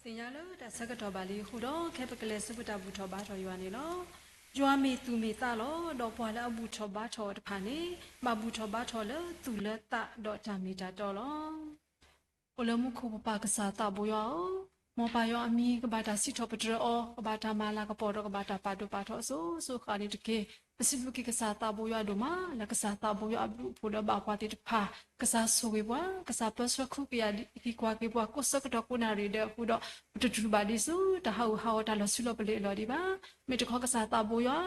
သ့ၣ်ညါလၢတၢ်ဆၢကတီၢ်ဘၣ်လံအဃိဒီး ခဲပကလဲၤဆူပတၢ်ဘူၣ်ထီၣ်ဘါထီၣ်ယွၤန့ၣ်လီၤ. ယွၤမ့ၢ်သူၣ်မ့ၢ်သးလီၤ. ဒီးပှၤလၢအဘူၣ်ထီၣ်ဘါထီၣ်အီၤတဖၣ်န့ၣ် ဘၣ်ဘူၣ်ထီၣ်ဘါထီၣ်လၢသူၣ်လၢသးဒီးတၢ်မ့ၢ်တၢ်တီလီၤ. အိၣ်လၢမူခိၣ်ပပၢ်ကစၢ်သးဘိယွၤဧၢ, မ်ပၢ်ယွၤအမံၤကဘၣ်တၢ်စံးထီၣ်ပတြၢၤအီၤ, ကဘၣ်တၢ်မၤလၤကပီၤဒီး ကဘၣ်တၢ်ပာ်ဒိၣ်ပာ်ထီအစိၤစိၤဃၣ်န့ၣ်တက့ၢ်. ပစံးဘျုးက့ၤကစၢ်သးဘိယွၤဒိၣ်မး လၢကစၢ်သးဘိယွၤအဘျုးအဖှိၣ်လၢအဘၣ်ပှၤသ့ၣ်တဖၣ်, ကစၢ်ဆိၣ်ဂ့ၤပှၤ, ကစၢ်ပၢဆှၢဃုကယာ်ဟံးကွၢ်က့ၤပှၤ ကိးဆၢကတီၢ်ကိးနၣ်ရံၣ်ဒဲးအဃိဒီး ပတတူၢ်ဘၣ်ဒ်ဆူတၢ်ဟးဂူာ်ဟးဂီၤတၢ်လီၤဆူလီၤပလ့ၤအလီၢ်ဒံးဘၣ်. မ့ၢ်တခီကစၢ်သးဘိယွၤ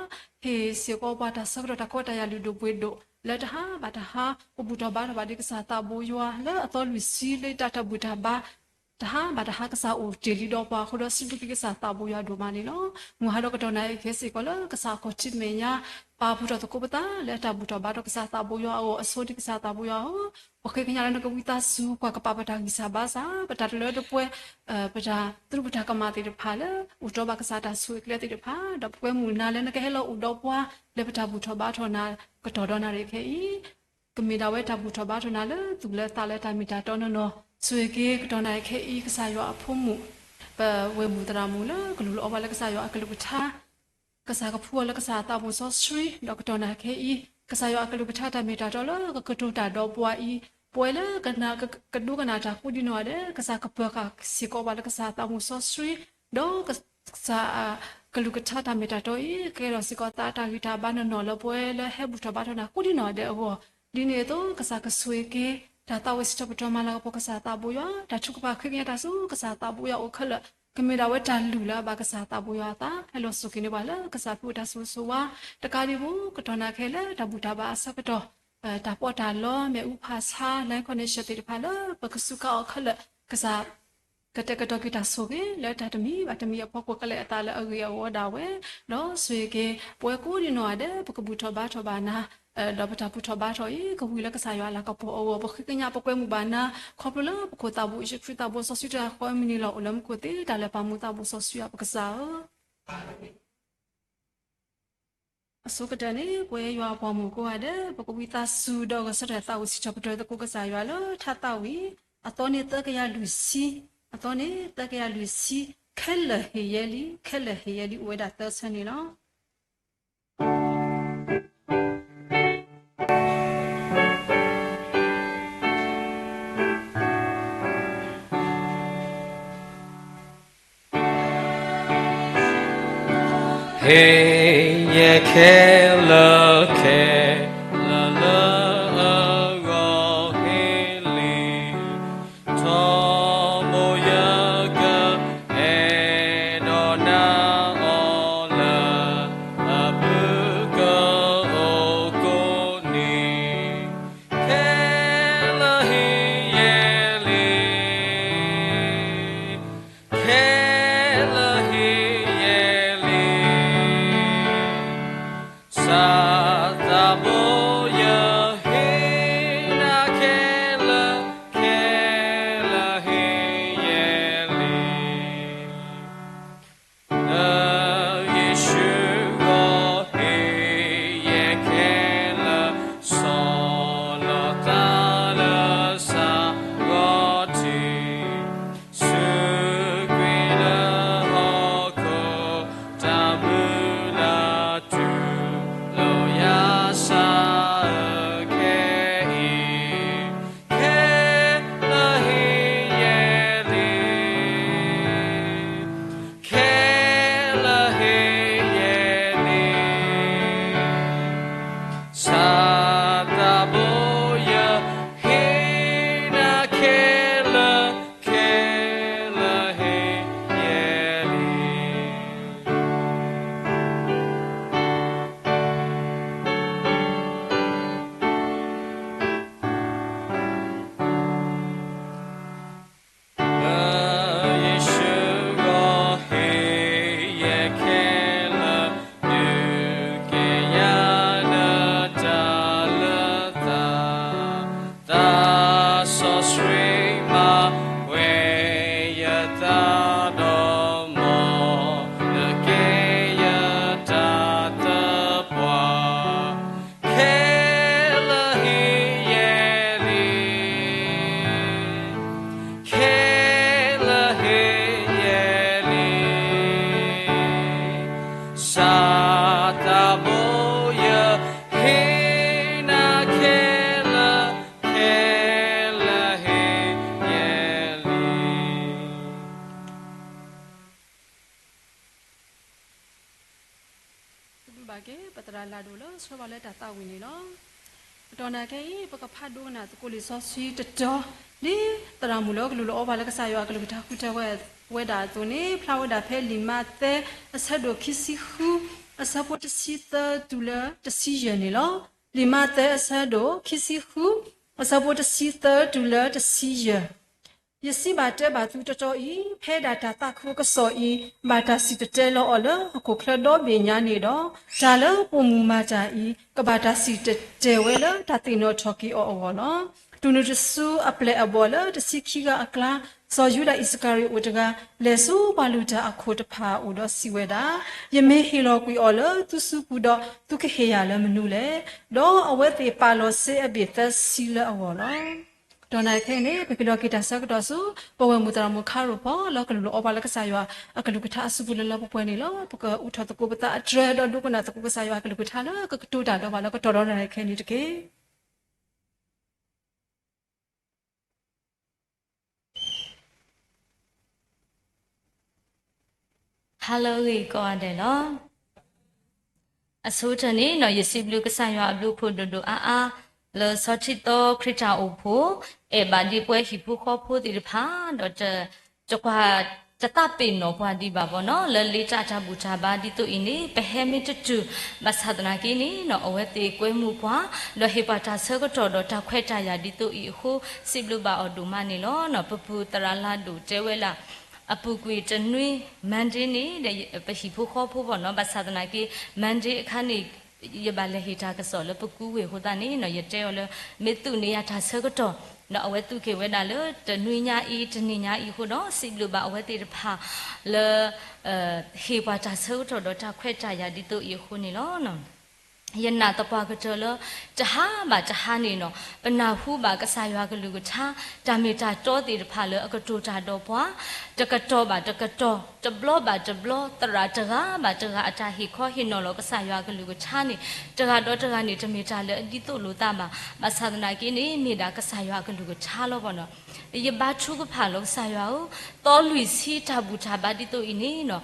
ဟ့ၣ်စ့ၢ်ကီးပှၤတၢ်ဆၢကတီၢ်တၢ်ကီတၢ်ယာ်လုၢ်ဒိၣ်ပှ့ၤဒိၣ် လၢတဟါဘၣ်တဟါ ပဘူၣ်ထီၣ်ဘါထီၣ်ဘၣ်ဒံးကစၢ်သးဘိယွၤ လၢအသီလွံၢ်ဆံလၢတၢ်တၢ်ဘူၣ်တၢ်ဘါ တဟါဘၣ်တဟါကစၢ်အိၣ်တ့ၢ်လံဒီးပှၤအဃိဒီး စံးဘျုးက့ၤကစၢ်သးဘိယွၤဒိၣ်မးန့ၣ်လီၤ. မုၢ်ဟါဒီးကတီၢ်နၣ်ရံၣ်ခဲစ့ၢ်ကီးလၢ ကစၢ်အခီၣ်ထံးမဲာ်ညါ ပာ်ဖှိၣ်ထီၣ်သကိးပသး လၢတၢ်ဘူၣ်ထီၣ်ဘါထီၣ်ကစၢ်သးဘိယွၤအဂီၢ်အဆိန့ၣ် ကစၢ်သးဘိယွၤဧၢ, ပဃ့ကညးလၢနကဝံသးစူၤ ပှၤကပာ်ပတၢ်ဂံၢ်စၢ်ဘါစၢ် ပတၢ်တလၢတပှဲၤ ပတၢ်သရူးပတၢ်ကမၣ်သ့ၣ်တဖၣ်လၢ အိၣ်တ့ၢ်ဘၣ်ကစၢ်တၢ်ဆိၣ်ဂ့ၤကျဲသ့ၣ်တဖၣ် ဒီးပကွဲမုာ်နၤလၢနကဟဲလီၤအိၣ်ဒီးပှၤ လၢပတၢ်ဘူၣ်ထီၣ်ဘါထီၣ်နၤ ကတီၢ်ဒီးနၣ်ရံၣ်ခဲအံၤ ကမ့ၢ်ဒၣ်ဝဲတၢ်ဘူၣ်ထီၣ်ဘါထီၣ်နၤလၢသူၣ်လၢသးလၢတၢ်မ့ၢ်တၢ်တီနီၢ်နီၢ်, ဆိၣ်ဂ့ၤက့ၤကတီၢ်နၣ်ရံၣ်ခဲအံၤ ကစၢ်ယွၤအဖိမုၣ်, ပဝဲၢ်မုၣ်သရၣ်မုၣ်လၢကလူၤလီၤအီၣ်ဘၣ်လၢကစၢ်ယွၤအကလုၢ်ကထါ, ကစၢ်ကဖှူအီၤလၢကစၢ်သးဘိစီဆှံ, ဒီးကတီၢ်နၣ်ရံၣ်ခဲအံၤ ကစၢ်ယွၤအကလုၢ်ကထါတၢ်မ့ၢ်တၢ်တီလၢကကတိၤတၢ်ဒီးပှၤအံၤ, ပဝဲလၢ ကဒိကနၣ်တၢ်ကိးဒံနီၢ်ဂၤဒဲး ကစၢ်ကပၢၤဃာ်စ့ၢ်ကီးပှၤလၢကစၢ်သးဘိစီဆှံ, ဒီးကစၢ်ကလုၢ်ကထါတၢ်မ့ၢ်တၢ်တီအံၤ ကကဲထီၣ်စ့ၢ်ကီးသးအတၢ်ဂံၢ်တၢ်ဘါနီၢ်နီၢ်လၢပဝဲလၢဟဲဘူၣ်ထီၣ်ဘါထီၣ်နၤကိးဒံနီၢ်ဂၤဒဲးအဂီၢ်, ဒ်န့ၣ်အသိး ကစၢ်ကဆိၣ်ဂ့ၤက့ၤ တၢ်သးဝံၣ်စံးထီၣ်ပတြၢၤမၤလၤကပီၤကစၢ်သးဘိယွၤ, တၢ်ထုကဖၣ်ဃ့ကညးတၢ်ဆူကစၢ်သးဘိယွၤအိၣ်ခဲလၢာ်, ကမ့ၢ်ဒၣ်ဝဲတၢ်လုၢ်လၢအဘၣ်ကစၢ်သးဘိယွၤအသး, ဟဲလီၤစိာ်က့ၤန့ၢ်ပှၤလၢကစၢ်ဖုးတၢ်ဆိၣ်ဂ့ၤဆိၣ်ဝါ, တကးဒံးဘၣ် ကတီၢ်နၣ်ရံၣ်ခဲအံၤလၢတၢ်ဘူၣ်တၢ်ဘါအဆၢကတီၢ် တၢ်ပီးတၢ်လီ မ့ၣ်အူဖးဆါ line connection သ့ၣ်တဖၣ်လၢ ပကစူးကါအီၤခဲလၢာ် ကစၢ် ကတဲာ်ကတီၤက့ၤတၢ်ဆိၣ်ဂ့ၤ လၢတၢ်တမံၤဘၣ်တမံၤအဖီခိၣ် ကလဲၤအသးလၢအဂ့ၤအဝီဒၣ်ဝဲ, ဒီးဆိၣ်ဂ့ၤက့ၤ ပဝဲကိးဒံနီၢ်ဂၤဒဲး ပကဘူၣ်ထီၣ်ဘါထီၣ်ဘၣ်နၤ, ဒီးပတၢ်ဘူၣ်ထီၣ်ဘါထီၣ်အံၤ ကဝံၤလၢကစၢ်ယွၤအလၤကပီၤအဂီၢ်, ပဃ့ကညးပကွဲမုာ်ဘၣ်နၤ, ခီဖျိလၢပခိၣ်သးဘိယ့ၣ်ၡူးခရံာ်သးဘိစီဆှံတၢ်ဃီအမံၤန့ၣ်လီၤ. အိၣ်လၢမူခိၣ်သ့ၣ်တၢ်လၢပာ်မူသးဘိစီဆှံယွၤပကစၢ်ဧၢ အဆိကတၢၢ်န့ၣ် ပဝဲယွၤအပှၤမုၣ်ကိးဂၤဒဲး ပကဝံသးစူၤဒီးဂဲၤဆၢထၢၣ်သးဝံၣ်စံးထီၣ်ပတြၢၤသကိးကစၢ်ယွၤလၢထါသးဝံၣ် အသီန့ၣ်သၢကယၤလွံၢ်ဆံ, အသီန့ၣ်သၢကယၤလွံၢ်ဆံ, ခဲလၢာ်ဟ့ၣ်ယဲလံ, ခဲလၢာ်ဟ့ၣ်ယဲလံ အိၣ်ဝဲဒၣ်သၢဆၢန့ၣ်လီၤ. ဟ့ၣ်ယဲခဲလၢာ်ခဲလၢာ်လၢအဂီၢ်ဟ့ၣ်လံ, ထီဘိယက အဲၣ်ဒိးနာ်အီၤလၢ အဘျုးကအိၣ်ကိးနံၤ, ခဲလၢာ်ဟ့ၣ်ယဲလံ, ခဲလၢာ်ဟ့ၣ်ယဲလံ. ဆိ ပကလဲၤကဒီးလၢသရၣ်မုၣ်သရၣ်လၤဒိၣ်လၢဆှၢပှၤလၢတၢ်သးဝံၣ်န့ၣ်လီၤ. အတီၢ်နာ်ကဲအံၤ ပကဖးဒိကနၣ်သကိးလံာ်စီဆှံတတီၤ, ဒ်သရၣ်မုၣ်လၢကလူၤလီၤအီၣ်ပှၤလၢကစၢ်ယွၤအကလုၢ်ကထါဃုထၢဝဲဒၣ်အသိးန့ၣ်, ဖျါဝဲဒၣ်ဖဲလံာ်မးသဲအဆၢဒိၣ်ခံဆံဃု, အဆၢဖိတဆံသၢတုၤလၢတဆံယဲၢ်န့ၣ်လီၤ. လံာ်မးသဲအဆၢဒိၣ်ခံဆံဃု, အဆၢဖိတဆံသၢတုၤလၢတဆံယဲၢ်. ယစံးဘၣ်တဲဘၣ်သုတီတီအံၤ, ဖဲဒၣ်တၢ်သးခုအကစီၣ်အံၤ ဘၣ်တၢ်စံၣ်တဲၤတဲလီၤအီၤလၢဟီၣ်ခိၣ်ချၢဒီဘ့ၣ်ညါန့ၣ်ဒီး, တၢ်လၢပိာ်မုၣ်မၤတၢ်အံၤ ကဘၣ်တၢ်စံၣ်တဲၤတဲဝဲလၢတၢ်သ့ၣ်နီၣ်ထီၣ်က့ၤအီၤအဂီၢ်လီၤ. တုၤနုၤတစုအပျဲၢ်အဘီၣ်လၢတဆံခံဂၤအကျါ, စီၤယူဒၤအံၣ်စကၤရံၤအိၣ်တဂၤ လဲၤဆူပှၤလုၢ်တၢ်အခိၣ်တဖၣ်အအိၣ်ဒီးစံးဝဲဒၣ်, ယမ့ၢ်ဟ့ၣ်လီၤကွံာ်အီၤလၢသုစုပူၤဒီး သုကဟ့ၣ်ယၤလၢမနုၤလဲၣ်. ဒီးအဝဲသ့ၣ်ပာ်လီၤစ့အဘ့ၣ်သၢဆံလၢအဂီၢ်လီၤ. တီၢ်နၢ်ခဲအံၤန့ၣ် ပကဒိးက့ၤတၢ်ဆၢကတီၢ်ဆူ ပဝဲၢ်မုၣ်သရၣ်မုၣ်ခါရိၣ်ဖီ လၢကလူၤလီၤအီပှၤလၢကစၢ်ယွၤအကလုၢ်ကထါအစုပူၤလၢလၢပှဲၤပှဲၤန့ၣ်လီၤ. ပကအိးထီၣ်သကိးပသးအတြဲၤဒီးဒိကနၣ်သကိးကစၢ်ယွၤအကလုၢ်ကထါလၢကကတိၤတၢ်ဒီးပှၤလၢကတီၤဒီးနၢ်ခဲအံၤန့ၣ်တက့ၢ်. Hello ဂ့ၤကိးဂၤဒဲးလီၤ. အဆိကတၢၢ်န့ၣ် ယစံးဘျုးကစၢ်ယွၤအဘျုးအဖှိၣ်ဒိၣ်ဒိၣ်အါအါ လၢဆီထံသီခရံာ်တၢ်အိၣ်ဖှိၣ် အဲၣ်ဘၣ်ဒံးပှၤဟံၣ်ဖိဃီဖိသ့ၣ်တဖၣ် ဒီးတကွၢ်တသးပ့ၤနီၣ်ပှၤဒံးဘၣ်ဘီနီၤ လၢလ့တၢ်တၢ်ဘူၣ်တၢ်ဘါဒ်သိးအံၤန့ၣ် ပဟဲမ့ၢ်တတုၤ ဘၣ်ဆၣ်သနာ်က့န့ၣ် အဝဲသ့ၣ်ကွဲမုာ်ပှၤ ဒီးဟ့ၣ်ပှၤတၢ်ဆၢကတီၢ်ဒီးတၢ်ခွဲးတၢ်ယာ်ဒ်သိးအံၤအဃိ စံးဘျုးဘၣ်အီၤဒိၣ်မးန့ၣ်လီၤ. ပပူၤသရၣ်လၤဒိၣ်တဲဝဲဒၣ် အပူၤကွံာ်တနွံ Monday န့ၣ် ပဟံၣ်ဖိဃီဖိဘီနီၤ ဘၣ်ဆၣ်သနာ်က့ Monday အခါန့ၣ် ယဘၣ်လဲၤဟ့ၣ်တၢ်ကစီၣ်လၢပကူဝ့ၢ်အဃိသတးန့ၣ် ယတဲအီၤလၢ မ့ၢ်သူၣ်န့ၢ်ယၤတၢ်ဆၢကတီၢ် ဒီးအဝဲသူၣ်က့ၤဝဲဒၣ်လၢတနွံညါအံၤ တနံၤညါအံၤအဃိဒီး စံးဘျုးဘၣ်အဝဲသ့ၣ်တဖၣ်လၢ ဟ့ၣ်ပှၤတၢ်ဆၢကတီၢ်ဒီးတၢ်ခွဲးတၢ်ယာ်ဒ်သိးအံၤအဃိန့ၣ်လီၤ. ယနာ်သပှၢ်ကတၢၢ်လၢ တဟါဘၣ်တဟါန့ၣ်နီၤ ပနၢ်ဟူဘၣ်ကစၢ်ယွၤကလုၢ်ကထါ တၢ်မ့ၢ်တၢ်တီသ့ၣ်တဖၣ်လၢအကတိၤတၢ်ဒီးပှၤ တကတီၢ်ဘၣ်တကတီၢ် တဘျီဘၣ်တဘျီ သရၣ်တဂၤဘၣ်တဂၤအတၢ်ဟ့ၣ်ခီဟ့ၣ်နီၤလီၤကစၢ်ယွၤကလုၢ်ကထါန့ၣ် တဂၤဒီးတဂၤန့ၣ် တမ့ၢ်တၢ်လၢအဒ်သိးလိာ်သးဘၣ်. ဘၣ်ဆၣ်သနာ်က့န့ၣ် မ့ၢ်ဒၣ်ကစၢ်ယွၤကလုၢ်ကထါလီၤဘီနီၤ. ယဘါထုကဖၣ်လီၤကစၢ်ယွၤဧၢ, သီလွံၢ်ဆံတၢ်ဘူၣ်တၢ်ဘါဒ်သိးအံၤန့ၣ်နီၤ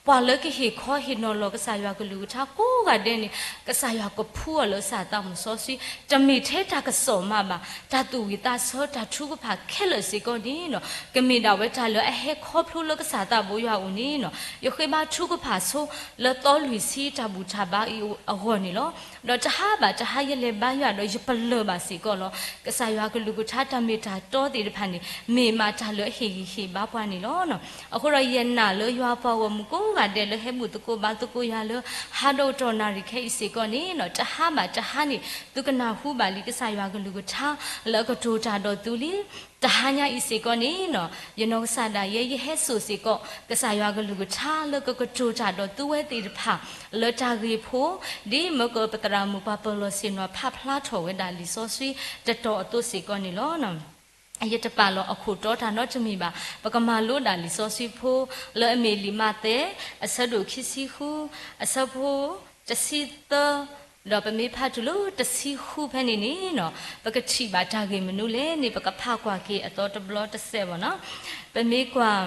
ပှၤလၢကဟ့ၣ်ခီဟ့ၣ်နီၤလီၤကစၢ်ယွၤကလုၢ်ကထါကိးဂၤဒဲးန့ၣ် ကစၢ်ယွၤကဖှူအီၤလၢကစၢ်သးမုၣ်စီဆှံ တမ့ၢ်ထဲတၢ်ကစီၣ်မးဘၣ် တၢ်သူၣ်ဝံၣ်သးဆၢတၢ်ထုကဖၣ်ခဲလၢာ်စ့ၢ်ကီးန့ၣ်နီၤ ကမ့ၢ်ဒၣ်ဝဲတၢ်လၢအဟဲခီဖျိလၢကစၢ်သးဘိယွၤအအိၣ်န့ၣ်နီၤ ယဃ့ဘါထုကဖၣ်ဆိလၢသီလွံၢ်ဆံတၢ်ဘူၣ်တၢ်ဘါအံၤအဂီၢ်န့ၣ်လီၤ. ဒီးတဟါဘၣ်တဟါယလဲၤဘါယွၤဒီးယပလၢၢ်ဘၣ်စ့ၢ်ကီးလီၤ. ကစၢ်ယွၤကလုၢ်ကထါတၢ်မ့ၢ်တၢ်တီသ့ၣ်တဖၣ်န့ၣ် မ့ၢ်မးတၢ်လၢအဟ့ၣ်ဂံၢ်ဟ့ၣ်ဘါပှၤန့ၣ်လီၤ. အဃိဒီးယနာ်လၢယွၤပှၤဂီၢ်မုၢ်ကိးဂၤဒဲးလၢဟဲဘူၣ်သကိးဘါသကိးယွၤလၢဟါဒီးကတီၢ်နၣ်ရံၣ်ခဲအံၤစ့ၢ်ကီးန့ၣ်နီၤ တဟါဘၣ်တဟါန့ၣ် သုကနၢ်ဟူဘၣ်လံကစၢ်ယွၤကလုၢ်ကထါလၢအကတိၤတၢ်ဒီးသုလံ တဟါညါအံၤစ့ၢ်ကီးန့ၣ်နီၤ ယနီၢ်ကစၢ်ဒၣ်ယဲ ယဟဲစိာ်စ့ၢ်ကီး ကစၢ်ယွၤကလုၢ်ကထါလၢကကတိၤတၢ်ဒီးသုဝဲသ့ၣ်တဖၣ် လၢတၢ်ဂ့ၢ်ဖိ ဒ်မၢကၢၢ်ပသရၣ်မုၣ်ပှၤပၢၤလီၢ်ဆ့ၣ်နီၤ ဖးဖျါထီၣ်ဝဲဒၣ်လံာ်စီဆှံတတီၤအသိးစ့ၢ်ကီးန့ၣ်လီၤ. ယတပာ်လီၤအခိၣ်တီတၢ်နီတမံၤဘၣ်. ပကမၤလိဒၣ်လံာ်စီဆှံဖိ လၢအမ့ၢ်လံာ်မးသဲ အဆၢဒိၣ်ခံဆံဃု အဆၢဖိ တဆံသၢ ဒီးပမ့ၢ်ဖးတုၤလၢတဆံဃုဖဲန့ၣ်န့ၣ်နီၤ ပကထံၣ်ဘၣ်တၢ်ဂ့ၢ်မနုၤလဲၣ်န့ၣ် ပကဖးကွၢ်က့ၤအသီတဘျီတစဲးဘၣ်နီၤ. ပမ့ၢ်ကွၢ်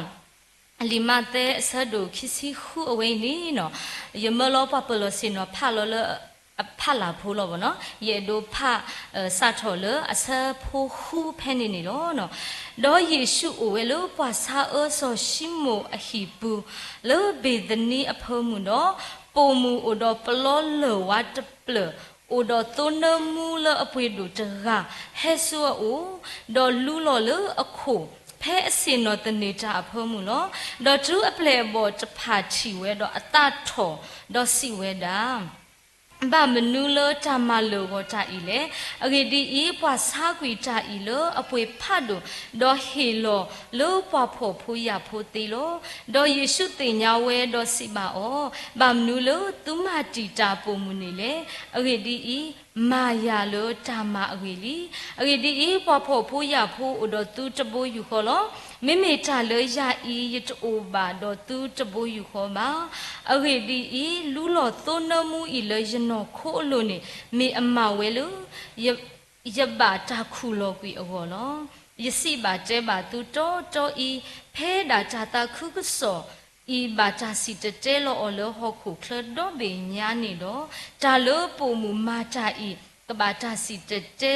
လံာ်မးသဲအဆၢဒိၣ်ခံဆံဃုအဝဲအံၤန့ၣ်နီၤ ယမၢလီၤပှၤပၢၤလီၢ်ဆ့ၣ်နီၤဖးလီၤလၢ အဖးလၢ်ဖိလီၤဘၣ်နီၤ ယအဲၣ်ဒိးဖး စးထီၣ်လၢအဆၢဖိဃုဖဲန့ၣ်န့ၣ်လီၤ. ဒီးယ့ၣ်ၡူးအိၣ်ဝဲလၢပှၤဆါအၢစီၤၡံမိၣ်အဟံၣ်ပူၤ လၢဘ့ၤသနံအဖၢမုၢ်ဒီး ပိာ်မုၣ်အိၣ်ဒီးပလီလၢၢ်ဝါတဖျၢၣ် အိၣ်ဒီးသိနၢမူလၢအပှ့ၤဒိၣ်တဂၤ ဟဲဆူအအိၣ်, ဒီးလူလီၤလၢအခိၣ် ဖဲအဆ့ၣ်နီၤသန့ၤတၢ်အဖၢမုၢ်လီၤ. ဒီးတုၤအပျဲၢ်အဘီၣ်တဖၣ်ထံၣ်ဝဲဒီးအသးထီၣ်, ဒီးစံးဝဲဒၣ် ဘၣ်မနုၤလၢတၢ်မၤလၢာ်ဂီၤတၢ်အံၤလဲၣ်. အဂ့ၢ်ဒ်အံၤ, ပှၤဆါကွံာ်တၢ်အံၤလၢအပှ့ၤဖးဒိၣ်, ဒီးဟ့ၣ်လီၤလၢပှၤဖှီၣ်ဖိယာ်ဖိသ့လီၤ. ဒီးယ့ၣ်ၡူးသ့ၣ်ညါဝဲဒီးစံးဘၣ်အီၤ, ဘၣ်မနုၤလၢသုမၤတံာ်တာ်ပိာ်မုၣ်န့ၣ်လဲၣ်. အဂ့ၢ်ဒ်အံၤ, မၤယၤလၢတၢ်မၤအဂ့ၢ်လံ. အဂ့ၢ်ဒ်အံၤ, ပှၤဖှီၣ်ဖိယာ်ဖိအိၣ်ဒီးသုတဘိယူၢ်ဃီလီၤ. မ့မ့ၢ်တၢ်လၢယၤအံၤယတအိၣ်ဘၣ်ဒီးသုတဘိယူၢ်ဃီဘၣ်. အဂ့ၢ်ဒ်အံၤ, လူလီၤသိနၢမူအံၤလၢယနီၢ်ခိအလိၤန့ၣ် မ့ၢ်အမၤဝဲလၢ ယဘၣ်တၢ်ခူၣ်လီၤကွံာ်အဂီၢ်လီၤ. ယစံးဘၣ်တဲဘၣ်သုတီတီအံၤ, ဖဲဒၣ်တၢ်သးခုကစီၣ် အံၤဘၣ်တၢ်စံၣ်တဲၤတဲလီၤအီၤလၢဟီၣ်ခိၣ်ချၢဒီဘ့ၣ်ညါန့ၣ်ဒီး, တၢ်လၢပိာ်မုၣ်မၤတၢ်အံၤ ကဘၣ်တၢ်စံၣ်တဲၤတဲ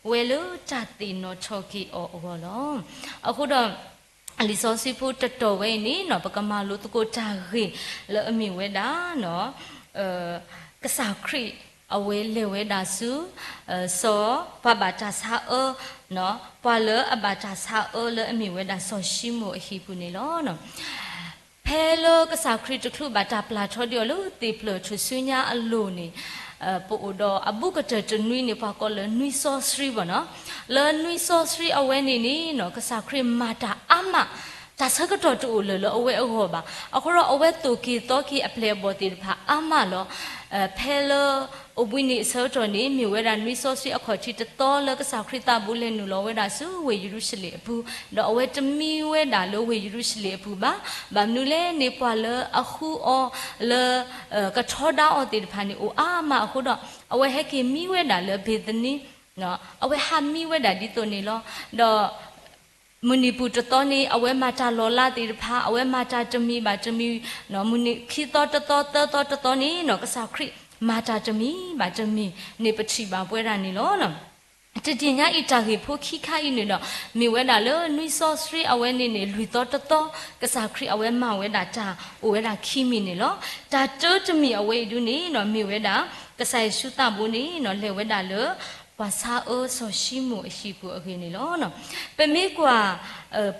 ဝဲလၢတၢ်သ့ၣ်နီၣ်ထီၣ်က့ၤအီၤအဂီၢ်လီၤ. အဃိဒီး လံာ်စီဆှံဖိတတီၤဝဲအံၤန့ၣ် ပကမၤလိသကိးတၢ်ဂ့ၢ်လၢအမ့ၢ်ဝဲဒၣ် ကစၢ်ခရံာ်အဝဲလဲၤဝဲဒၣ်ဆူ စီၤပှၤဘၣ်တၢ်ဆါအၢ, ပှၤလၢအဘၣ်တၢ်ဆါအၢလၢအမ့ၢ်ဝဲဒၣ်စီၤၡံမိၣ်အဟံၣ်ပူၤန့ၣ်လီၤ. ဖဲလၢကစၢ်ခရံာ်တချုးဘၣ်တၢ်ပျၢ်ထီဒံးအီၤလၢသ့ၣ်ဖျၢၣ်ထူၣ်စုညါအလိၤန့ၣ်, ပအိၣ်ဒီးအဘူးကတၢၢ်တနွံန့ၣ် ပှၤကိးလၢနွံစီဆှံဘၣ်နီၤ. လၢနွံစီဆှံအဝဲန့ၣ်န့ၣ် ကစၢ်ခရံာ်မၤတၢ်အါမး, တၢ်ဆၢကတီၢ်တအိၣ်လၢၤလၢအဝဲအဂီၢ်ဘၣ်. အဃိဒီးအဝဲသိၣ်က့ၤသီက့ၤအပျဲၢ်အဘီၣ်သ့ၣ်တဖၣ်အါမးလီၤ. ဖဲလၢအိၣ်ဘှံးနံၤအဆၢကတီၢ်န့ၣ် မ့ၢ်ဝဲဒၣ်နွံစီဆှံအခီၣ်ထံးတသီလၢကစၢ်ခရံာ်သးဘိလဲၤနုာ်လီၤဝဲဒၣ်ဆူဝ့ၢ်ယရူၤၡလ့ၣ်အပူၤ, ဒီးအဝဲတမံဝဲဒၣ်လၢဝ့ၢ်ယရူၤၡလ့ၣ်အပူၤဘၣ်. ဘၣ်မနုၤလဲၣ်န့ၣ် ပှၤလၢအဃုအီၤလၢ ကထီဒါအီၤသ့ၣ်တဖၣ်န့ၣ်အိၣ်အါမးအဃိဒီး အဝဲဟဲက့ၤမံဝဲဒၣ်လၢဘ့ၤသနံ, အဝဲဟးမံဝဲဒၣ်ဒ်သိးန့ၣ်လီၤ. ဒီး မုၢ်နံၤပူၤတသီန့ၣ် အဝဲမၤတၢ်လီၤလးသ့ၣ်တဖၣ် အဝဲမၤတၢ်တမံၤဘၣ်တမံၤ, မုၢ်နံၤခံသီတသီသၢသီတသီန့ၣ် ကစၢ်ခရံာ်မၤတၢ်တမံၤဘၣ်တမံၤန့ၣ် ပထံၣ်ဘၣ်ပဝဲဒၣ်န့ၣ်လီၤ. တနံၤညါအံၤတၢ်ဂ့ၢ်ဖိခံခါအံၤန့ၣ်ဒီး မ့ၢ်ဝဲဒၣ်လၢနွံစီဆှံအဝဲန့ၣ်န့ၣ် လွံၢ်သီတသီ ကစၢ်ခရံာ်အဝဲမၤဝဲဒၣ်တၢ်အိၣ်ဝဲဒၣ်ခံမံၤန့ၣ်လီၤ. တၢ်တၢတမံၤအဝဲအံၤဒုန့ၣ်ဒီး မ့ၢ်ဝဲဒၣ် ကစၢ်ယ့ၣ်ၡူးသးဘိန့ၣ် လဲၤဝဲဒၣ်လၢ ပှၤဆါအၢစီၤၡံမိၣ်အဟံၣ်ပူၤအဂ့ၢ်န့ၣ်လီၤ. ပမ့ၢ်ကွၢ်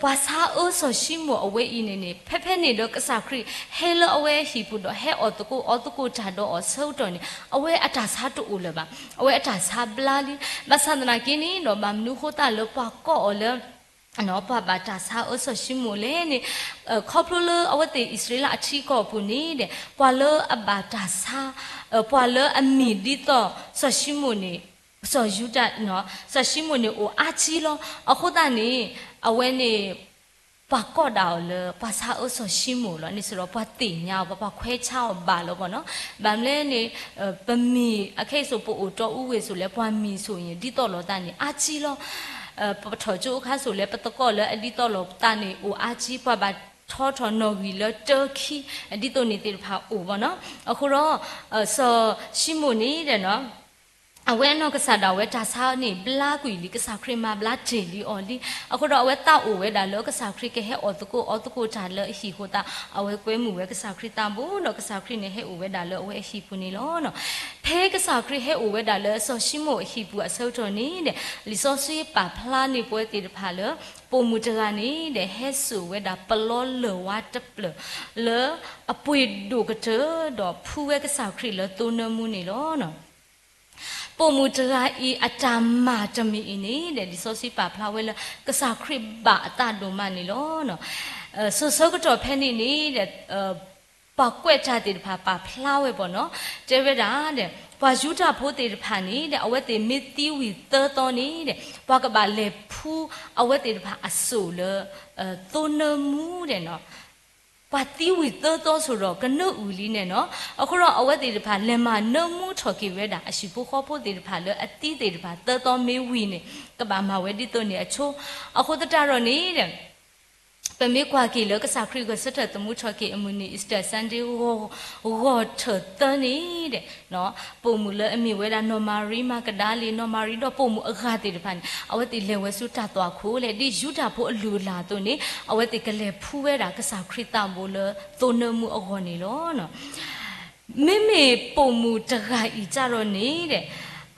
ပှၤဆါအၢစီၤၡံမိၣ်အဝဲအံၤန့ၣ်န့ၣ် ဖဲဖဲန့ၣ်ဒီးကစၢ်ခရံာ်ဟဲလၢအဝဲအဟံၣ်ပူၤဒီးဟဲအီၣ်သကိးအီသကိးတၢ်ဒီးအီၤဆၢကတီၢ်န့ၣ် အဝဲအတၢ်ဆါတအိၣ်လၢၤဘၣ်. အဝဲအတၢ်ဆါဘျါလံ. ဘၣ်ဆၣ်သနာ်က့န့ၣ်ဒီး ဘၣ်မနုၤဃိသတးလၢပှၤကိးအီၤလၢ ပှၤဘၣ်တၢ်ဆါအၢစီၤၡံမိၣ်လဲၣ်န့ၣ်, ခီဖျိလၢအဝဲသ့ၣ်အံၣ်စရ့လးအထံအကီၢ်အပူၤန့ၣ်ဒီး ပှၤလၢအဘၣ်တၢ်ဆါ, ပှၤလၢအမံၤဒ်သိးစီၤၡံမိၣ်န့ၣ်, စီၤယူဒၤ, စီၤၡံမိၣ်န့ၣ်အိၣ်အါကံလီၤ. အဃိသတးန့ၣ် အဝဲန့ၣ် ပှၤကိးဒၣ်အီၤလၢ ပှၤဆါအၢစီၤၡံမိၣ်လီၤ. န့ၣ်စ့ၢ်ဒီးပှၤသ့ၣ်ညါအီၤ, ပှၤခွဲးဆါအီၤဘၣ်လီၤဘၣ်နီၤ. ဘၣ်မနုၤလဲၣ်န့ၣ် ပမံၤအခဲအံၤစိၤ ပအိၣ်တီအူဝ့ၢ်စိၤလဲၣ် ပှၤမံၤစိၤအံၤ ဒ်သိးလိာ်သးန့ၣ် အါကံလီၤ. ပထီၣ်ကၠိအခါစိၤလဲၣ် ပသကိးလၢအဒ်သိးလိာ်သးန့ၣ် အိၣ်အါကံ, ပှၤဘၣ်ထီထီၣ်နီၣ်ဂံၢ်လၢတၢခံ, ဒ်သိးန့ၣ်သ့ၣ်တဖၣ်အိၣ်ဘၣ်နီၤ. အဃိဒီး စီၤၡံမိၣ်န့ၣ်ဒီး အဝဲအနီၢ်ကစၢ်ဒၣ်ဝဲတၢ်ဆါန့ၣ် ဘျါကွံာ်လံ, ကစၢ်ခရံာ်မၤဘျါတ့ၢ်လံအီၤလံ. အဃိဒီးအဝဲသးအိၣ်ဝဲဒၣ်လၢကစၢ်ခရံာ်ကဟဲအီၣ်သကိးအီသကိးတၢ်လၢအဟံၣ်အဃိသတး အဝဲကွဲမုာ်ဝဲကစၢ်ခရံာ်သးဘိဒီး ကစၢ်ခရံာ်န့ၣ်ဟဲအိၣ်ဝဲဒၣ်လၢအဝဲအဟံၣ်ပူၤန့ၣ်လီၤ. ဖဲကစၢ်ခရံာ်ဟဲအိၣ်ဝဲဒၣ်လၢစီၤၡံမိၣ်အဟံၣ်ပူၤအဆၢကတီၢ်န့ၣ်ဒီး လံာ်စီဆှံပာ်ဖျါန့ၢ်ပဝဲသ့ၣ်တဖၣ်လၢ ပိာ်မုၣ်တဂၤန့ၣ်ဒီး ဟဲစိာ်ဝဲဒၣ်ပလီလၢၢ်ဝါတဖျၢၣ် လၢအပှ့ၤဒိၣ်ကတၢၢ်ဒီးဖှူဝဲကစၢ်ခရံာ်လၢသိနၢမူန့ၣ်လီၤ. ပိာ်မုၣ်တဂၤအံၤအတၢ်မၤတမံၤအံၤန့ၣ်ဒီး လံာ်စီဆှံပာ်ဖျါဝဲလၢ ကစၢ်ခရံာ်ဘၣ်အသးဒိၣ်မးန့ၣ်လီၤ. စိၤဆၢကတီၢ်ဖဲန့ၣ်န့ၣ်ဒီး ပှၤကွဲးတၢ်သ့ၣ်တဖၣ်ပာ်ဖျါဝဲဘၣ်နီၤ, တဲဝဲဒၣ်ဒီး ပှၤယူဒၤဖိသ့ၣ်တဖၣ်န့ၣ်ဒီး အဝဲသ့ၣ်မ့ၢ်သံဝံၤသၢသီန့ၣ်ဒီး ပှၤကဘၣ်လဲၤဖှူအဝဲသ့ၣ်တဖၣ်အစိာ်လၢ သိနၢမူဒီးနီၤ ပှၤသံဝံၤသၢသီစိၤဒီး ကနၢအုၣ်လံန့ၣ်နီၤ. အဃိဒီးအဝဲသ့ၣ်တဖၣ် လဲၤမၤနၢမူထီၣ်က့ၤဝဲဒၣ် အဟံၣ်ဖိဃီဖိသ့ၣ်တဖၣ်လၢအသံသ့ၣ်တဖၣ် သၢသီမ့ၢ်ဝံၤန့ၣ် ကဘၣ်မၤဝဲဒ်သိးန့ၣ်အဆိ. အဃိသတးဒီးန့ၣ်ဒီး ပမ့ၢ်ကွၢ်က့ၤလၢကစၢ်ခရံာ်ဂဲၤဆၢထၢၣ်သမူထီၣ်က့ၤအမုၢ်နံၤ Easter Sunday ဂီၤထၢၣ်သၢန့ၣ်ဒီး ပိာ်မုၣ်လၢအမ့ၢ်ဝဲဒၣ်နီၢ်မၤရံမၤကဒၤလ့ၤ, နီၢ်မၤရံဒီးပိာ်မုၣ်အဂၤသ့ၣ်တဖၣ်န့ၣ် အဝဲသ့ၣ်လဲၤဝဲဆူတၢ်သွၣ်ခိၣ်လဲၣ်, ဒ်ယူဒၤဖိအလုၢ်အလၢ်အသိးန့ၣ် အဝဲသ့ၣ်ကလဲၤဖှူဝဲဒၣ်ကစၢ်ခရံာ်သးဘိလၢသိနၢမူအဂီၢ်န့ၣ်လီၤ. မ့မ့ၢ်ပိာ်မုၣ်တဂၤအံၤစ့ၢ်ကီးန့ၣ်ဒီး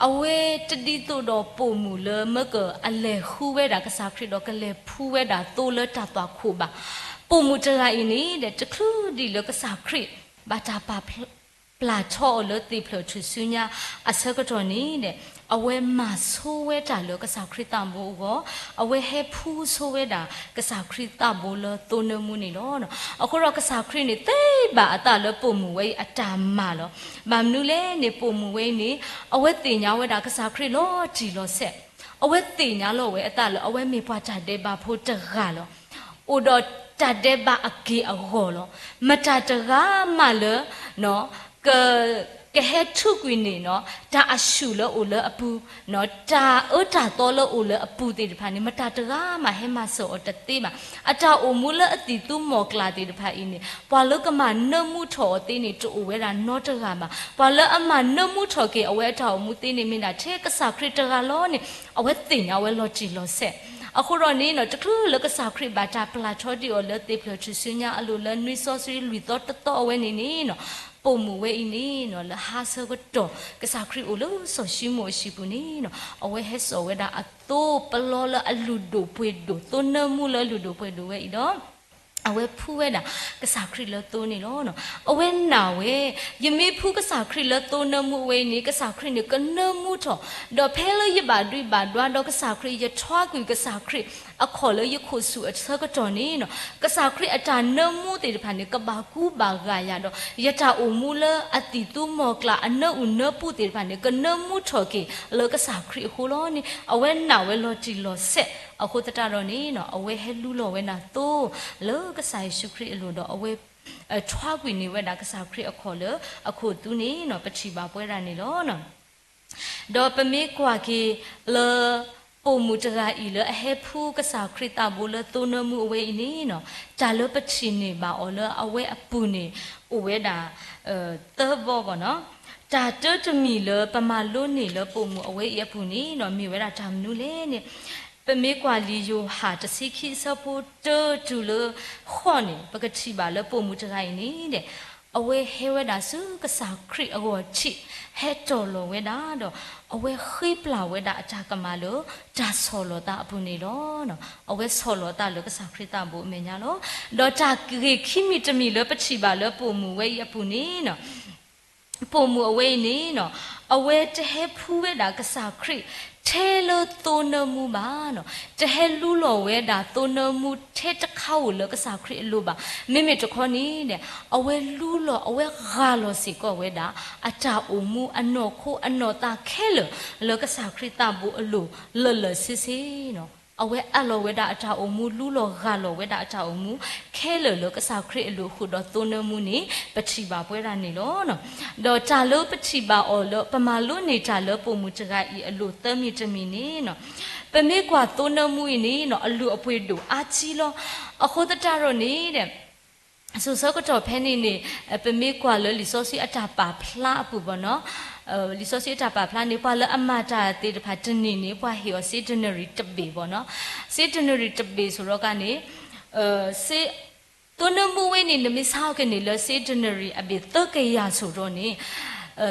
အဝဲတဒ်သိးဒီးပိာ်မုၣ်လၢမ့ၢ်ကအလဲၤဃုဝဲဒၣ်ကစၢ်ခရံာ်ဒီးကလဲၤဖှူဝဲဒၣ်သိလၢတၢ်သွၣ်ခိၣ်ဘၣ်. ပိာ်မုၣ်တဂၤအံၤန့ၣ်ဒီး တချုးဒံးလၢကစၢ်ခရံာ် ဘၣ်တၢ်ပာ် ပျၢ်ထီအီၤလၢသ့ၣ်ဖျၢၣ်ထူၣ်စုညါအဆၢကတီၢ်န့ၣ်ဒီး အဝဲမၤဆိဝဲတၢ်လၢကစၢ်ခရံာ်သးဘိအဂီၢ်, အဝဲဟဲဖှူဆိဝဲဒၣ်ကစၢ်ခရံာ်သးဘိလၢသိနၢမူန့ၣ်လီၤ. အဃိဒီးကစၢ်ခရံာ်န့ၣ် သ့ဘၣ်အသးလၢပိာ်မုၣ်ဝဲအံၤအတၢ်မၤလီၤ. ဘၣ်မနုၤလဲၣ်န့ၣ် ပိာ်မုၣ်ဝဲအံၤန့ၣ် အဝဲသ့ၣ်ညါဝဲဒၣ်ကစၢ်ခရံာ်လီၤတံၢ်လီၤဆဲး, အဝဲသ့ၣ်ညါလီၤဝဲအသးလၢအဝဲမ့ၢ်ပှၤတၢ်ဒဲးဘးဖိတဂၤလီၤ. အိၣ်ဒီးတၢ်ဒဲးဘးအက့ၢ်အဂီၤလီၤ. မတၤတဂၤမးလၢ က ကဟဲထူးကွံာ်န့ၢ်နီၤ တၢ်အဆူၣ်လၢအိၣ်လၢအပူၤ, တၢ်အၢတၢ်သီလၢအိၣ်လၢအပူၤသ့ၣ်တဖၣ်န့ၣ် မတၤတဂၤမးဟဲမၤစၢၤအီၤတသ့ဘၣ်. အတၢ်အိၣ်မူလၢအသံၣ်သူမီၢ်ကျၢ်သ့ၣ်တဖၣ်အံၤန့ၣ် ပှၤလၢကမၤနၢမူထီၣ်အီၤသ့န့ၣ် တအိၣ်ဝဲဒၣ်နီတဂၤဘၣ်. ပှၤလၢအမၤနၢမူထီၣ်က့ၤအဝဲအတၢ်အိၣ်မူသ့န့ၣ် မ့ၢ်ဒၣ်ထဲကစၢ်ခရံာ်တဂၤလီၤန့ၣ် အဝဲသ့ၣ်ညါဝဲလီၤတံၢ်လီၤဆဲး. အဃိဒီးန့ၣ်နီၤ တချုးလၢကစၢ်ခရံာ်ဘၣ်တၢ်ပျၢ်ထီဒံးအီၤလၢသ့ၣ်ဖျၢၣ်ထူၣ်စုညါအလိၤလၢနွံစီဆှံလွံၢ်သီတသီအဝဲန့ၣ်န့ၣ်နီၤ ပိာ်မုၣ်ဝဲအံၤန့ၣ်နီၤ လၢဟါဆၢကတီၢ် ကစၢ်ခရံာ်အိၣ်လၢစီၤၡံမိၣ်အဟံၣ်ပူၤန့ၣ်နီၤ အဝဲဟဲစိာ်ဝဲဒၣ်အသိပလီလၢအလုၢ်ဒိၣ်ပှ့ၤဒိၣ် သိနၢမူလၢအလုၢ်ဒိၣ်ပှ့ၤဒိၣ်ဝဲအံၤဒီး အဝဲဖှူဝဲဒၣ်ကစၢ်ခရံာ်လၢသိန့ၣ်လီၤ. အဝဲနာ်ဝဲ ယမ့ၢ်ဖှူကစၢ်ခရံာ်လၢသိနၢမူအဝဲအံၤန့ၣ် ကစၢ်ခရံာ်န့ၣ်ကနၢမူထီၣ်, ဒီးဖဲလၢယဘၣ်ဒွံးဘၣ်ဒွါဒီးကစၢ်ခရံာ် ယထွါကွံာ်ကစၢ်ခရံာ်အခီၣ်လၢယခိၣ်ဆူၣ်အဆၢကတီၢ်န့ၣ်နီၤ ကစၢ်ခရံာ်အတၢ်နၢမူသ့ၣ်တဖၣ်န့ၣ် ကဘၣ်ကူဘၣ်ဂာ်ယၤဒီး ယတၢ်အိၣ်မူလၢအသံၣ်သူမီၢ်ကျၢ်အနၢအုၣ်နၢပူသ့ၣ်တဖၣ်န့ၣ် ကနၢမူထီၣ်က့ၤလၢကစၢ်ခရံာ်အဃိလီၤန့ၣ် အဝဲနာ်ဝဲလီၤတံၢ်လီၤဆဲး အဃိသတးဒီးန့ၣ်နီၤ အဝဲဟဲလူလီၤဝဲဒၣ်သိ လၢကစၢ်ယ့ၣ်ၡူးခရံာ်အလိၤဒီးအဝဲ ထွါကွံာ်န့ၢ်ဝဲဒၣ်ကစၢ်ခရံာ်အခီၣ်လၢအခိၣ်သူန့ၣ်နီၤ ပထံၣ်ဘၣ်ပဝဲဒၣ်န့ၣ်လီၤ. ဒီးပမ့ၢ်ကွၢ်က့ၤလၢ ပိာ်မုၣ်တဂၤအံၤလၢအဟဲဖှူကစၢ်ခရံာ်သးဘိလၢသိနၢမူအဝဲအံၤန့ၣ်နီၤ တၢ်လၢပထံၣ်န့ၢ်ဘၣ်အီၤလၢအဝဲအပူၤန့ၣ် အိၣ်ဝဲဒၣ် သၢဘီဘၣ်နီၤ. တၢ်တၢတမံၤလၢပမၤလိန့ၢ်လၢပိာ်မုၣ်အဝဲအံၤအပူၤန့ၣ်နီၤ မ့ၢ်ဝဲဒၣ်တၢ်မနုၤလဲၣ်န့ၣ် ပမ့ၢ်ကွၢ်လံာ်ယိၤဟၣ်တဆံခံအဆၢဖိတၢတုၤလၢဃိးန့ၣ် ပကထံၣ်ဘၣ်လၢပိာ်မုၣ်တဂၤအံၤန့ၣ် အဝဲဟဲဝဲဒၣ်ဆူကစၢ်ခရံာ်အဂီၢ်ထံး ဟဲတီၢ်လီၤဝဲဒၣ်ဒီး အဝဲဃ့ပျၢ်ဝဲဒၣ်အတၢ်ကမၣ်လၢ တၢ်ဆီၣ်လီၤသးအပူၤန့ၣ်လီၤ. အဝဲဆီၣ်လီၤသးလၢကစၢ်ခရံာ်သးဘိအမဲာ်ညါလီၤ. ဒီးတၢ်ဂ့ၢ်ခံမံၤတမံၤလၢပထံၣ်ဘၣ်လၢပိာ်မုၣ်ဝဲအံၤအပူၤန့ၣ် ပိာ်မုၣ်အဝဲအံၤန့ၣ်နီၤ အဝဲတဟဲဖှူဝဲဒၣ်ကစၢ်ခရံာ်ထဲလၢသိနၢမူဘၣ်နီၤ, တဟဲလူလီၤဝဲဒၣ်သိနၢမူထဲတခါဧိၤလၢကစၢ်ခရံာ်အလိၤဘၣ်. မ့မ့ၢ်တခီန့ၣ် အဝဲလူလီၤ အဝဲဂၢ်လီၤစ့ၢ်ကီးဝဲဒၣ် အတၢ်အိၣ်မူအနီၢ်ခိအနီၢ်သးခဲလၢာ် လၢကစၢ်ခရံာ်သးဘိအလိၤလၢာ်လၢာ်ဆ့ဆ့နီၤ. အဝဲအးလီၤဝဲဒၣ်အတၢ်အိၣ်မူ လူလီၤဂၢ်လီၤဝဲဒၣ်အတၢ်အိၣ်မူ ခဲလၢာ်လၢကစၢ်ခရံာ်အလိၤအဃိဒီးသိနၢမူန့ၣ် ပထံၣ်ဘၣ်ပဝဲဒၣ်န့ၣ်လီၤ. ဒီးတၢ်လၢပထံၣ်ဘၣ်အီၤလၢ ပမၤလိန့ၢ်တၢ်လၢပိာ်မုၣ်တဂၤအံၤအလိၤသၢမံၤတမံၤန့ၣ်နီၤ, ပမ့ၢ်ကွၢ်သိနၢမူအံၤန့ၣ်နီၤ အလုၢ်အပှ့ၤဒိၣ်အါထံလီၤ. အဃိသတးဒီးန့ၣ် စိၤဆၢကတီၢ်ဖဲန့ၣ်န့ၣ် ပမ့ၢ်ကွၢ်လၢလံာ်စီဆှံအတၢ်ပာ်ဖျါအပူၤဘၣ်နီၤ, လံာ်စီဆှံအတၢ်ပာ်ဖျါန့ၣ် ပှၤလၢအမၤတၢ်သ့ၣ်တဖၣ်တနံၤန့ၣ် ပှၤဟ့ၣ်အီၤစ့ဒနရံၣ်တဘ့ၣ်ဘၣ်နီၤ, စ့ဒနရံၣ်တဘ့ၣ်ဆိၣ်ဒီးကါန့ၣ် သိနၢမူဝဲန့ၣ် နမ့ၢ်ဆါအီၤကန့ၢ်လၢစ့ဒနရံၣ်အဘ့ၣ်သၢကယၤဆိၣ်ဒီးန့ၣ်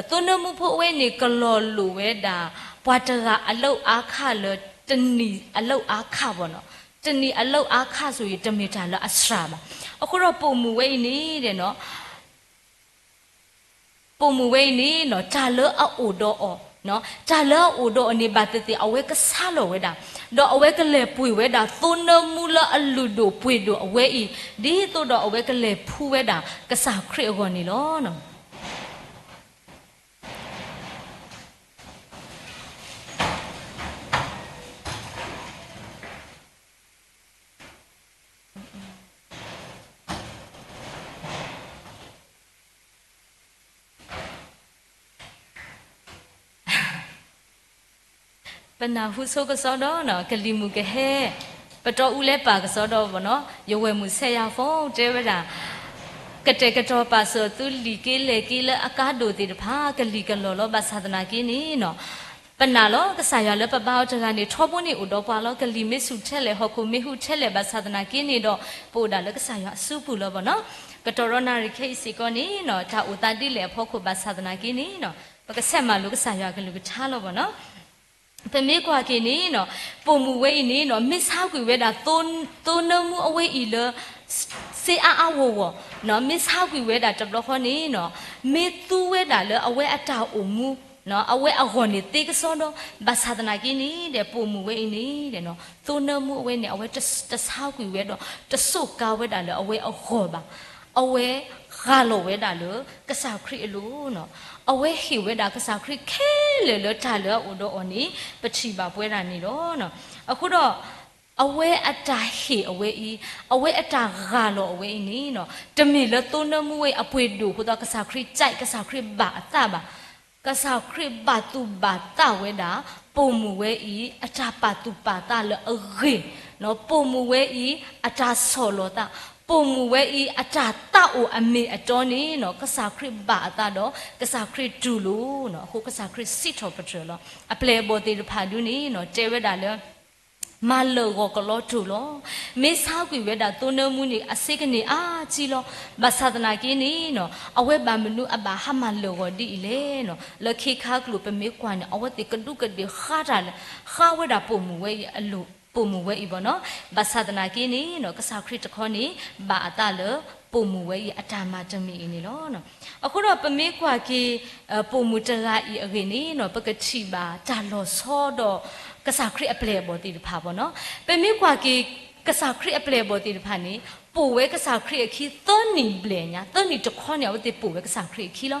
သိနၢမူဖိအဝဲန့ၣ် ကလီၤလိာ်ဝဲဒၣ် ပှၤတဂၤအလီၢ်အါခါလၢ တနံၣ်အလီၢ်အါခါဘၣ်နီၤ, တနံၣ်အလီၢ်အါခါဆိၣ်ဂ့ၤ တမ့ၢ်တၢ်လၢအစှၤဘၣ်. အဃိဒီးပိာ်မုၣ်ဝဲအံၤန့ၣ် ပိာ်မုၣ်ဝဲအံၤန့ၣ်နီၤ တၢ်လၢအအိၣ်ဒီးအီၤ, တၢ်လၢအအိၣ်ဒီးအီၤန့ၣ် ဘၣ်သ့ၣ်သ့ၣ်အဝဲကဆါလီၤဝဲဒၣ်, ဒီးအဝဲကလဲၤပှ့ၤဝဲဒၣ်သိနၢမူလၢအလုၢ်ဒိၣ်ပှ့ၤဒိၣ်အဝဲအံၤ ဒ်သိးဒီးအဝဲကလဲၤဖှူဝဲဒၣ်ကစၢ်ခရံာ်အဂီၢ်န့ၣ်လီၤ. ပနၢ်ဟူဆိကစီဒီးနီၤ ကလံၤမုၢ်ကဟဲ, ပတီၢ်အူလဲပာ်ကစီဒီးဘၣ်နီၤ ယဝဲၢ်မုၣ်ဆဲးယၤဖီတဲဝဲဒၣ် ကတဲာ်ကတီၤပာ်စၢၤသုလံာ်က့လဲၢ်က့လၢအကါဒိၣ်သ့ၣ်တဖၣ် ကလံၤကလီၤလီၤ ဘၣ်ဆၣ်သနာ်က့န့ၣ်နီၤ ပနာ်လီၤ ကစၢ်ယွၤလၢပဘါအီၤတဂၤန့ၣ် ထီဘိန့ၣ်အိၣ်ဒီးပှၤလီၤ ကလံၤမ့ၢ်ဆူၣ်ထဲလဲၣ် ဟီၣ်ခိၣ်မ့ၢ်ဟူးထဲလဲၣ် ဘၣ်ဆၣ်သနာ်က့န့ၣ်ဒီး ပအိၣ်ဒၣ်လၢကစၢ်ယွၤအစုပူၤလီၤဘၣ်နီၤ. ကတီၢ်ရီနၣ်ရံၣ်ခဲအံၤစ့ၢ်ကီးန့ၣ်နီၤ တၢ်အိၣ်သးဒ်လဲၣ်အဖီခိၣ် ဘၣ်ဆၣ်သနာ်က့န့ၣ်နီၤ ပကဆဲးမၤလိကစၢ်ယွၤအကလုၢ်ကထါလီၤဘၣ်နီၤ. ပမ့ၢ်ကွၢ်က့ၤန့ၣ်နီၤ ပိာ်မုၣ်ဝဲအံၤန့ၣ်နီၤ မ့ၢ်ဆါကွံာ်ဝဲဒၣ် သိနၢမူအဝဲအံၤလၢ စ့အါအါဂီၢ်ဂီၢ်, မ့ၢ်ဆါကွံာ်ဝဲဒၣ်တဘျီဃီန့ၣ်နီၤ မ့ၢ်သူဝဲဒၣ်လၢအဝဲအတၢ်အိၣ်မူ အဝဲအဂီၢ်န့ၣ်သ့ကစီဒီး ဘၣ်ဆၣ်သနာ်က့န့ၣ်ဒီး ပိာ်မုၣ်ဝဲအံၤန့ၣ် သိနၢမူအဝဲန့ၣ် အဝဲတဆါကွံာ်ဝဲဒီး တစိာ်ကါဝဲဒၣ်လၢအဝဲအဂီၢ်ဘၣ်. အဝဲဂၢ်လီၤဝဲဒၣ်လၢကစၢ်ခရံာ်အလိၤနီၤ, အဝဲဟ့ၣ်ဝဲဒၣ်ကစၢ်ခရံာ်ခဲလၢာ်လၢတၢ်လၢအအိၣ်ဒီးအီၤန့ၣ် ပထံၣ်ဘၣ်ပဝဲဒၣ်န့ၣ်လီၤ. အဃိဒီး အဝဲအတၢ်ဟ့ၣ်အဝဲအံၤ, အဝဲအတၢ်ဂၢ်လီၤအဝဲအံၤန့ၣ်, တမ့ၢ်လၢသိနၢမူဝဲအံၤအပှ့ၤဒိၣ်အဃိသတး ကစၢ်ခရံာ်ကစၢ် ကစၢ်ခရံာ်ဘၣ်အသးဘၣ်. ကစၢ်ခရံာ်ဘၣ်သူၣ်ဘၣ်သးဝဲဒၣ် ပိာ်မုၣ်ဝဲအံၤ အတၢ်ပာ်သူၣ်ပာ်သးလၢအဂ့ၤ, ပိာ်မုၣ်ဝဲအံၤ အတၢ်ဆီၣ်လီၤသး, ပိာ်မုၣ်ဝဲအံၤ အတၢ်သးအိၣ်အမ့ၢ်အတီန့ၣ်, ကစၢ်ခရံာ်ဘၣ်အသးဒီး ကစၢ်ခရံာ်တူၢ်လိာ်, အဃိကစၢ်ခရံာ်စံးထီၣ်ပတြၢၤလီၤ. အပျဲၢ်အဘီၣ်သ့ၣ်တဖၣ်ဒုန့ၣ် တဲဝဲဒၣ်လၢ မၤလၢာ်ဂီၤကလီတိၢ်လီၤ. မ့ၢ်ဆါကွံာ်ဝဲဒၣ်သိနၢမူန့ၣ် အစ့ကန့ၢ်အါကံလီၤ. ဘၣ်ဆၣ်သနာ်က့န့ၣ်, အဝဲဘၣ်မနုၤအဘၣ်ဟးမၤလၢာ်ဂီၤဒ်အံၤလဲၣ်. လၢခ့ခါကျိၤပမ့ၢ်ကွၢ်န့ၣ် အဝဲသ့ၣ်ကဒူးကဒ့ၣ်ဃါတၢ်လၢ ဃါဝဲဒၣ်ပိာ်မုၣ်ဝဲအံၤအလိၤ, ပိာ်မုၣ်ဝဲအံၤဘၣ်နီၤ. ဘၣ်ဆၣ်သနာ်က့န့ၣ်, ကစၢ်ခရံာ်တခီန့ၣ် ဘၣ်အသးလၢ ပိာ်မုၣ်ဝဲအံၤအတၢ်မၤတမံၤအံၤန့ၣ်လီၤ. အဃိဒီးပမ့ၢ်ကွၢ်က့ၤ ပိာ်မုၣ်တဂၤအံၤအဂ့ၢ်န့ၣ်, ပကထံၣ်ဘၣ်တၢ်လီၤဆီဒီး ကစၢ်ခရံာ်အပျဲၢ်အဘီၣ်သ့ၣ်တဖၣ်ဘၣ်နီၤ. ပမ့ၢ်ကွၢ်က့ၤ ကစၢ်ခရံာ်အပျဲၢ်အဘီၣ်သ့ၣ်တဖၣ်န့ၣ်, ပိာ်ဝဲကစၢ်ခရံာ်အခံသၢနံၣ်ဘျဲၣ်ညါ, သၢနံၣ်တခီန့ၣ် အဝဲသ့ၣ်ပိာ်ဝဲကစၢ်ခရံာ်အခံလီၤ.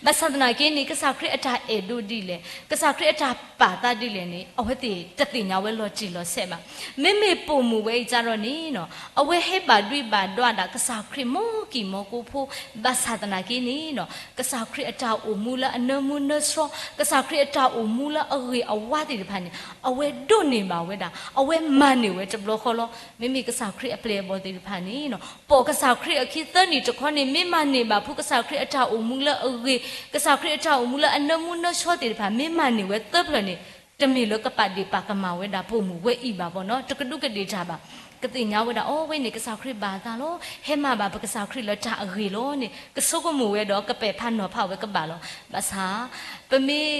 ဘၣ်ဆၣ်သနာ်က့န့ၣ် ကစၢ်ခရံာ်အတၢ်အဲၣ်ဒိးဒ်လဲၣ်, ကစၢ်ခရံာ်အတၢ်ပာ်သးဒ်လဲၣ်န့ၣ် အဝဲသ့ၣ်တသ့ၣ်ညါဝဲလီၤတံၢ်လီၤဆဲးဘၣ်. မ့မ့ၢ်ပိာ်မုၣ်ဝဲအံၤကဒီးန့ၣ်, အဝဲဟဲဘၣ်ဒွံးဘၣ်ဒွးဒၣ် ကစၢ်ခရံာ်မိၢ်ကံၢ်မိၢ်ကိဖိ, ဘၣ်ဆၣ်သနာ်က့န့ၣ်, ကစၢ်ခရံာ်အတၢ်အိၣ်မူလၢအနၢမူနၢဆှီ, ကစၢ်ခရံာ်အတၢ်အိၣ်မူလၢအဂ့ၤအဝါသ့ၣ်တဖၣ်န့ၣ်, အဝဲဒိးန့ၢ်ဘၣ်ဝဲဒၣ်, အဝဲမၤန့ၢ်ဝဲတဘျီဃီလီၤ. မ့မ့ၢ်ကစၢ်ခရံာ်အပျဲၢ်အဘီၣ်သ့ၣ်တဖၣ်န့ၣ်, ပိာ်ကစၢ်ခရံာ်အခံသၢနံၣ်တခီန့ၣ် မ့ၢ်မၤန့ၢ်ဘၣ်ဖုကစၢ်ခရံာ်အတၢ်အိၣ်မူလၢအဂ့ၤ, ကစၢ်ခရံာ်အတၢ်အိၣ်မူလၢအနၢမူနၢဆှီသ့ၣ်တဖၣ် မ့ၢ်မၤန့ၢ်ဝဲသၢဖျၢၣ်န့ၣ်, တမ့ၢ်လၢကပာ်ဒ့ၣ်ပာ်ကမၣ်ဝဲဒၣ်ပိာ်မုၣ်ဝဲအံၤဘၣ်ဘၣ်နီၤ, တကဒူးကဒ့ၣ်တၢ်ဘၣ်. ကသ့ၣ်ညါဝဲဒၣ် အိၣ်ဝဲန့ၣ် ကစၢ်ခရံာ်ဘၣ်အသးလီၤ, ဟဲမၤဘၣ်ပကစၢ်ခရံာ်လၢတၢ်အဂ့ၤလီၤန့ၣ် ကဆိကမိၣ်ဝဲဒီး ကပဲာ်ဖးနီၤဖးဝဲကဘၣ်လီၤ. ဘၣ်ဆၣ် ပမ့ၢ်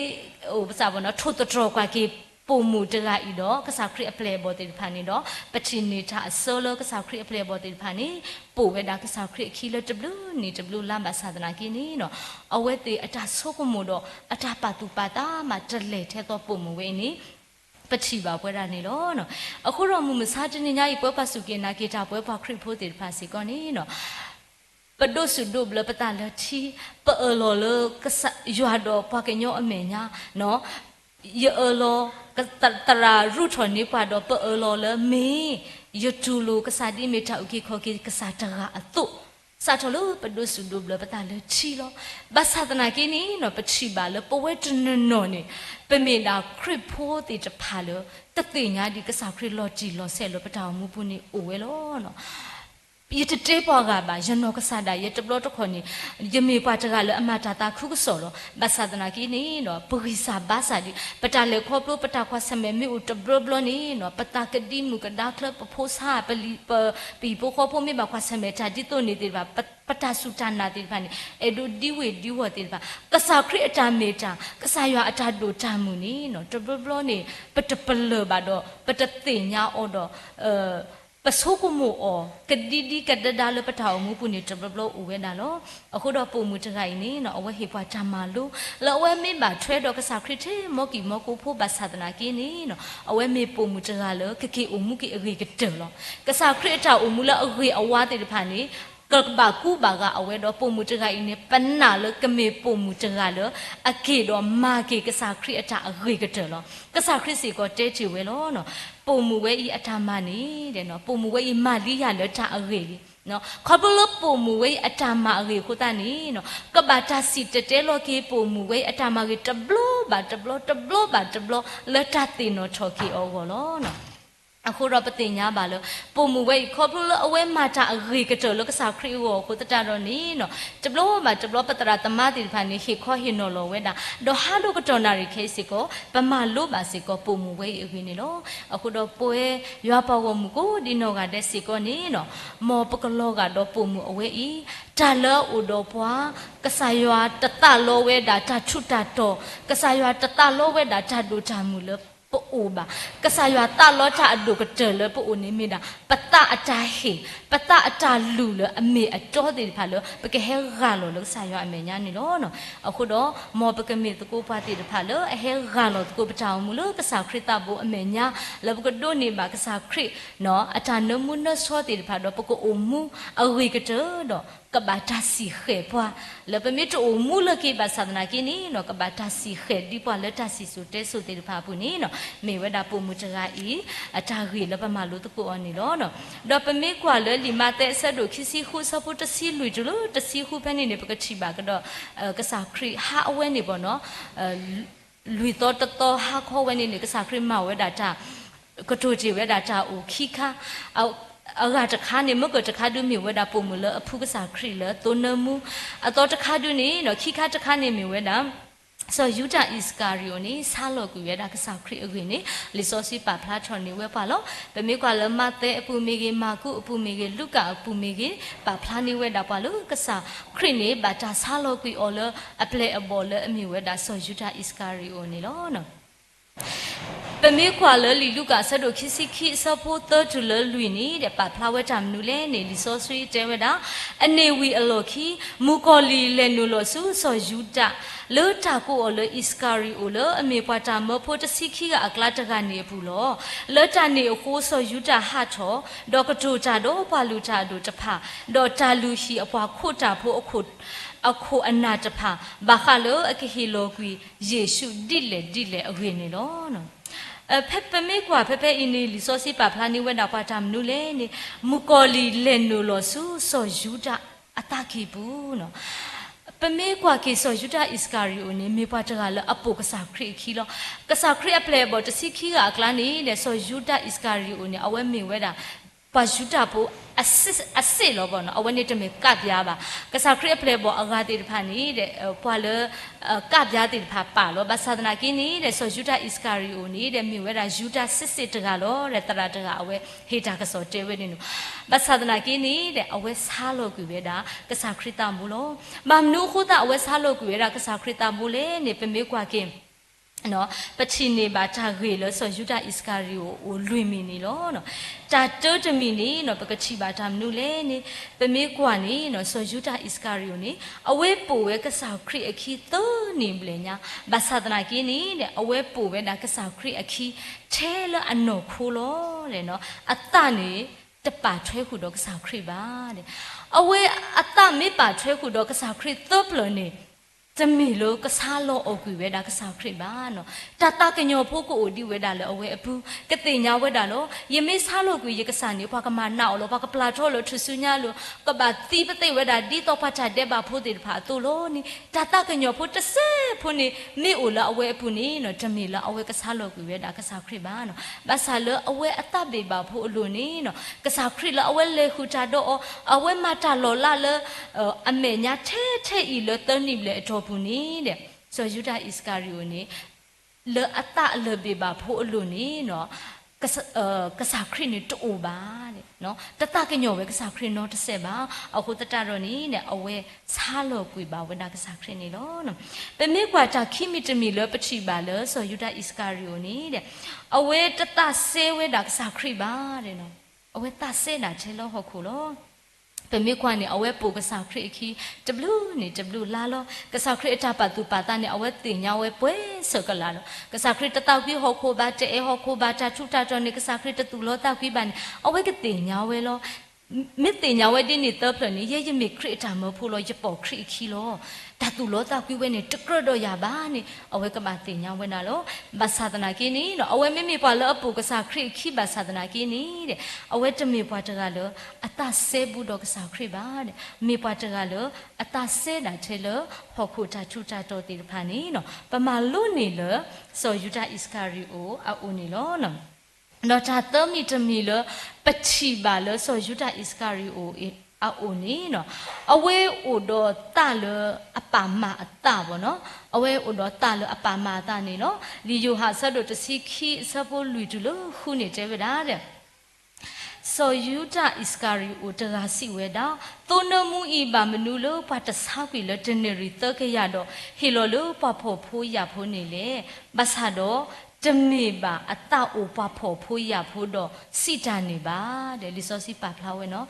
အိၣ်ပစၢ်ဘၣ်နီၤ ထိၣ်သတြီၤကွၢ်က့ၤ ပိာ်မုၣ်တဂၤအံၤဒီး ကစၢ်ခရံာ်အပျဲၢ်အဘီၣ်သ့ၣ်တဖၣ်န့ၣ်ဒီး ပထံၣ်န့ၢ်တၢ်အဆၢလၢကစၢ်ခရံာ်အပျဲၢ်အဘီၣ်သ့ၣ်တဖၣ်န့ၣ် ပိာ်ဝဲဒၣ်ကစၢ်ခရံာ်အခံလၢတဘျုးနံၣ်တဘျုးလါဘၣ်ဆၣ်သနာ်က့န့ၣ်, အဝဲသ့ၣ်အတၢ်ဆိကမိၣ်ဒီး အတၢ်ပာ်သူၣ်ပာ်သးမးတလဲၤထဲသိးပိာ်မုၣ်ဝဲအံၤန့ၣ် ပထံၣ်ဘၣ်ပဝဲဒၣ်န့ၣ်လီၤ. အဃိဒီးမုၢ်မဆါတနံၤညါအံၤ ပဝဲပှၤစူၢ်က့ၤနာ်က့ၤတၢ် ပဝဲပှၤခရံာ်ဖိသ့ၣ်တဖၣ်စ့ၢ်ကီးန့ၣ် ပဒိးစူၣ်ဒိးဘျၢပသးလၢထံ, ပအၢၣ်လီၤလၢကစၢ်ယွၤဒီးပှၤကညီအမဲာ်ညါ, ယအၢၣ်လီၤ သရၣ်ရူးထီၣ်န့ၢ်ပှၤဒီးပအၢၣ်လီၤလၢမ့ၢ် ယတူၢ်လိာ်ကစၢ်ဒ်မ့ၢ်တၢ်အုၣ်က့ၤခီၣ်က့ၤကစၢ်တဂၤအသိး, စးထီၣ်လၢပဒိးစူၣ်ဒိးဘျၢပသးလၢထံလီၤ. ဘၣ်ဆၣ်သနာ်က့န့ၣ် ပထံၣ်ဘၣ်လၢပဝဲတနီၤနီၤန့ၣ် ပမ့ၢ်ဒၣ်ခရံာ်ဖိသ့ၣ်တဖၣ်လၢ တသ့ၣ်ညါဒံးကစၢ်ခရံာ်လီၤတံၢ်လီၤဆဲးလၢပတၢ်အိၣ်မူပူၤန့ၣ်အိၣ်ဝဲလီၤ. ယတတဲပှၤဂၤဘၣ်, ယနီၢ်ကစၢ်ဒၣ်ယဲတဘျီတခီၣ်န့ၣ် ယမ့ၢ်ပှၤတဂၤလၢအမၤတၢ်သးခုကစီၣ်လီၤ. ဘၣ်ဆၣ်သနာ်က့န့ၣ် ပဂံၢ်စၢ်ဘါစၢ်ဒံး ပတၢ်လဲၤခီဖျိ ပတၢ်ကွၢ်ဆၢၣ်မဲာ်မ့ၢ်အိၣ်တဘျီဘျီန့ၣ် ပသးကဒံမုၢ်ကဒါချၢ ပဖိဆါ ပ ပဟံၣ်ဖိဃီဖိမ့ၢ်ဘၣ်ကွၢ်ဆၢၣ်မဲာ်တၢ်ဒ်သိးန့ၣ်သ့ၣ်တဖၣ် ပတၢ်စူၢ်တၢ်နာ်သ့ၣ်တဖၣ်န့ၣ် အဲၣ်ဒိးဒံဝ့ၢ်ဒံဝီၢ်သ့ၣ်တဖၣ် ကစၢ်ခရံာ်အတၢ်မ့ၢ်တၢ် ကစၢ်ယွၤအတၢ်ဒိၣ်တၢ်မုၢ်န့ၣ် တဘျီဘျီန့ၣ် ပတပလၢၢ်ဘၣ်ဒီး ပတသ့ၣ်ညါအီၤဒီး ပဆိကမိၣ်အီၤ ကဒံဒံကဒၢဒၢလၢပတၢ်အိၣ်မူပူၤန့ၣ် တဘျီဘျီအိၣ်ဝဲဒၣ်လီၤ. အဃိဒီးပိာ်မုၣ်တဂၤအံၤန့ၣ် အဝဲဟ့ၣ်ပှၤတၢ်မၤလိ လၢအဝဲမ့ၢ်ဘၣ်ထွဲဒီးကစၢ်ခရံာ်ထဲ မီၢ်ကံၢ်မီၢ်ကိဖိဘၣ်ဆၣ်သနာ်က့န့ၣ် အဝဲမ့ၢ်ပိာ်မုၣ်တဂၤလၢကက့ၤအိၣ်မူက့ၤအဂ့ၤကတၢၢ်လီၤ. ကစၢ်ခရံာ်အတၢ်အိၣ်မူလၢအဂ့ၤအဝါသ့ၣ်တဖၣ်န့ၣ် ကဘၣ်ကူဘၣ်ဂာ်အဝဲဒီးပိာ်မုၣ်တဂၤအံၤန့ၣ် ပနာ်လၢကမ့ၢ်ပိာ်မုၣ်တဂၤလၢ အက့ၤဒီးမၤက့ၤကစၢ်ခရံာ်အတၢ်အဂ့ၤကတၢၢ်လီၤ. ကစၢ်ခရံာ်စ့ၢ်ကီးတဲတ့ၢ်ဝဲလီၤ. ပိာ်မုၣ်ဝဲအံၤအတၢ်မၤန့ၣ် ပိာ်မုၣ်ဝဲအံၤမၤလံယၤလၢတၢ်အဂ့ၤလံ. ခီဖျိလၢပိာ်မုၣ်ဝဲအံၤအတၢ်မၤအဂ့ၤအဃိသတးန့ၣ် ကဘၣ်တၢ်စံၣ်တဲၤတဲလီၤက့ၤပိာ်မုၣ်ဝဲအံၤအတၢ်မၤဂ့ၤတဘျီဘၣ်တဘျီ တဘျီဘၣ်တဘျီ လၢတၢ်သ့ၣ်နီၣ်ထီၣ်က့ၤအီၤအဂီၢ်လီၤ. အဃိဒီးပသ့ၣ်ညါဘၣ်လၢ ပိာ်မုၣ်ဝဲအံၤ ခီဖျိလၢအဝဲမၤတၢ်အဂ့ၤကတၢၢ်လၢကစၢ်ခရံာ်အဂီၢ်အဃိသတးဒီးန့ၣ် တဘျီဘၣ်တဘျီပသရၣ်သမါသ့ၣ်တဖၣ်န့ၣ် ဟ့ၣ်ခီဟ့ၣ်နီၤလီၤဝဲဒၣ် ဒီးဟးဒိၣ်ကတီၢ်နၣ်ရံၣ်ခဲအံၤစ့ၢ်ကီး ပမၤလိဘၣ်စ့ၢ်ကီးပိာ်မုၣ်ဝဲအံၤအဂ့ၢ်န့ၣ်လီၤ. အဃိဒီးပဝဲယွၤပှၤဂီၢ်မုၢ်ကိးဒံနီၢ်ဂၤဒဲးစ့ၢ်ကီးန့ၣ် မ်ပကလီၤဂာ်ဒီးပိာ်မုၣ်အဝဲအံၤ တၢ်လၢအအိၣ်ဒီးပှၤ ကစၢ်ယွၤတသးလီဝဲဒၣ်တၢ်ထူးတၢ်တီၤ, ကစၢ်ယွၤတသးလီဝဲဒၣ်တၢ်ဒိၣ်တၢ်မုၢ်လၢပအိၣ်ဘၣ်, ကစၢ်ယွၤသးလီတၢ်အဒိၣ်ကတၢၢ်လၢပအိၣ်န့ၣ်မ့ၢ်ဒၣ် ပသးအတၢ်ဟ့ၣ်, ပသးအတၢ်လုၢ်လၢအမ့ၢ်အတီသ့ၣ်တဖၣ်လၢ ပကဟဲဂၢ်လီၤလၢကစၢ်ယွၤအမဲာ်ညါန့ၣ်လီၤ. အဃိဒီး မ်ပကမ့ၢ်သကိးပှၤသ့ၣ်တဖၣ်လၢအဟဲဂၢ်လီၤသကိးပတၢ်အိၣ်မူလၢကစၢ်ခရံာ်သးဘိအမဲာ်ညါ လၢပကဒိးန့ၢ်ဘၣ်ကစၢ်ခရံာ် အတၢ်နၢမူနၢဆှီသ့ၣ်တဖၣ်ဒီး ပကအိၣ်မူအဂ့ၤကတၢၢ်ဒီး ကဘၣ်တၢ်စံၣ်ဃဲၤပှၤ, လၢပမ့ၢ်တအိၣ်မူလၢက့ၤဘၣ်ဆၣ်သနာ်က့န့ၣ်နီၤ ကဘၣ်တၢ်စံၣ်ဃဲၤဒံးပှၤလၢတၢ်စံၣ်စိၤတဲစိၤသ့ၣ်တဖၣ်အပူၤန့ၣ်နီၤ မ့ၢ်ဝဲဒၣ်ပိာ်မုၣ်တဂၤအံၤ အတၢ်ဂ့ၢ်လၢပမၤလိသကိးအီၤန့ၣ်လီၤ. ဒီးပမ့ၢ်ကွၢ်လၢလံာ်မးသဲအဆၢဒိၣ်ခံဆံဃုအဆၢဖိတဆံလွံၢ်တုၤလၢတဆံဃုဖဲန့ၣ်န့ၣ် ပကထံၣ်ဘၣ်ကဒီး ကစၢ်ခရံာ်ဟးအဝဲန့ၣ်ဘၣ်နီၤ လွံၢ်သီတသီဟါခီဝဲန့ၣ်န့ၣ် ကစၢ်ခရံာ်မၤဝဲဒၣ်တၢ် ကတိၤတ့ၢ်ဝဲဒၣ်တၢ်အိၣ်ခံခါ, အဂၤတခါန့ၣ် မ့ၢ်ကတခါဒုးမ့ၢ်ဝဲဒၣ်ပိာ်မုၣ်လၢအဖုကစၢ်ခရံာ်လၢသိနၢမူ, အသီတခါဒုးန့ၣ် ခံခါတခါန့ၣ်မ့ၢ်ဝဲဒၣ် စီၤယူဒၤအံၣ်စကၤရံၤအိၣ်န့ၣ် ဆါလီၤကွံာ်ဝဲဒၣ်ကစၢ်ခရံာ်အဂ့ၢ်န့ၣ် လံာ်စီဆှံပာ်ဖျါထီၣ်န့ၢ်ဝဲပှၤလီၤ. ပမ့ၢ်ကွၢ်လၢမးသဲအပူၤမ့ၢ်ဂ့ၤ, မၢ်ကူးအပူၤမ့ၢ်ဂ့ၤ, လူၤကၣ်အပူၤမ့ၢ်ဂ့ၤ, ပာ်ဖျါန့ၢ်ဝဲဒၣ်ပှၤလၢကစၢ်ခရံာ်န့ၣ် ဘၣ်တၢ်ဆါလီၤကွံာ်အီၤလၢအပျဲၢ်အဘီၣ်လၢအမ့ၢ်ဝဲဒၣ်စီၤယူဒၤအံၣ်စကၤရံၤအိၣ်န့ၣ်လီၤ. ပမ့ၢ်ကွၢ်လၢလံာ်လူၤကၣ်အဆၢဒိၣ်ခံဆံခံအဆၢဖိသၢတုၤလၢလွံၢ်န့ၣ်ဒီး ပာ်ဖျါဝဲတၢ်မနုၤလဲၣ်န့ၣ် လံာ်စီဆှံတဲဝဲဒၣ်, အန့ၣ်ဝံၤအလီၢ်ခံ မုၣ်ကီၤလံၢ်လဲၤနုာ်လီၤဆူစီၤယူဒၤ လၢတၢ်ကိးအီၤလၢအံၣ်စကၤရံၤအိၣ်လၢအမ့ၢ်ပှၤတၢ်မၢဖိတဆံခံဂၤအကျါတဂၤန့ၣ်အပူၤလီၤ. လၢတၢ်န့ၣ်အဃိ စီၤယူဒၤဟးထီၣ်, ဒီးကတိၤတၢ်ဒီးပှၤလုၢ်တၢ်အဒိၣ်တဖၣ်, ဒီးတၢ်လုၢ်ဟံၣ်အပှၤခိးတၢ်ဖိအခိၣ် အခိၣ်အနၢ်တဖၣ် ဘၣ်ဃးလၢအကဟ့ၣ်လီၤကွံာ်ယ့ၣ်ၡူးဒ်လဲၣ်ဒ်လဲၣ်အဂ့ၢ်န့ၣ်လီၤ. ဖဲပမ့ၢ်ကွၢ်ဖဲဖဲအံၤန့ၣ် လံာ်စီဆှံပာ်ဖျါန့ၢ်ဝဲဒၣ်ပှၤတၢ်မနုၤလဲၣ်န့ၣ် မုၣ်ကီၤလံၢ်လဲၤနုာ်လီၤဆူစီၤယူဒၤအသးကံၢ်ပူၤ ပမ့ၢ်ကွၢ်က့ၤစီၤယူဒၤအံၣ်စကၤရံၤအိၣ်န့ၣ် မ့ၢ်ပှၤတဂၤလၢအပိာ်ကစၢ်ခရံာ်အခံလီၤ. ကစၢ်ခရံာ်အပျဲၢ်အဘီၣ်တဆံခံဂၤအကျါန့ၣ်ဒီး စီၤယူဒၤအံၣ်စကၤရံၤအိၣ်န့ၣ် အဝဲမ့ၢ်ဝဲဒၣ် ပှၤယူဒၤဖိ အစ့ၢ်လီၤဘၣ်နီၤ, အဝဲန့ၣ်တမ့ၢ်ကးဘျါဘၣ်. ကစၢ်ခရံာ်အပျဲၢ်အဘီၣ်အဂၤသ့ၣ်တဖၣ်န့ၣ်ဒီး ပှၤလၢ ကးဘျါသ့ၣ်တဖၣ်ပာ်လီၤ. ဘၣ်ဆၣ်သနာ်က့န့ၣ်ဒီး စီၤယူဒၤအံၣ်စကၤရံၤအိၣ်န့ၣ်ဒီး မ့ၢ်ဝဲဒၣ်ယူဒၤစ့ၢ်စ့ၢ်တဂၤလီၤ. ဒီးသရၣ်တဂၤအဝဲဟ့ၣ်တၢ်ကစီၣ်တဲဝဲန့ၣ်နီၤ. ဘၣ်ဆၣ်သနာ်က့န့ၣ်ဒီး အဝဲဆါလီၤကွံာ်ဝဲဒၣ် ကစၢ်ခရံာ်သးဘိလီၤ. ဘၣ်မနုၤအဃိသတး အဝဲဆါလီၤကွံာ်ဝဲဒၣ်ကစၢ်ခရံာ်သးဘိလဲၣ်န့ၣ် ပမ့ၢ်ကွၢ်က့ၤ ပထံၣ်န့ၢ်ဘၣ်တၢ်ဂ့ၢ်လၢစီၤယူဒၤအံၣ်စကၤရံၤအိၣ်အိၣ်လွံၢ်မံၤန့ၣ်လီၤ. တၢ်တၢတမံၤန့ၣ်နီၤ ပကထံၣ်ဘၣ်တၢ်မနုၤလဲၣ်န့ၣ် ပမ့ၢ်ကွၢ်န့ၣ်နီၤ စီၤယူဒၤအံၣ်စကၤရံၤအိၣ်န့ၣ် အဝဲပိာ်ဝဲကစၢ်ခရံာ်အခံသၢနံၣ်ဘျဲၣ်ညါ, ဘၣ်ဆၣ်သနာ်က့န့ၣ်ဒီး အဝဲပိာ်ဝဲဒၣ်ကစၢ်ခရံာ်အခံ ထဲလၢအနီၢ်ခိလီၤ. အသးန့ၣ် တပာ်ထွဲဃုာ်ဒီးကစၢ်ခရံာ်ဘၣ်. အဝဲအသးမ့ၢ်ပာ်ထွဲဃုာ်ဒီးကစၢ်ခရံာ်သၢပျၢၤန့ၣ် တမ့ၢ်လၢကဆါလီၤအီၤကွံာ်ဝဲဒၣ်ကစၢ်ခရံာ်ဘၣ်နီၤ. တၢ်သးကညီၤဖိကအိၣ်ဒံးဝဲဒၣ်လၢအဝဲအပူၤ ကသ့ၣ်ညါဝဲဒၣ်လီၤ. ယမ့ၢ်ဆါလီၤကွံာ်ယကစၢ်န့ၣ် ပှၤကမၤနးအီၤလီၤ. ပှၤကပျၢ်ထီလၢထူၣ်စုညါလီၤ. ကဘၣ်သံပသ့ၣ်ဝဲဒၣ်ဒ်သိးပှၤတၢ်ဒဲးဘးဖိသ့ၣ်တဖၣ်အသိးလီၤန့ၣ် တၢ်သးကညီၤဖိတစဲးဖိန့ၣ် မ့ၢ်အိၣ်လၢအဝဲအပူၤန့ၣ်နီၤ တမ့ၢ်လၢအဝဲကဆါလီၤကွံာ်ဝဲဒၣ်ကစၢ်ခရံာ်ဘၣ်နီၤ. ဘၣ်ဆၣ်လၢအဝဲအသးဘ့ၣ်ဘၣ်ဖိအလိၤန့ၣ်နီၤ ကစၢ်ခရံာ်လၢအဝဲလဲၤဃုာ်တၢ်ဒီးအီၤ အဝဲမၤတၢ်လီၤလးလၢ အမဲာ်ညါထဲထဲအံၤလၢသၢနံၣ်ဘျဲၣ်အတီၢ်ပူၤန့ၣ်ဒီး စီၤယူဒၤအံၣ်စကၤရံၤအိၣ်န့ၣ် လၢအသးအလၢၢ်ဘ့ၣ်ဘၣ်ဖိအလိၤန့ၣ်နီၤ ကစၢ်ခရံာ်န့ၣ်တအိၣ်ဘၣ်, တသးကညီၤဝဲကစၢ်ခရံာ်နီတစဲးဘၣ်. အဃိသတးဒီးန့ၣ် အဝဲဆါလီၤကွံာ်ဘၣ်ဝဲဒၣ်ကစၢ်ခရံာ်န့ၣ်လီၤ. ပမ့ၢ်ကွၢ်တၢ်ခံမံၤတမံၤလၢပထံၣ်ဘၣ်လၢစီၤယူဒၤအံၣ်စကၤရံၤအိၣ်န့ၣ်ဒီး အဝဲတသးစဲဝဲဒၣ်ကစၢ်ခရံာ်ဘၣ်. အဝဲသးစဲဒၣ်ထဲလၢဟီၣ်ခိၣ်လီၤ. ပမ့ၢ်ကွၢ်န့ၣ် အဝဲပိာ်ကစၢ်ခရံာ်အခံ တဘျုးန့ၣ်တဘျုးလါလီၤ. ကစၢ်ခရံာ်အတၢ်ပာ်သူၣ်ပာ်သးန့ၣ် အဝဲသ့ၣ်ညါဝဲပှဲၤဆၢကလာ်လီၤ. ကစၢ်ခရံာ်တသးကွံဟီၣ်ခိၣ်ဘၣ်, တအဲၣ်ဟီၣ်ခိၣ်ဘၣ်, တၢ်ထူးတၢ်တီၤန့ၣ် ကစၢ်ခရံာ်တသူၣ်လီသးကွံဘၣ်န့ၣ် အဝဲကသ့ၣ်ညါဝဲလီၤ. မ့ၢ်သ့ၣ်ညါဝဲဒ်န့ၣ်သၢဖျၢၣ်န့ၣ် ယဲယမ့ၢ်ခရံာ်အတၢ်မၢဖိလီၤ, ယပိာ်ခရံာ်အခံလီၤ. တၢ်သူၣ်လီသးကွံဝဲန့ၣ် တကြၢးဒီးယၤဘၣ်န့ၣ် အဝဲကဘၣ်သ့ၣ်ညါဝဲဒၣ်လီၤ. ဘၣ်ဆၣ်သနာ်က့န့ၣ်ဒီး အဝဲမ့မ့ၢ်ပှၤလၢအပိာ်ကစၢ်ခရံာ်အခံဘၣ်ဆၣ်သနာ်က့န့ၣ်ဒီး အဝဲတမ့ၢ်ပှၤတဂၤလၢအသးစဲဘူးဒီးကစၢ်ခရံာ်ဘၣ်. မ့ၢ်ပှၤတဂၤလၢအသးစဲဒၣ်ထဲလၢဟီၣ်ခိၣ်တၢ်ထူးတၢ်တီၤသ့ၣ်တဖၣ်န့ၣ် ပမၤလိန့ၢ်လၢ စီၤယူဒၤအံၣ်စကၤရံၤအိၣ်အအိၣ်န့ၣ်လီၤ. ဒီးတၢ်သၢမံၤတမံၤလၢ ပထံၣ်ဘၣ်လၢစီၤယူဒၤအံၣ်စကၤရံၤအိၣ်အအိၣ်န့ၣ် အဝဲအိၣ်ဒီးသးလၢအပာ်မၤအသးဘၣ်နီၤ, အဝဲအိၣ်ဒီးသးလၢအပာ်မၤအသးန့ၣ်လီၤ. လံာ်ယိၤဟၣ်အဆၢဒိၣ်တဆံခံအဆၢဖိလွံၢ်တုၤလၢဃုန့ၣ်တဲဝဲဒၣ် စီၤယူဒၤအံၣ်စကၤရံၤအိၣ်တဂၤစံးဝဲဒၣ်, သိနၢမူအံၤဘၣ်မနုၤလၢပှၤတဆါကွံာ်လၢတနံၤရံၣ်သၢကယၤဒီး ဟ့ၣ်လီၤလၢပှၤဖှီၣ်ဖိယာ်ဖိန့ၣ်လဲၣ်. ဘၣ်ဆၣ်ဒီး တမ့ၢ်ဘၣ်အသးအိၣ်ပှၤဖှီၣ်ဖိယာ်ဖိဒီးစံးတၢ်န့ၣ်ဘၣ်ဒီး လံာ်စီဆှံပာ်ဖျါဝဲနီၤ.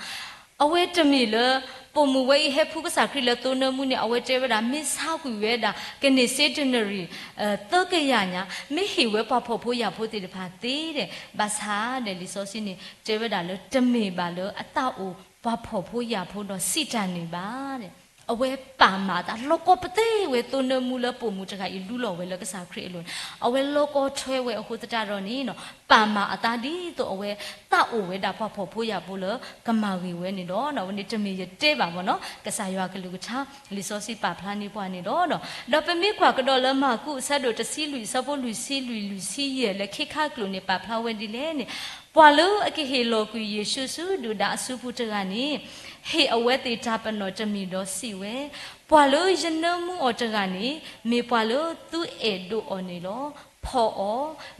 အဝဲတမ့ၢ်လၢ ပိာ်မုၣ်ဝဲအံၤဟဲဖှူကစၢ်ခရံာ်လၢသိနၢမူန့ၣ် အဝဲတဲဝဲဒၣ် မ့ၢ်ဆါကွံာ်ဝဲဒၣ် ကန့ၢ်စ့တနံၤရံၣ် သၢကယၤညါ မ့ၢ်ဟ့ၣ်ဝဲပှၤဖှီၣ်ဖိယာ်ဖိသ့ၣ်တဖၣ်သ့ဒီး ဘၣ်ဆၣ်ဒီးလံာ်စီဆှံန့ၣ် တဲဝဲဒၣ်လၢတမ့ၢ်ဘၣ်လၢအသးအိၣ် ပှၤဖှီၣ်ဖိယာ်ဖိဒီးစံးတၢ်န့ၣ်ဘၣ်. အဝဲပာ်မၤအသး လီၤကီပသ့ဝဲ သိနၢမူလၢပိာ်မုၣ်တဂၤအံၤ လူလီၤဝဲလၢကစၢ်ခရံာ်အလိၤန့ၣ် အဝဲလီၤကီထွဲဝဲအဃိသတးဒီးန့ၣ် ပာ်မၤအသးဒ်သိးအဝဲသးအိၣ်ဝဲဒၣ်ပှၤဖှီၣ်ဖိယာ်ဖိလၢကမၤဂ့ၤဝဲန့ၣ်လီၤ. အဝဲန့ၣ်တမ့ၢ်ယတဲဘၣ်ဘၣ်နီၤ, ကစၢ်ယွၤကလုၢ်ကထါ လံာ်စီဆှံပာ်ဖျါန့ၢ်ပှၤန့ၣ်လီၤ. ဒီးပမ့ၢ်ကွၢ်ကဒီးလၢမၢ်ကူးအဆၢဒိၣ်တဆံလွံၢ် အဆၢဖိလွံၢ်ဆံလွံၢ် လွံၢ်ဆံယဲၢ် လၢခံခါကျိာ်န့ၣ် ပာ်ဖျါဝဲဒ်လဲၣ်န့ၣ်, ပှၤလၢအကဟ့ၣ်လီၤကွံာ်ယ့ၣ်ၡူးဆူဒုၣ်ဒါအစုပူၤတဂၤန့ၣ် ဟ့ၣ်အဝဲသ့ၣ်တၢ်ပနီၣ်တမံၤဒီးစံးဝဲ, ပှၤလၢယနၢမူအီၤတဂၤန့ၣ် မ့ၢ်ပှၤလၢသုအဲၣ်ဒိးအီၤန့ၣ်လီၤ. ဖီၣ်အီ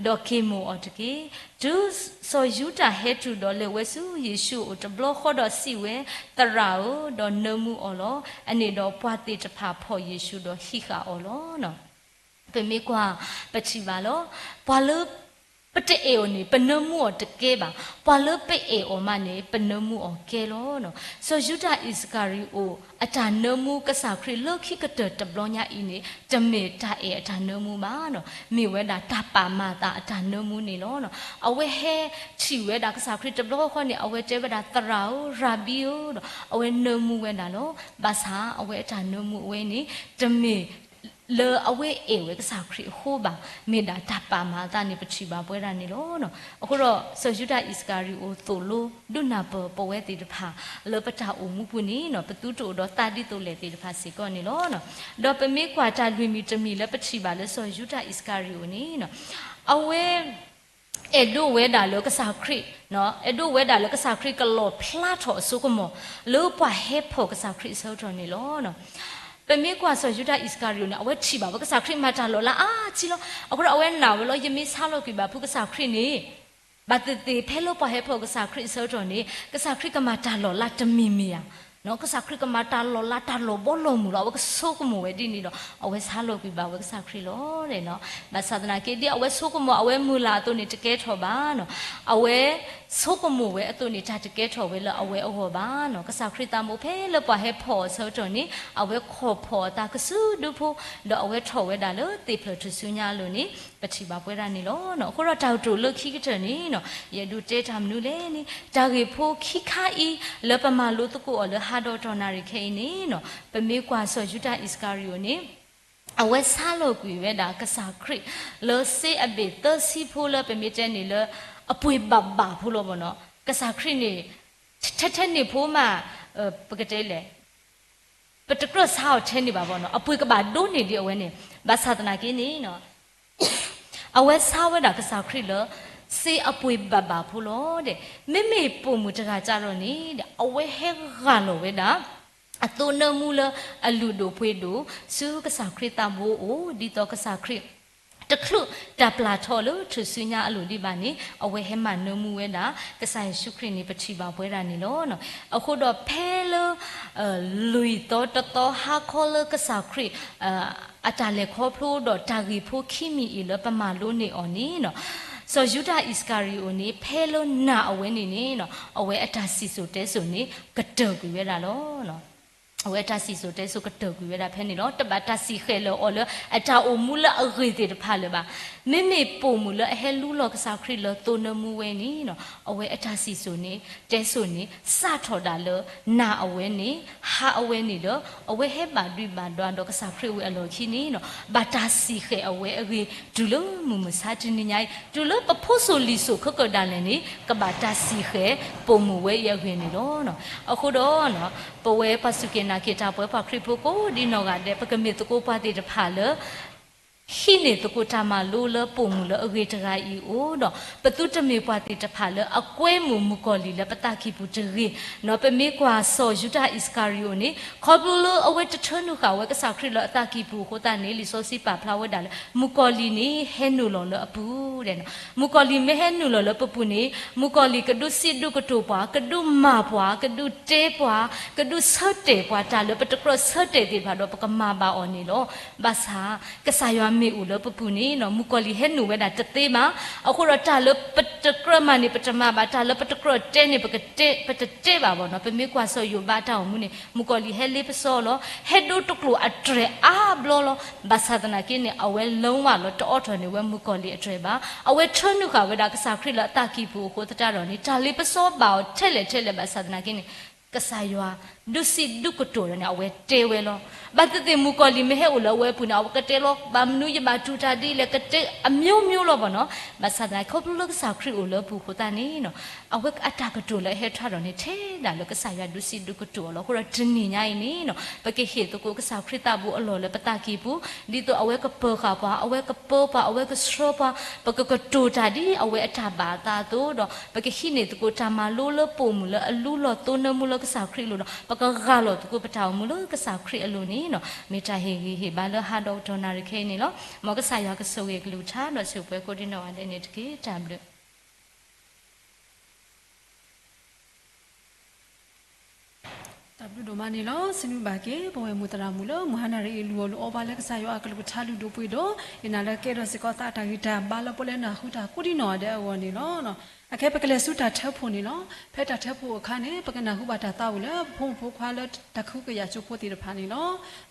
ၤ, ဒီးက့ၤမိၣ်အီၤတက့ၢ်. တုၤစီၤယူဒၤဟဲတုၤဒီးလဲၤဝဲဆူယ့ၣ်ၡူးအအိၣ်တဘျီဃီဒီးစံးဝဲ, သရၣ်ဧၢ, ဒီးနၢမူအီၤလီၤ. အန့ၣ်ဒီးပှၤသ့ၣ်တဖၣ်ဖီၣ်ယ့ၣ်ၡူးဒီးဟံးဃာ်အီၤလီၤ. ပမ့ၢ်ကွၢ်ပထံၣ်ဘၣ်လီၤ. ပှၤလၢပတအဲၣ်အီၤန့ၣ် ပနၢမူအီၤတကဲဘၣ်. ပှၤလၢပအဲၣ်အီၤမးန့ၣ် ပနၢမူအီၤကဲလီၤ. စီၤယူဒၤအံၣ်စကၤရံၤအိၣ် အတၢ်နၢမူကစၢ်ခရံာ်လၢခံကတၢၢ်တဘျီညါအံၤန့ၣ် တမ့ၢ်တၢ်အဲၣ်အတၢ်နၢမူဘၣ်နီၤ, မ့ၢ်ဝဲဒၣ်တၢ်ပာ်မၤအသးအတၢ်နၢမူန့ၣ်လီၤ. အဝဲဟဲထံၣ်ဝဲဒၣ်ကစၢ်ခရံာ်တဘျီဃီန့ၣ် အဝဲတဲဝဲဒၣ် သရၣ်ဧၢ, ရၤဘံဧၢ, ဒီးအဝဲနၢမူဝဲဒၣ်လီၤ. ဘၣ်ဆၣ်အဝဲအတၢ်နၢမူအဝဲန့ၣ် တမ့ၢ်လၢအဝဲအဲၣ်ဝဲကစၢ်ခရံာ်အဃိဘၣ်, မ့ၢ်ဒၣ်တၢ်ပာ်မၤအသးန့ၣ် ပထံၣ်ဘၣ်ပဝဲဒၣ်န့ၣ်လီၤ. အဃိဒီး စီၤယူဒၤအံၣ်စကၤရံၤအိၣ်သိၣ်လိ ဒုးနၢ်ပၢၢ်ပဝဲသ့ၣ်တဖၣ် လၢပတၢ်အိၣ်မူပူၤန့ၣ် ပသုတအိၣ်ဒီးသးဒ်သိးလဲၣ်သ့ၣ်တဖၣ်စ့ၢ်ကီးန့ၣ်လီၤ. ဒီးပမ့ၢ်ကွၢ်တၢ်လွံၢ်မံၤတမံၤလၢပထံၣ်ဘၣ်လၢစီၤယူဒၤအံၣ်စကၤရံၤအိၣ်န့ၣ် အဝဲ အဲၣ်ဒိးဝဲဒၣ်လၢကစၢ်ခရံာ်, အဲၣ်ဒိးဝဲဒၣ်လၢကစၢ်ခရံာ်ကလီၣ်ဖျါထီၣ်အစိကမီၤ လၢပှၤဟဲဖီၣ်ကစၢ်ခရံာ်အဆၢကတီၢ်န့ၣ်လီၤ. ပမ့ၢ်ကွၢ်စီၤယူဒၤအံၣ်စကၤရံၤအိၣ်န့ၣ် အဝဲထံၣ်ဘၣ်ဝဲကစၢ်ခရံာ်မၤတၢ်လီၤလးအါထံလီၤ. အဃိဒီးအဝဲနာ်ဝဲလီၤ ယမ့ၢ်ဆါလီၤကွံာ်ဘၣ်ဖုကစၢ်ခရံာ်န့ၣ် ဘၣ်သ့ၣ်သ့ၣ်ဖဲလၢပှၤဟဲဖီၣ်ကစၢ်ခရံာ်အဆၢကတီၢ်န့ၣ် ကစၢ်ခရံာ်ကမၤတၢ်လီၤလးတမံၤမံၤဧါ. ကစၢ်ခရံာ်ကမၤတၢ်လီၤလးတၢ်လီၤဘီလီၤမုၢ်လီၤ. အဝဲကဆိကမိၣ်ဝဲဒ်န့ၣ်ဒီး အဝဲဆါလီၤကွံာ်ဘၣ်ဝဲကစၢ်ခရံာ်လီၤ. ဘၣ်ဆၣ်သနာ်က့ ဒ်အဝဲဆိကမိၣ်အဝဲမုၢ်လၢ်အသိးန့ၣ် တကဲထီၣ်ဘၣ်နီၤ. အဝဲဆိကမိၣ်ဝဲအသိးန့ၣ် တၢ်တကဲထီၣ်ဝဲလၢအဝဲအဂီၢ်ဘၣ်နီၤ. ကစၢ်ခရံာ်သးဘိဖဲလၢပှၤဟဲဖီၣ်အီၤအဆၢကတီၢ်န့ၣ် အဝဲခီၣ်ဖီၣ်အသးကစုဒုဖိ ဒီးအဝဲထီၣ်ဝဲဒၣ်လၢသ့ၣ်ဖျၢၣ်ထူၣ်စုညါအလိၤန့ၣ် ပထံၣ်ဘၣ်ပဝဲဒၣ်န့ၣ်လီၤ. အဃိဒီးတၢ်ကတိၤလၢခံကတၢၢ်န့ၣ်နီၤ ယအဲၣ်ဒိးတဲတၢ်မနုၤလဲၣ်န့ၣ် တၢ်ဂ့ၢ်ဖိခံခါအံၤ လၢပမၤလိသကိးအီၤလၢဟါဒီးတနၣ်ရံၣ်ခဲအံၤန့ၣ်နီၤ ပမ့ၢ်ကွၢ်စီၤယူဒၤအံၣ်စကၤရံၤအိၣ်န့ၣ် အဝဲဆါလီၤကွံာ်ဝဲဒၣ်ကစၢ်ခရံာ် လၢစ့အဘ့ၣ်သၢဆံဖိလၢပမ့ၢ်တဲန့ၣ်လၢ အပှ့ၤဘၣ်ဘၣ်ဖိလီၤဘၣ်နီၤ. ကစၢ်ခရံာ်န့ၣ် ထဲထဲန့ၣ်ဖိမး ပကတဲလဲၣ် ပတကြၢးဆါအီၤထဲန့ၣ်ဘၣ်ဘၣ်နီၤ အပှ့ၤကဘၣ်ဒိန့ၢ်ဒံးအဝဲန့ၣ် ဘၣ်ဆၣ်သနာ်က့န့ၣ် အဝဲဆါဝဲဒၣ်ကစၢ်ခရံာ်လၢ စ့အပှ့ၤဘၣ်ဘၣ်ဖိလီၤဒီး မ့မ့ၢ်ပိာ်မုၣ်တဂၤကဒီးန့ၣ် အဝဲဟဲဂၢ်လီၤဝဲဒၣ် အသိနၢမူလၢအလုၢ်ဒိၣ်ပှ့ၤဒိၣ် ဆူကစၢ်ခရံာ်သးဘိအအိၣ် ဒ်သိးကစၢ်ခရံာ် တချုးတၢ်ပျၢ်ထီၣ်လၢထူၣ်စုညါအလိၤဒံးဘၣ်န့ၣ် အဝဲဟဲမၤနၢမူဝဲဒၣ် ကစၢ်ယ့ၣ်ၡူးခရံာ်န့ၣ် ပထံၣ်ဘၣ်ပဝဲဒၣ်န့ၣ်လီၤ. အဃိဒီးဖဲလၢ လွံၢ်သီတသီဟါခီလၢကစၢ်ခရံာ် အတၢ်လဲၤခီဖျိဒီးတၢ်ဂ့ၢ်ဖိခံမံၤအံၤလၢပမၤလိန့ၢ်အီၤန့ၣ် စီၤယူဒၤအံၣ်စကၤရံၤအိၣ်န့ၣ် ဖဲလၢနာ်အဝဲန့ၣ်န့ၣ် အဝဲအတၢ်စံၣ်စိၤတဲစိၤန့ၣ် ကတၢၢ်ကွံာ်ဝဲဒၣ်လီၤ. အဝဲအတၢ်စံၣ်စိၤတဲစိၤကတၢၢ်ကွံာ်ဝဲဒၣ်ဖဲန့ၣ်လီၤ. တဘၣ်တၢ်စံၣ်ဃဲၤလၢာ်အီၤလၢအတၢ်အိၣ်မူလၢအဂ့ၤသ့ၣ်တဖၣ်လၢၤဘၣ်. မ့မ့ၢ်ပိာ်မုၣ်လၢအဟဲလူလီၤကစၢ်ခရံာ်လၢသိနၢမူဝဲန့ၣ် အဝဲအတၢ်စံၣ်စိၤန့ၣ် တဲစိၤန့ၣ် စးထီၣ်ဒၣ်လၢ နာ်အဝဲန့ၣ် ဟးအဝဲန့ၣ်လၢ အဝဲဟဲဘၣ်ဒွံးဘၣ်ဒွါဒီးကစၢ်ခရံာ်ဝဲအလီၢ်ခံန့ၣ် ဘၣ်တၢ်စံၣ်ဃဲၤအဝဲအဂ့ၢ် တုၤလၢမုၢ်မဆါတနံၤညါအံၤ တုၤလၢပဖိစိၤလံၤစိၤခဲကၢၣ်ဒၣ်လဲာ်န့ၣ် ကဘၣ်တၢ်စံၣ်ဃဲၤပိာ်မုၣ်ဝဲအံၤအဂ့ၢ်န့ၣ်လီၤ. အဃိဒီး ပဝဲပှၤစူၢ်က့ၤနာ်က့ၤတၢ်ပဝဲပှၤခရံာ်ဖိကိးဒံနီၢ်ဂၤဒဲး ပကမ့ၢ်သကိးပှၤသ့ၣ်တဖၣ်လၢ ဟံးန့ၢ်သကိးတၢ်မၤလိလၢပိာ်မုၣ်လၢအဂ့ၤတဂၤအံၤအအိၣ်ဒီး ပသုတမ့ၢ်ပှၤသ့ၣ်တဖၣ်လၢအကွဲမုာ်မုၣ်ကီၤလံၢ်လၢပသးကံၢ်ပူၤတဂ့ၤ. ပမ့ၢ်ကွၢ်စီၤယူဒၤအံၣ်စကၤရံၤအိၣ်န့ၣ် ခီဖျိလၢအဝဲတထၢနုာ်ဃာ်ဝဲကစၢ်ခရံာ်လၢအသးကံၢ်ပူၤအဃိသတးန့ၣ် လံာ်စီဆှံပာ်ဖျါဝဲဒၣ်လၢ မုၣ်ကီၤလံၢ်န့ၣ် ဟဲနုာ်လီၤလၢအပူၤ မုၣ်ကီၤလံၢ်မ့ၢ်ဟဲနုာ်လီၤလၢပပူၤန့ၣ် မုၣ်ကီၤလံၢ်ကဒုးစံးဒုးကတိၤပှၤ, ကဒုးမၤပှၤ, ကဒုးတဲပှၤ, ကဒုးဆၢတဲာ်ပှၤ တၢ်လၢပတကြၢးဆၢတဲာ်သ့ၣ်တဖၣ်ဒီးပကမၤဘၣ်အီၤန့ၣ်လီၤ. ဘၣ်ဆၣ် ကစၢ်ယွၤမ့ၢ်အိၣ်လၢပပူၤန့ၣ် မုၣ်ကီၤလံၢ်ဟဲနုာ်ဝဲဒၣ်တသ့ဘၣ်. အဃိဒီးတၢ်လၢပတကြၢးမၤန့ၣ် ပတမၤဘၣ်, တၢ်လၢပတကြၢးတဲန့ၣ် ပတတဲဘၣ်ဘၣ်နီၤ. ပမ့ၢ်ကွၢ်စီၤယိၤဘးအတၢ်အိၣ်မူန့ၣ် မုၣ်ကီၤလံၢ်ဟဲလ့ပစီလီၤ. ဟဲဒိတကျိာ်အတြဲၤအါဘျီလီၤ. ဘၣ်ဆၣ်သနာ်က့န့ၣ် အဝဲလၢဝဲလီၤ တအိးထီၣ်န့ၢ်ဝဲမုၣ်ကီၤလံၢ်အတြဲၤဘၣ်. အဝဲထၢနုာ်ဃာ်ဝဲဒၣ်ကစၢ်ခရံာ်လၢအသးကံၢ်ပူၤအဃိသတးဒီးန့ၣ် တၢ်လ့ပစီဘၣ်အီၤထဲလဲၣ်ထဲလဲၣ်ဘၣ်ဆၣ်သနာ်က့န့ၣ် ကစၢ်ယွၤ ဒုးစံးဒုးကတိၤဒီးန့ၣ် အဝဲတဲဝဲလီၤ. ဘၣ်သ့ၣ်သ့ၣ်မုၣ်ကီၤလံၢ်မ့ၢ်ဟဲအိၣ်လၢအဝဲအပူၤန့ၣ် အဝဲကတဲလီၤ ဘၣ်မနုၤယဘၣ်တူၢ်တၢ်ဒ်လဲၣ် ကတဲ အမျိုးမျိုး လီၤဘၣ်နီၤ. ဘၣ်ဆၣ်သနာ်က့ ခီဖျိလၢကစၢ်ခရံာ်အိၣ်လၢအပူၤအဃိသတးန့ၣ်နီၤ အဝဲအတၢ်ကတိၤလၢအဟဲထီၣ်ဒီးန့ၣ် ထဲဒၣ်လၢကစၢ်ယွၤဒုးစံးဒုးကတိၤအီၤလီၤ. အဃိဒီးတနံၤညါအံၤန့ၣ်နီၤ ပကဟ့ၣ်သကိးကစၢ်ခရံာ်သးဘိအလီၢ်လၢပသးကံၢ်ပူၤ ဒ်သိးအဝဲကပၢၤဃာ်ပှၤ အဝဲကပၢပှၤ အဝဲကဆှၢပှၤ ပကကတိၤတၢ်ဒ်အဝဲအတၢ်ဘၣ်အသးအသိးဒီး ပကဟံးန့ၢ်သကိးတၢ်မၤလိလၢပိာ်မုၣ်လၢအလူလီၤသိနၢမူလၢကစၢ်ခရံာ်အလိၤဒီး ပကရၤလီၤသကိးပတၢ်အိၣ်မူလၢကစၢ်ခရံာ်အလိၤန့ၣ်နီၤ မ့ၢ်တၢ်ဟ့ၣ်ဂံၢ်ဟ့ၣ်ဘါလၢဟါဒီးကတီၢ်နၣ်ရံၣ်ခဲအံၤန့ၣ်လီၤ. မ်ကစၢ်ယွၤကဆိၣ်ဂ့ၤကလုၢ်ကထါဒီးဆိၣ်ပှဲၤကိးဒံနီၢ်ဂၤဒဲးန့ၣ်တက့ၢ်. တၢ်ဘျုး တၢ်ဘျုးဒိၣ်မးန့ၣ်လီၤ. စံးဘျုးဘၣ်က့ၤ ပဝဲမုၢ်သရၣ်မုၣ်လၢ မုၢ်ဟါနၣ်ရံၣ်အံၤ လူၤအီၣ်လူၤအီဘၣ်လၢကစၢ်ယွၤအကလုၢ်ကထါလုၢ်ဒိၣ်ပှ့ၤဒိၣ် ယနာ်လၢကဲထီၣ်စ့ၢ်ကီးသးအတၢ်ဂံၢ်တၢ်ဘါလၢပှၤလၢနၢ်ဟူတၢ်ကိးဒံနီၢ်ဂၤဒဲးအဂီၢ်န့ၣ်လီၤ. အခဲ ပကလဲၤဆူတၢ်ထၢဖှိၣ်န့ၣ်လီၤ. ဖဲတၢ်ထၢဖှိၣ်အခါန့ၣ် ပကနၢ်ဟူဘၣ်တၢ်သးဝံၣ်လၢ ပဖိမုၣ်ဖိခွါလၢတၢ်ကဟုကယာ်ကၠိဖိသ့ၣ်တဖၣ်န့ၣ်လီၤ.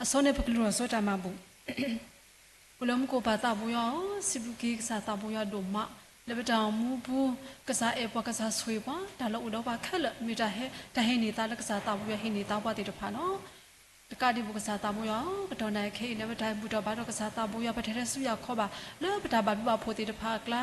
အဆိန့ၣ် ပကလူၤထီၣ်ဆိတၢ်မၤဘူၣ် အိၣ်လၢမူခိၣ်ပၢ်သးဘိယွၤဧၢ, စံးဘျုးက့ၤကစၢ်သးဘိယွၤဒိၣ်မး လၢပတၢ်အိၣ်မူပူၤ ကစၢ်အဲၣ်ပှၤ ကစၢ်ဆိၣ်ဂ့ၤပှၤ တၢ်လၢအိၣ်ဒီးပှၤခဲလၢာ် မ့ၢ်တၢ်ဟ့ၣ်န့ၢ်သါလၢကစၢ်သးဘိယွၤဟ့ၣ်န့ၢ်သါပှၤသ့ၣ်တဖၣ်လီၤ. တကးဒံးဘၣ်ကစၢ်သးဘိယွၤဧၢ, ကတီၢ်နၣ်ရံၣ်ခဲအံၤန့ၣ် ပတၢ်ဘူၣ်ထီၣ်ဘါထီၣ်ကစၢ်သးဘိယွၤ ပတဟဲဆူယၤခီဘၣ် လၢပတၢ်ဘၣ်ဘျုးဘၣ်ဖှိၣ်သ့ၣ်တဖၣ်အကျါ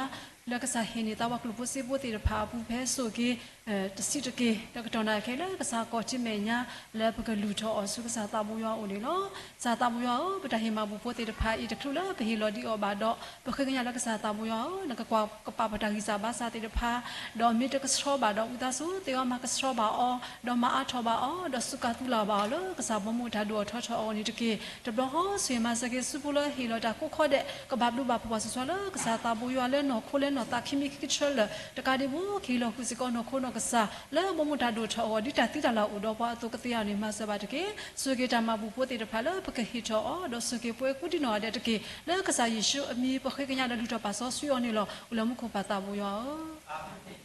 လၢကစၢ်ဟ့ၣ်န့ၢ်သါပှၤကျိၣ်ဖိစ့ဖိသ့ၣ်တဖၣ်အပူၤ ဖဲဆိၣ်ဂ့ၤက့ၤ တဆံးတက့ၢ် ဒီးကတီၢ်နၣ်ရံၣ်ခဲအံၤလၢကစၢ်ကိးထံမဲာ်ညါ လၢပကလူၤထီၣ်အီၤဆူကစၢ်သးဘိယွၤအအိၣ်န့ၣ်လီၤ. ကစၢ်သးဘိယွၤဧၢ, ပတၢ်ဟ့ၣ်မၤဘူၣ်ဖိသ့ၣ်တဖၣ်အံၤ တချုးလၢပဟ့ၣ်လီၤဒံးအီၤဘၣ်ဒီး ပဃ့ကညးလၢကစၢ်သးဘိယွၤဧၢ, နကကွၢ်ကပာ်ပတၢ်ဂံၢ်စၢ်ဘါစၢ်သ့ၣ်တဖၣ် ဒီးမ့ၢ်တကဆှီဘၣ်ဒီး ဝံသးစူၤသ့ၣ်အီၤမၤကဆှီဘၣ်အီၤ, ဒီးမၤအါထီၣ်ဘၣ်အီၤ, ဒီးစူးကါသူလၢ်ဘၣ်အီၤလၢ ကစၢ်ဘီမုၢ်တၢ်ဒိၣ်ထီၣ်ထီထီၣ်အဂီၢ်န့ၣ်တက့ၢ်. တဘျီဃီဆိၣ်ဂ့ၤမၤစၢၤက့ၤဆူဖိလၢဟ့ၣ်လီၤတၢ်ကိးခီဒဲး ကဘၣ်ဘျုးဘၣ်ဖှိၣ်ပှၤစ့ၢ်ကီးလၢကစၢ်သးဘိယွၤလၢနီၢ်ခိလၢနီၢ်သးခံမံၤခံကဆၢလၢာ် တကးဒံးဘၣ် ကဟ့ၣ်လီၤဃုာ်စ့ၢ်ကီးနီၢ်ခိနီၢ်ကစၢ် လၢဘီမုၢ်တၢ်ဒိၣ်ထီၣ်အဂီၢ် ဒ်တၢ်သံတၢ်လၤအိၣ်ဒီးပှၤအသိးကသ့အဂီၢ်န့ၣ် မၤစၢၤဘၣ်တက့ၢ်. ဆိၣ်ဂ့ၤတၢ်မၤဘူၣ်ဖိသ့ၣ်တဖၣ်လၢပကဟ့ၣ်ထီၣ်အီၤ ဒီးဆိၣ်ဂ့ၤပှၤကိးဒံနီၢ်ဂၤဒဲးတက့ၢ်. လၢကစၢ်ယ့ၣ်ၡူးအမံၤ ပဃ့ကညးဒီးလုၢ်ထီၣ်ပာ်စီဆှံအီၤန့ၣ်လီၤ. အိၣ်လၢမူခိၣ်ပၢ်သးဘိယွၤဧၢ.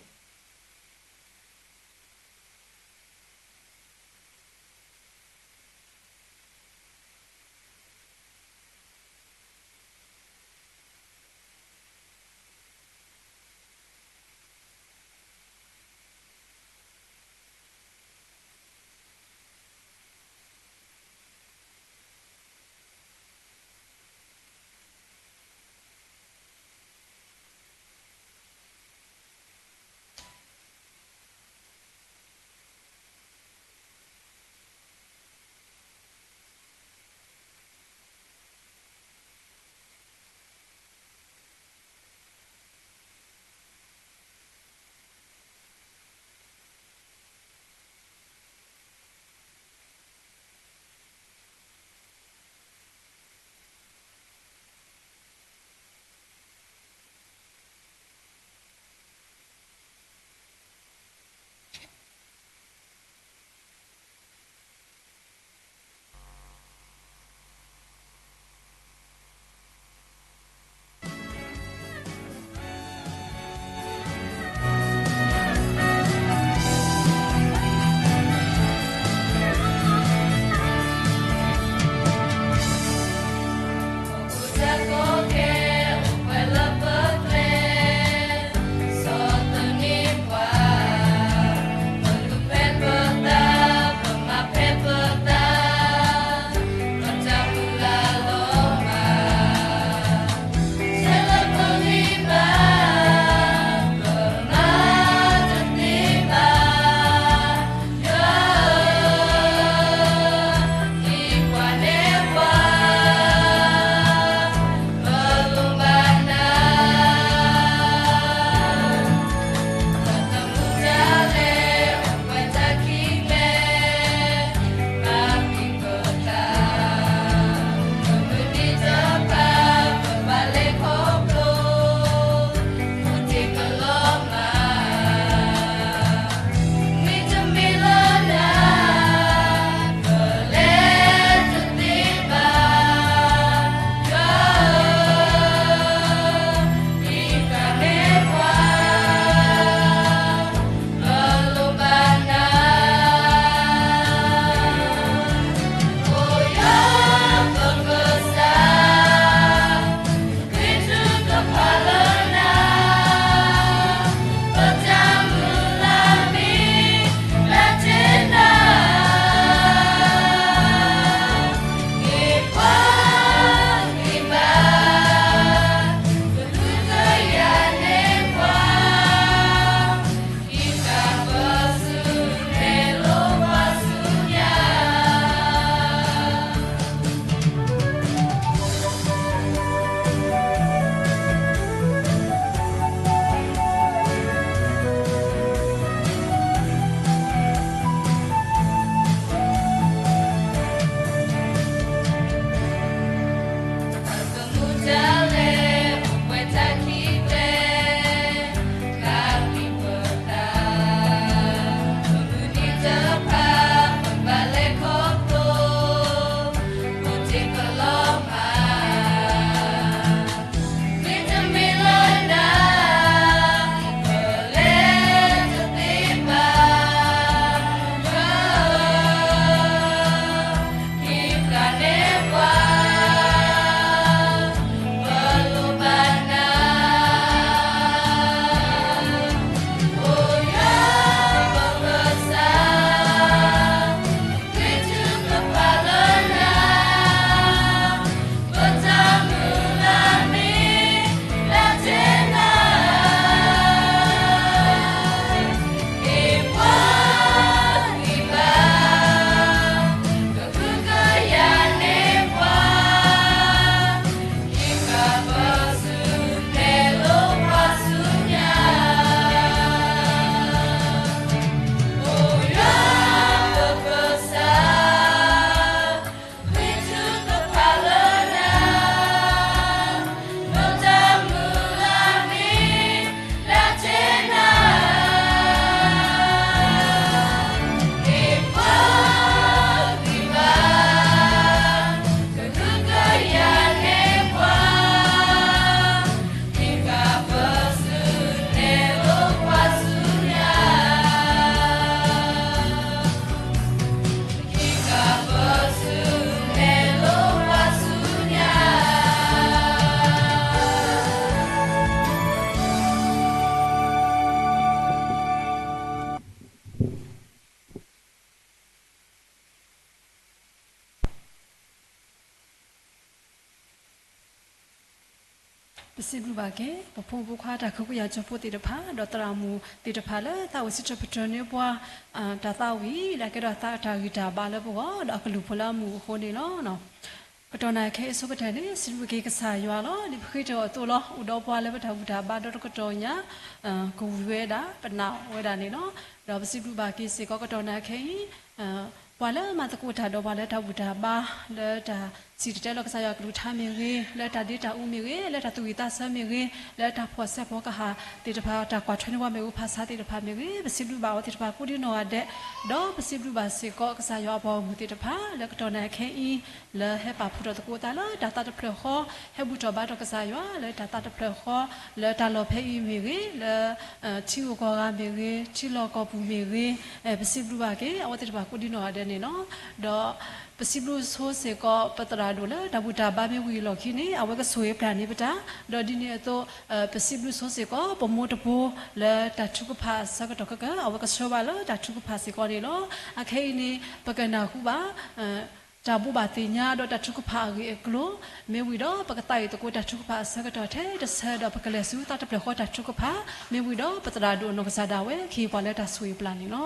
ပစံးဘျုးဘၣ်က့ၤ ပဖိမုၣ်ဖိခွါတၢ်ကဟုကယာ်ကၠိဖိသ့ၣ်တဖၣ် ဒီးသရၣ်မုၣ်သ့ၣ်တဖၣ်လၢသးအိၣ်စံးထီၣ်ပတြၢၤန့ၢ်ပှၤ တၢ်သးဝံၣ် လၢအကဲထီၣ်သးတၢ်ဂံၢ်တၢ်ဘါလၢပဂီၢ် ဒီးအကလုၢ်ဖိလၢအမုာ်အဃိန့ၣ်လီၤ. ကတီၢ်နၣ်ခဲအံၤအဆိကတၢၢ်န့ၣ် စံးဘျုးက့ၤကစၢ်ယွၤလီၤ. ဒ်ပဃ့တၢ်အသိးလီၤ အိၣ်ဒီးပှၤလၢပတၢ်ဘူၣ်တၢ်ဘါဒီတကတီၢ်ညါ ကဝံၤဝဲဒၣ် ပနာ်ဝဲဒၣ်န့ၣ်လီၤ. ဒီးပစံးဘျုးဘၣ်က့ၤစ့ၢ်ကီးကတီၢ်နၣ်ခဲအံၤ ပှၤလၢမၤသကိးတၢ်ဒီးပှၤလၢတၢ်ဘူၣ်တၢ်ဘါ လၢတၢ်စံၣ်တဲၤတဲလီၤကစၢ်ယွၤကလုၢ်ကထါမ့ၢ်ဂ့ၤ, လၢတၢ်ဒ့တၢ်အူမ့ၢ်ဂ့ၤ, လၢတၢ်သူၣ်ဝံၣ်သးဆၢမ့ၢ်ဂ့ၤ, လၢတၢ်ဖှီၣ်စဲဖှီၣ်ကဟၣ်သ့ၣ်တဖၣ် တၢ်ကွၢ်ထွဲန့ၢ်ပှၤမ့ၣ်အူဖးဆါသ့ၣ်တဖၣ်မ့ၢ်ဂ့ၤ, ပစံးဘျုးဘၣ်အဝဲသ့ၣ်တဖၣ်ကိးဒံနီၢ်ဂၤဒဲး, ဒီးပစံးဘျုးဘၣ်စ့ၢ်ကီးကစၢ်ယွၤအပှၤဂီၢ်မုၢ်သ့ၣ်တဖၣ် လၢကတီၢ်နၣ်ခဲအံၤ လၢဟဲပာ်ဖှိၣ်ထီၣ်သကိးသးလၢတၢ်သးတဖျၢၣ်ဃီ, ဟဲဘူၣ်ထီၣ်ဘါထီၣ်ကစၢ်ယွၤလၢတၢ်သးတဖျၢၣ်ဃီ, လၢတၢ်လီၢ်ဖဲအံၤမ့ၢ်ဂ့ၤ, လၢ ထံဂုၤကီၢ်ဂၤမ့ၢ်ဂ့ၤ, ထံလီၢ်ကီၢ်ပူၤမ့ၢ်ဂ့ၤ, ပစံးဘျုးဘၣ်က့ၤ အဝဲသ့ၣ်တဖၣ်ကိးဒံနီၢ်ဂၤဒဲးန့ၣ်လီၤ. ဒီးပစံးဘျုးဆိစ့ၢ်ကီး ပသရၣ်ဒိၣ်လၢတၢ်ဘူၣ်တၢ်ဘါမ့ၢ်ဝံၤအလီၢ်ခံန့ၣ် အဝဲကဆိၣ်ဂ့ၤပျၢ်န့ၢ်ပတၢ်, ဒီးဒ်န့ၣ်အသိး ပစံးဘျုးဆိစ့ၢ်ကီး ပမိၢ်တဖိလၢတၢ်ထုကဖၣ်အဆၢကတီၢ်ခဲကၢ အဝဲကဆှၢဘၣ်လၢတၢ်ထုကဖၣ်စ့ၢ်ကီးန့ၣ်လီၤ. အခဲအံၤန့ၣ် ပကနၢ်ဟူဘၣ် တၢ်ဘိးဘၣ်သ့ၣ်ညါဒီးတၢ်ထုကဖၣ်အဂ့ၢ်အကျိၤ, မ့ၢ်ဝံၤဒီးပကသးအံၤသကိးတၢ်ထုကဖၣ်အဆၢကတီၢ်ထဲတဆၢဒီး ပကလဲၤဆူသးတဖျၢၣ်ဃီတၢ်ထုကဖၣ်, မ့ၢ်ဝံၤဒီးပသရၣ်ဒိၣ်အနီၢ်ကစၢ်ဒၣ်ဝဲ ကဟ့ၣ်ပှၤလၢတၢ်ဆိၣ်ဂ့ၤပျၢ်န့ၣ်လီၤ.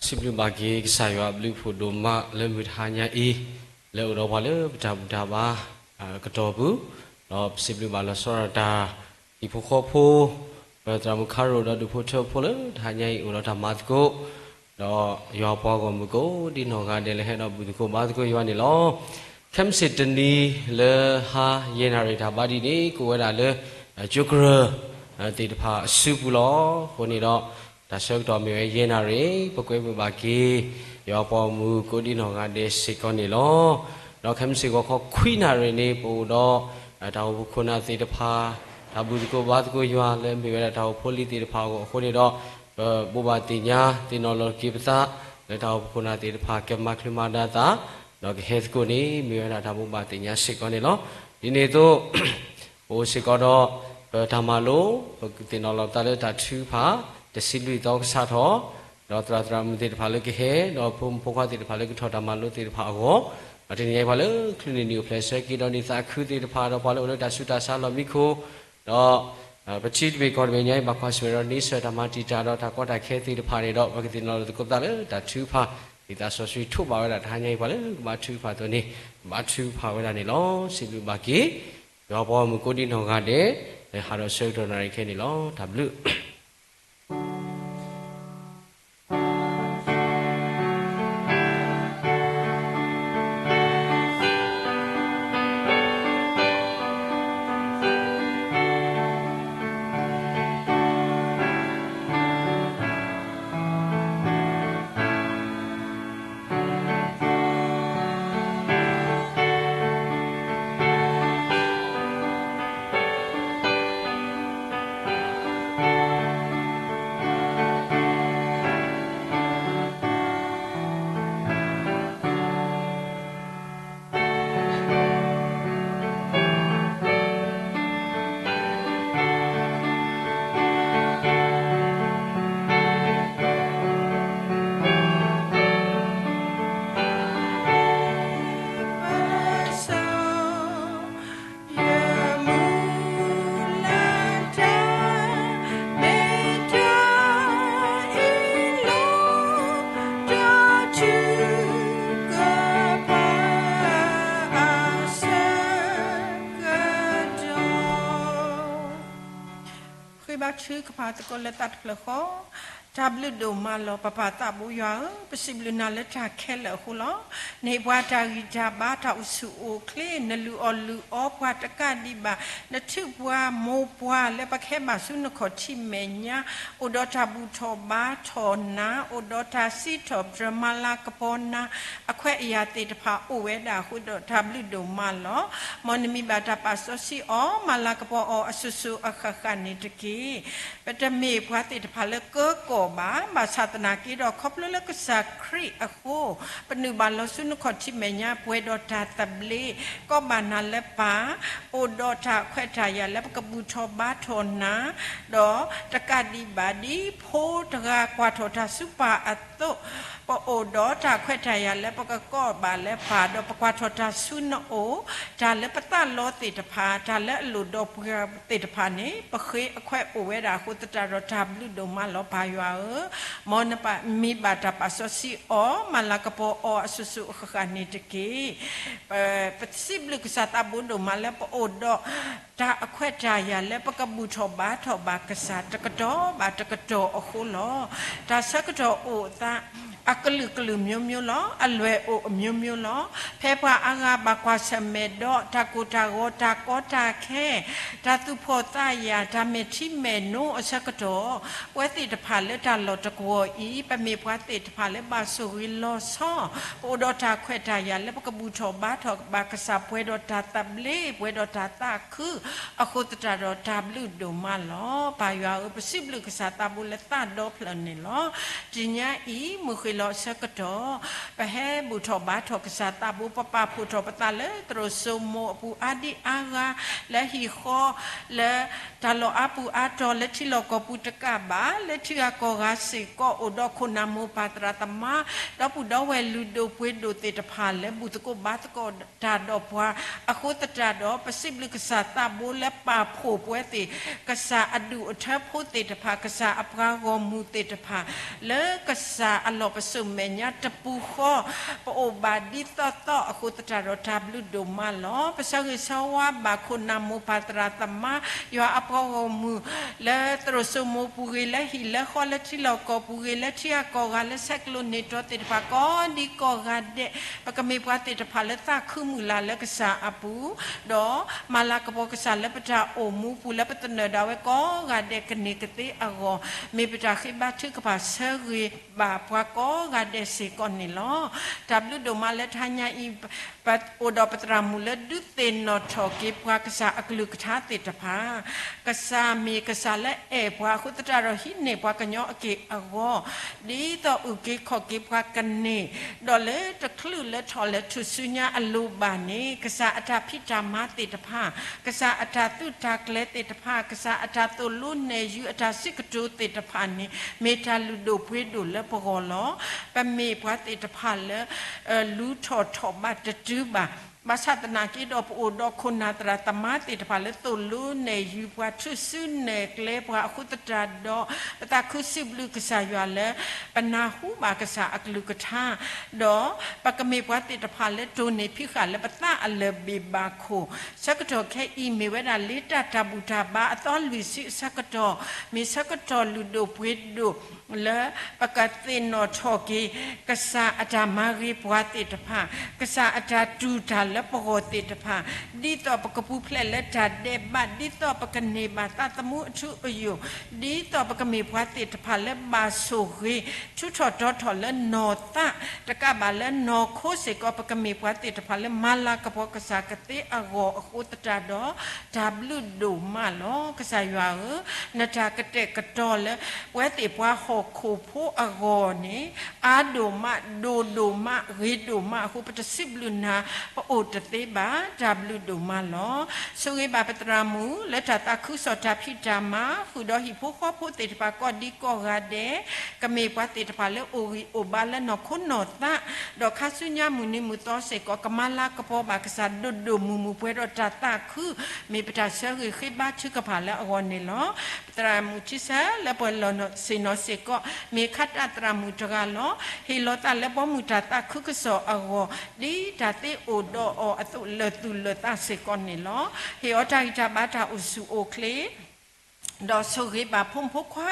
စံးဘျုးဘၣ်က့ၤကစၢ်ယွၤအဘျုးအဖှိၣ်ဒိၣ်မးလၢမုၢ်တဟါညါအံၤ, လၢအိၣ်ဒီးပှၤလၢပတၢ်ဘူၣ်တၢ်ဘါ ကတီၢ်ပူၤ, ဒီးပစံးဘျုးဘၣ်လီၤဆီဒၣ်တၢ် ဟံၣ်ဖိဃီဖိ, ပသရၣ်မုၣ်ခါရိၣ်ဒီးဒူၣ်ဖိထၢဖိလၢတဟါညါအံၤအိၣ်ဒီးတၢ်မၤသကိး, ဒီးယွၤပှၤဂီၢ်မုၢ်ကိးဒံနီၢ်ဂၤဒဲးလၢဟဲဒီးဘူၣ်သကိးဘါသကိးယွၤန့ၣ်လီၤ. ခဲမုၢ်ဆ့ၣ်တနံၤလၢဟါယဲၢ်နၣ်ရံၣ်တၢ်ဘါဒ်န့ၣ် ကအိၣ်ဝဲဒၣ်လၢ ကၠိကရၢၢ် သ့ၣ်တဖၣ်အစုပူၤလီၤ. အဃိန့ၣ်ဒီး တၢ်ဆၢကတီၢ်မ့ၢ်ဝဲယဲၢ်နၣ်ရံၣ် ပကွဲမုာ်ဘၣ်က့ၤ ယွၤပှၤဂီၢ်မုၢ်ကိးဒံနီၢ်ဂၤဒဲးစ့ၢ်ကီးန့ၣ်လီၤ. ဒီးခဲမုၢ်ဆ့ၣ်ဂီၤခီခွံနၣ်ရံၣ်န့ၣ် ပအိၣ်ဒီး တၢ်အိၣ်ဖှိၣ်ခိၣ်နၢ်သ့ၣ်တဖၣ် တၢ်ဘူၣ်သကိးဘါသကိးယွၤလၢမ့ၢ်ဝဲဒၣ်တၢ်အိၣ်ဖှိၣ်လံၤသ့ၣ်တဖၣ်အဂီၢ်အဃိန့ၣ်ဒီး ပဘိးဘၣ်သ့ၣ်ညါသ့ၣ်နီၣ်လီၤက့ၤပသး လၢတၢ်အိၣ်ဖှိၣ်ခိၣ်နၢ်သ့ၣ်တဖၣ်ကမၤချုးမၤဒါသး ဒီးကဟဲသကိးန့ၣ် မ့ၢ်ဝဲဒၣ်တၢ်ဘိးဘၣ်သ့ၣ်ညါစ့ၢ်ကီးန့ၣ်လီၤ. ဒ်န့ၣ်အသိး ပအိၣ်စ့ၢ်ကီးဒီး ပတၢ်မၤလိ ပသ့ၣ်နီၣ်လီၤပသးလၢတၢ်ထုကဖၣ် တဆံလွံၢ်သီကစးထီၣ်, ဒီးသရၣ်သရၣ်မုၣ်သ့ၣ်တဖၣ်လၢကဟဲ ဒီးဖိမုၣ်ဖိခွါသ့ၣ်တဖၣ်လၢကထီၣ်တၢ်မၤလိသ့ၣ်တဖၣ်အဂီၢ်, ဒီးတနံၤညါအံၤပှၤလၢချုးန့ၢ်နံၣ်အိၣ်ဖျဲၣ်ဆၢက့ၤဒီးန့ၢ်သးခုသ့ၣ်တဖၣ် ဒီးပှၤလၢအိၣ်လၢတၢ်ဆူးတၢ်ဆါလီၢ်မံခိၣ်, ဒီး ပထံတဘ့ၣ်ကီၢ်တဘ့ၣ်ညါအံၤ ဘၣ်ကွၢ်ဆၢၣ်မဲာ်ဒီးန့ဆၢၣ်တၢ်မၤတံာ်တာ်ဒီးတၢ်ကီတၢ်ခဲသ့ၣ်တဖၣ်န့ၣ်ဒီး ပကသ့ၣ်နီၣ်လီၤသကိးသးလၢတၢ်ထုကဖၣ်, ဒ်သးစီဆှံထိးဘၣ်ဝဲဒၣ်တဟါညါအံၤ ပှၤလၢကဘါထုကဖၣ်အသိးန့ၣ် ဘါထုကဖၣ်ဝဲဒၣ်န့ၣ်လီၤ. စံးဘျုးဘၣ်က့ၤ ယွၤပှၤဂီၢ်မုၢ်ကိးဒံနီၢ်ဂၤဒဲး လၢဟးဒီးဆၢကတီၢ်နၣ်ရံၣ်ခဲအံၤန့ၣ်လီၤ. တၢ်ဘျုး ဃ့ဘါထုကဖၣ်သကိးလၢသးတဖျၢၣ်ဃီ, တၢ်ဘျုးဒိၣ်မးလီၤ ပပၢ်သးဘိယွၤဧၢ, ပစံးဘျုးနၤလၢတၢ်ခဲလၢာ်အဃိလီၤ. နဟ့ၣ်ပှၤတၢ်ဂံၢ်တၢ်ဘါတၢ်အိၣ်ဆူၣ်အိၣ်ချ့ နလုၢ်အီၣ်လုၢ်အီပှၤတကးဒံးဘၣ်, နထုးပှၤမိၢ်ပှၢ်လၢပကဟဲဘၣ်ဆူနခီၣ်ထံးမဲာ်ညါ, အိၣ်ဒီးတၢ်ဘူၣ်ထီၣ်ဘါထီၣ်နၤ, အိၣ်ဒီးတၢ်စံးထီၣ်ပတြၢၤမၤလၤကပီၤနၤ, အခွဲးအယာ်သ့ၣ်တဖၣ်အိၣ်ဝဲဒၣ်အဃိဒီးတၢ်ဘျုးဒိၣ်မးလီၤ. မ်နမံၤဘၣ်တၢ်ပာ်စီဆှံအီၤ မၤလၤကပီၤအီၤအစိၤစိၤအဃၣ်ဃၣ်န့ၣ်တက့ၢ်. ပတမ့ၢ်ပှၤသ့ၣ်တဖၣ်လၢကၢကီၢ် တဘၣ်ဘၣ်, ဘၣ်ဆၣ်သနာ်က့ဒီး ခီဖျိလၢကစၢ်ခရံာ်အဃိ, ပနုာ်ဘၣ်လီၤဆူနခီၣ်ထံးမဲာ်ညါ ပှဲၤဒီးတၢ်သဘျ့, ကီဘၣ်နၤလၢပၢ်, အိၣ်ဒီးတၢ်ခွဲးတၢ်ယာ်လၢပကဘူၣ်ထီၣ်ဘါထီၣ်နၤ, ဒီးတကးဒံးဘၣ် ဒ်ဖိတဂၤကွၢ်ထီၣ်တၢ်ဆူပၢ်အသိး, ပအိၣ်ဒီးတၢ်ခွဲးတၢ်ယာ်လၢပကကီဘၣ်လၢပၢ်, ဒီးပကွၢ်ထီၣ်တၢ်ဆူနအိၣ်, တၢ်လၢပသးလီသ့ၣ်တဖၣ်, တၢ်လၢအလိၣ်ဒီးပှၤသ့ၣ်တဖၣ်န့ၣ် ပဃ့အခွဲးအိၣ်ဝဲဒၣ်အဃိသတးဒီး တၢ်ဘျုးဒိၣ်မးလီၤ ပၢ်ယွၤဧၢ. မ်နမံၤဘၣ်တၢ်ပာ်စီဆှံအီၤ, မၤလၤကပီၤအီၤအစိၤစိၤအဃၣ်ဃၣ်န့ၣ်တက့ၢ်. ပစံးဘျုးကစၢ်သးဘိဒိၣ်မးလၢပအိၣ်ဒီး တၢ်အခွဲးတၢ်ယာ်လၢပကဘူၣ်ထီၣ်ဘါထီၣ်ဘၣ်ကစၢ် တကတီၢ်ဘၣ်တကတီၢ်အဃိလီၤ. တၢ်ဆၢကတီၢ်အိၣ်အသး အကလုာ်ကလုာ်မျိုးမျိုးလီၤ, အလွဲၢ်အိၣ်အမျိုးမျိုးလီၤ. ဖဲပှၤအါဂၤဘၣ်ကွၢ်ဆၢၣ်မဲာ်ဒီး တၢ်ကိၢ်တၢ်ဂီၤ, တၢ်ကီတၢ်ခဲ, တၢ်သူၣ်ဖှီၣ်သးယာ်, တၢ်မဲာ်ထံမဲာ်နိအဆၢကတီၢ်, ပဝဲသ့ၣ်တဖၣ်လၢတၢ်လီၢ်တကဝီၤအံၤ ပမ့ၢ်ပှၤသ့ၣ်တဖၣ်လၢဘၣ်ဆိၣ်ဂ့ၤလီၤဆီ, ပအိၣ်ဒီးတၢ်ခွဲးတၢ်ယာ်လၢပကဘူၣ်ထီၣ်ဘါထီၣ်ဘၣ်ကစၢ် ပှဲၤဒီးတၢ်သဘျ့, ပှဲၤဒီးတၢ်သးခု, အဃိသတးဒီး တၢ်ဘျုးဒိၣ်မးလီၤ. ပၢ်ယွၤဧၢ, ပစံးဘျုးကစၢ်သးဘိလၢသးဒီဖျၢၣ်န့ၣ်လီၤ. တနံၤညါအံၤ မုၢ်ဃ့ၢ်လီၤအဆၢကတီၢ် ပဟဲဘူၣ်ထီၣ်ဘါထီၣ်ကစၢ်သးဘိ, ပပာ်ဖှိၣ်ထီၣ်ပသးလၢသရိာ်စိမိၤအပူၤ အါဒံအါဂၤ, လၢဟံၣ်ဃီ, လၢတၢ်လီၢ်အါပူၤအါတီၤ, လၢထံလီၢ်ကီၢ်ပူၤတကးဘၣ်, လၢထံဂၤကီၢ်ဂၤစ့ၢ်ကီး အိၣ်ဒီးခိၣ်နၢ်မိၢ်ပၢ်သရၣ်သမါ, ဒီပုၢ်ဒီဝဲၢ်လုၢ်ဒိၣ်ပှ့ၤဒိၣ်သ့ၣ်တဖၣ်လၢ ဘူၣ်သကိးဘါသကိးတၢ်ဒီးပှၤ, အဃိသတးဒီး ပစံးဘျုးကစၢ်သးဘိလၢပာ်ဖှိၣ်ပဝဲသ့ၣ် ကစၢ်အဒူၣ်အထၢဖိသ့ၣ်တဖၣ်, ကစၢ်အပှၤဂီၢ်မုၢ်သ့ၣ်တဖၣ်, လၢကစၢ်အလီၢ်ပစိာ်မဲာ်ညါတပူၤဃီ, ပအိၣ်ဘၣ်ဒ်သိးသိးအဃိသတးဒီး တၢ်ဘျုးဒိၣ်မးလီၤ. ပဆၢဂ့ၤဆၢဝါဘၣ်ခိၣ်နၢ်မိၢ်ပၢ်သရၣ်သမါ, ယွၤအပှၤဂီၢ်မုၢ်, လၢသရိာ်စိမိၤပူၤဂ့ၤ, လၢဟံၣ်လၢဃီ, လၢထံလီၢ်ကီၢ်ပူၤဂ့ၤ, လၢထံဂၤကီၢ်ဂၤ, လၢဆဲးကျိးန့ၢ်တီသ့ၣ်တဖၣ် ကိးဒံကိးဂၤဒဲး, ပကမ့ၢ်ပှၤသ့ၣ်တဖၣ်လၢသးခုမုၢ်လၢ်လၢကစၢ်အပူၤ, ဒီးမၤလၤကပီၤကစၢ်လၢပတၢ်အိၣ်မူပူၤ လၢပသနၢၣ်ဒၣ်ဝဲကိးဂၤဒဲးကန့ၢ်ကသ့အဂီၢ်, မ့ၢ်ပတၢ်ဃ့ဘါထုကဖၣ်ဆၢဂ့ၤဘၣ်ပှၤကိးဂၤဒဲးစ့ၢ်ကီးန့ၣ်လီၤ. တၢ်ဘျုးဒိၣ်မးလၢတဟါညါအံၤ ပအိၣ်ဒီးပသရၣ်မုၣ်လၢဒုးသ့ၣ်နီၣ်ထီၣ်က့ၤပှၤကစၢ်အကလုၢ်ကထါသ့ၣ်တဖၣ်, ကစၢ်မ့ၢ်ကစၢ်လၢအဲၣ်ပှၤအဃိသတးဒီး ဟံးန့ၢ်ပှၤကညီအက့ၢ်အဂီၤ, ဒ်သိးအုၣ်က့ၤခီၣ်က့ၤပှၤကန့ၢ်, ဒီးလၢတချုးလၢထီၣ်လဲၤထူၣ်စုညါအလိၤဘၣ်န့ၣ် ကစၢ်အတၢ်ဖံးတၢ်မၤသ့ၣ်တဖၣ်, ကစၢ်အတၢ်သုးတၢ်ကျဲၤသ့ၣ်တဖၣ်, ကစၢ်အတၢ်သိၣ်လိနဲၣ်ယုၤအတၢ်စံးကတိၤသ့ၣ်တဖၣ်န့ၣ် မ့ၢ်တၢ်လုၢ်ဒိၣ်ပှ့ၤဒိၣ်လၢပဂီၢ်လီၤ. ပမ့ၢ်ပှၤသ့ၣ်တဖၣ်လၢ လူၤထီၣ်ထီၣ်ဘးတတုၤဘၣ်. ဘၣ်ဆၣ်သနာ်က့ဒီး ပအိၣ်ဒီးခိၣ်နၢ်သရၣ်သမါသ့ၣ်တဖၣ်လၢသိၣ်လိနဲၣ်ယုၤပှၤ ထူၣ်စုနဲၣ်ကျဲပှၤအဃိသတးဒီး ပသးခုစံးဘျုးကစၢ်ယွၤလၢ ပနၢ်ဟူဘၣ်ကစၢ်အကလုၢ်ကထါ, ဒီးပကမ့ၢ်ပှၤသ့ၣ်တဖၣ်လၢတိၢ်န့ၢ်ဖံးဃာ်လၢပသးအလၢၢ်ဘ့ၣ်ဘၣ်ခိၣ်, ဆၢကတီၢ်ခဲအံၤ မ့ၢ်ဝဲဒၣ်လ့တၢ်တၢ်ဘူၣ်တၢ်ဘါအသီလွံၢ်ဆံအဆၢကတီၢ်, မ့ၢ်ဆၢကတီၢ်လုၢ်ဒိၣ်ပှ့ၤဒိၣ် လၢပကသ့ၣ်နီၣ်ထီၣ်က့ၤ ကစၢ်အတၢ်မၤဂ့ၤပှၤသ့ၣ်တဖၣ်, ကစၢ်အတၢ်တူၢ်တၢ်လၢပဂီၢ်သ့ၣ်တဖၣ်, ဒ်သိးပကပူၤဖျဲးလၢတၢ်ဒဲးဘး, ဒ်သိးပကန့ၢ်ဘၣ်သးသမူအထူအယိာ်, ဒ်သိးပကမ့ၢ်ပှၤသ့ၣ်တဖၣ်လၢဘၣ်ဆိၣ်ဂ့ၤ ထူးထီၣ်တီထီၣ်လၢနီၢ်သး, တကးဘၣ်လၢနီၢ်ခိစ့ၢ်ကီး, ပကမ့ၢ်ပှၤသ့ၣ်တဖၣ်လၢမၤလၤကပီၤကစၢ်ကသ့အဂီၢ်အဃိသတးဒီး တၢ်ဘျုးဒိၣ်မးလီၤ. ကစၢ်ယွၤဧၢ, နတၢ်ကတဲာ်ကတီၤလၢ ပဝဲသ့ၣ်ပှၤဟီၣ်ခိၣ်ဖိအဂီၢ်န့ၣ် အါဒိၣ်မး, ဒိၣ်ဒိၣ်မး, ဂ့ၤဒိၣ်မးအဃိ ပတစံးဘျုးနၤ ပအိၣ်တသ့ဘၣ်. တၢ်ဘျုးဒိၣ်မးလီၤ. ဆိၣ်ဂ့ၤဘၣ်ပသရၣ်မုၣ် လၢတၢ်သးခုကစီၣ်တၢ်ဖံးတၢ်မၤ, ဃုာ်ဒီးဟံၣ်ဖိဃီဖိသ့ၣ်တဖၣ်ကိးဒံကိးဂၤဒဲး, ကမ့ၢ်ပှၤသ့ၣ်တဖၣ်လၢအိၣ်ဂံၢ်အိၣ်ဘါလၢနီၢ်ခိနီၢ်သး, ဒီးခါဆူညါမုၢ်နံၤမုၢ်သီစ့ၢ်ကီး ကမၤလၤကပီၤဘၣ်ကစၢ်ဒိၣ်ဒိၣ်မုၢ်မုၢ် ပှဲၤဒီးတၢ်သးခု, မ့ၢ်ပတၢ်ဆၢဂ့ၤဃ့ဘါထုကဖၣ်လၢအဂီၢ်န့ၣ်လီၤ. ပသရၣ်မုၣ်ထံဆၢလၢပှၤလီၢ်ဆ့ၣ်နီၤစ့ၢ်ကီး မ့ၢ်ခါတၢ်သရၣ်မုၣ်တဂၤလီၤ. ဟ့ၣ်လီၤသးလၢဘီမုၢ်တၢ်သးခုကစီၣ်အဂီၢ်, ဒ်တၢ်သ့အိၣ်ဒီးအီၤအသိး လၢာ်သူၣ်လၢာ်သးစ့ၢ်ကီးန့ၣ်လီၤ. ဟ့ၣ်အီၤတၢ်ဂံၢ်တၢ်ဘါတၢ်အိၣ်ဆူၣ်အိၣ်ချ့ ဒီးဆိၣ်ဂ့ၤဘၣ်ဖိမုၣ်ဖိခွါ,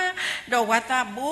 ဒီးဝၤသးဘိ,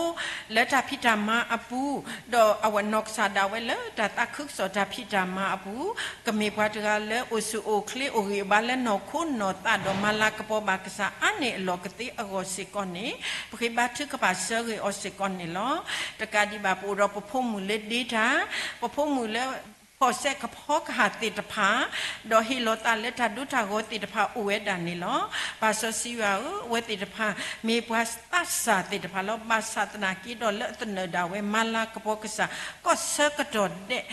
လၢတၢ်ဖံးတၢ်မၤအပူၤ, ဒီးအဝဲနီၢ်ကစၢ်ဒၣ်ဝဲလၢတၢ်သးခုကစီၣ်တၢ်ဖံးတၢ်မၤအပူၤ, ကမ့ၢ်ပှၤတဂၤလၢအိၣ်ဆူၣ်အိၣ်ချ့ အိၣ်ဂံၢ်အိၣ်ဘါလၢနီၢ်ခိနီၢ်သး ဒီးမၤလၤကပီၤဘၣ်ကစၢ်အါန့ၢ်အလီၢ်ကသ့အဂီၢ်စ့ၢ်ကီးန့ၣ်, ပဃ့ဘါထုကဖၣ်ဆၢဂ့ၤအီၤစ့ၢ်ကီးန့ၣ်လီၤ. တကးဒံးဘၣ် ပအိၣ်ဒီးပဖိမုၣ်လၢဒ့တၢ်, ပဖိမုၣ်လၢ ဖီၣ်စဲးကဖီကဟၣ်သ့ၣ်တဖၣ်, ဒီးဟ့ၣ်လီၤသးလၢတၢ်ဒိတၢ်ဂီၤသ့ၣ်တဖၣ်အိၣ်ဝဲဒၣ်န့ၣ်လီၤ. ပၢ်စီဆှံယွၤဧၢ, အဝဲသ့ၣ်တဖၣ် မ့ၢ်ပှၤသးစၢ်သ့ၣ်တဖၣ်လီၤ. ဘၣ်ဆၣ်သနာ်က့ဒီးလၢအသနၢၣ်ဒၣ်ဝဲ မၤလၤကပီၤကစၢ် ကီၢ်ဆၢကတီၢ်ဒဲး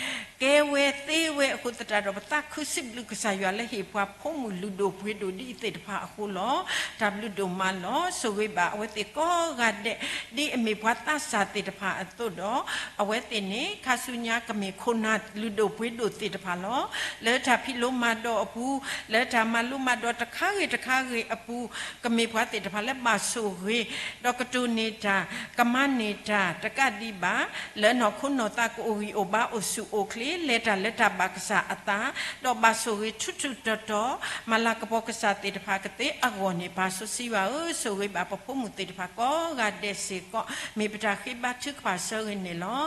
ကဲဝဲသ့ဝဲအဃိသတးဒီး ပသးခုစံးဘျုးကစၢ်ယွၤလၢဟ့ၣ်ပှၤဖိမုၣ်လုၢ်ဒိၣ်ပှ့ၤဒိၣ်ဒ်အံၤသ့ၣ်တဖၣ်အဃိလီၤ. တၢ်ဘျုးဒိၣ်မးလီၤ. ဆိၣ်ဂ့ၤဘၣ်အဝဲသ့ၣ်ကိးဂၤဒဲး ဒ်အမ့ၢ်ပှၤသးစၢ်သ့ၣ်တဖၣ်အသိးဒီး အဝဲသ့ၣ်န့ၣ် ခါဆူညါကမ့ၢ်ခိၣ်နၢ်လုၢ်ဒိၣ်ပှ့ၤဒိၣ်သ့ၣ်တဖၣ်လီၤ. လၢတၢ်ဖံးလိမၤဒိးအပူၤ, လၢတၢ်မၤလိမၤဒိးတခါဂ့ၤတခါဂ့ၤအပူၤ, ကမ့ၢ်ပှၤသ့ၣ်တဖၣ်လၢဘၣ်ဆိၣ်ဂ့ၤ, ဒီးကတိၤန့ၢ်တၢ်, ကမၤန့ၢ်တၢ်တကးဒံးဘၣ်, လၢနီၢ်ခိနီၢ်သးကအိၣ်ဂံၢ်အိၣ်ဘါအိၣ်ဆူၣ်အိၣ်ချ့, လဲၤတၢ်လၢတၢ်ဘၣ်ကစၢ်အသး, ဒီးဘၣ်ဆိၣ်ဂ့ၤထူးထူးတီၤတီၤ, မၤလၤကပီၤကစၢ်သ့ၣ်တဖၣ်ကသ့အဂီၢ်န့ၣ် ပၢ်စီဆှံယွၤဧၢ, ဆိၣ်ဂ့ၤဘၣ်ပဖိမုၣ်သ့ၣ်တဖၣ်ကိးဂၤဒဲးစ့ၢ်ကီး, မ့ၢ်ပတၢ်ဃ့ဘါထုကဖၣ်ဆၢဂ့ၤန့ၣ်လီၤ.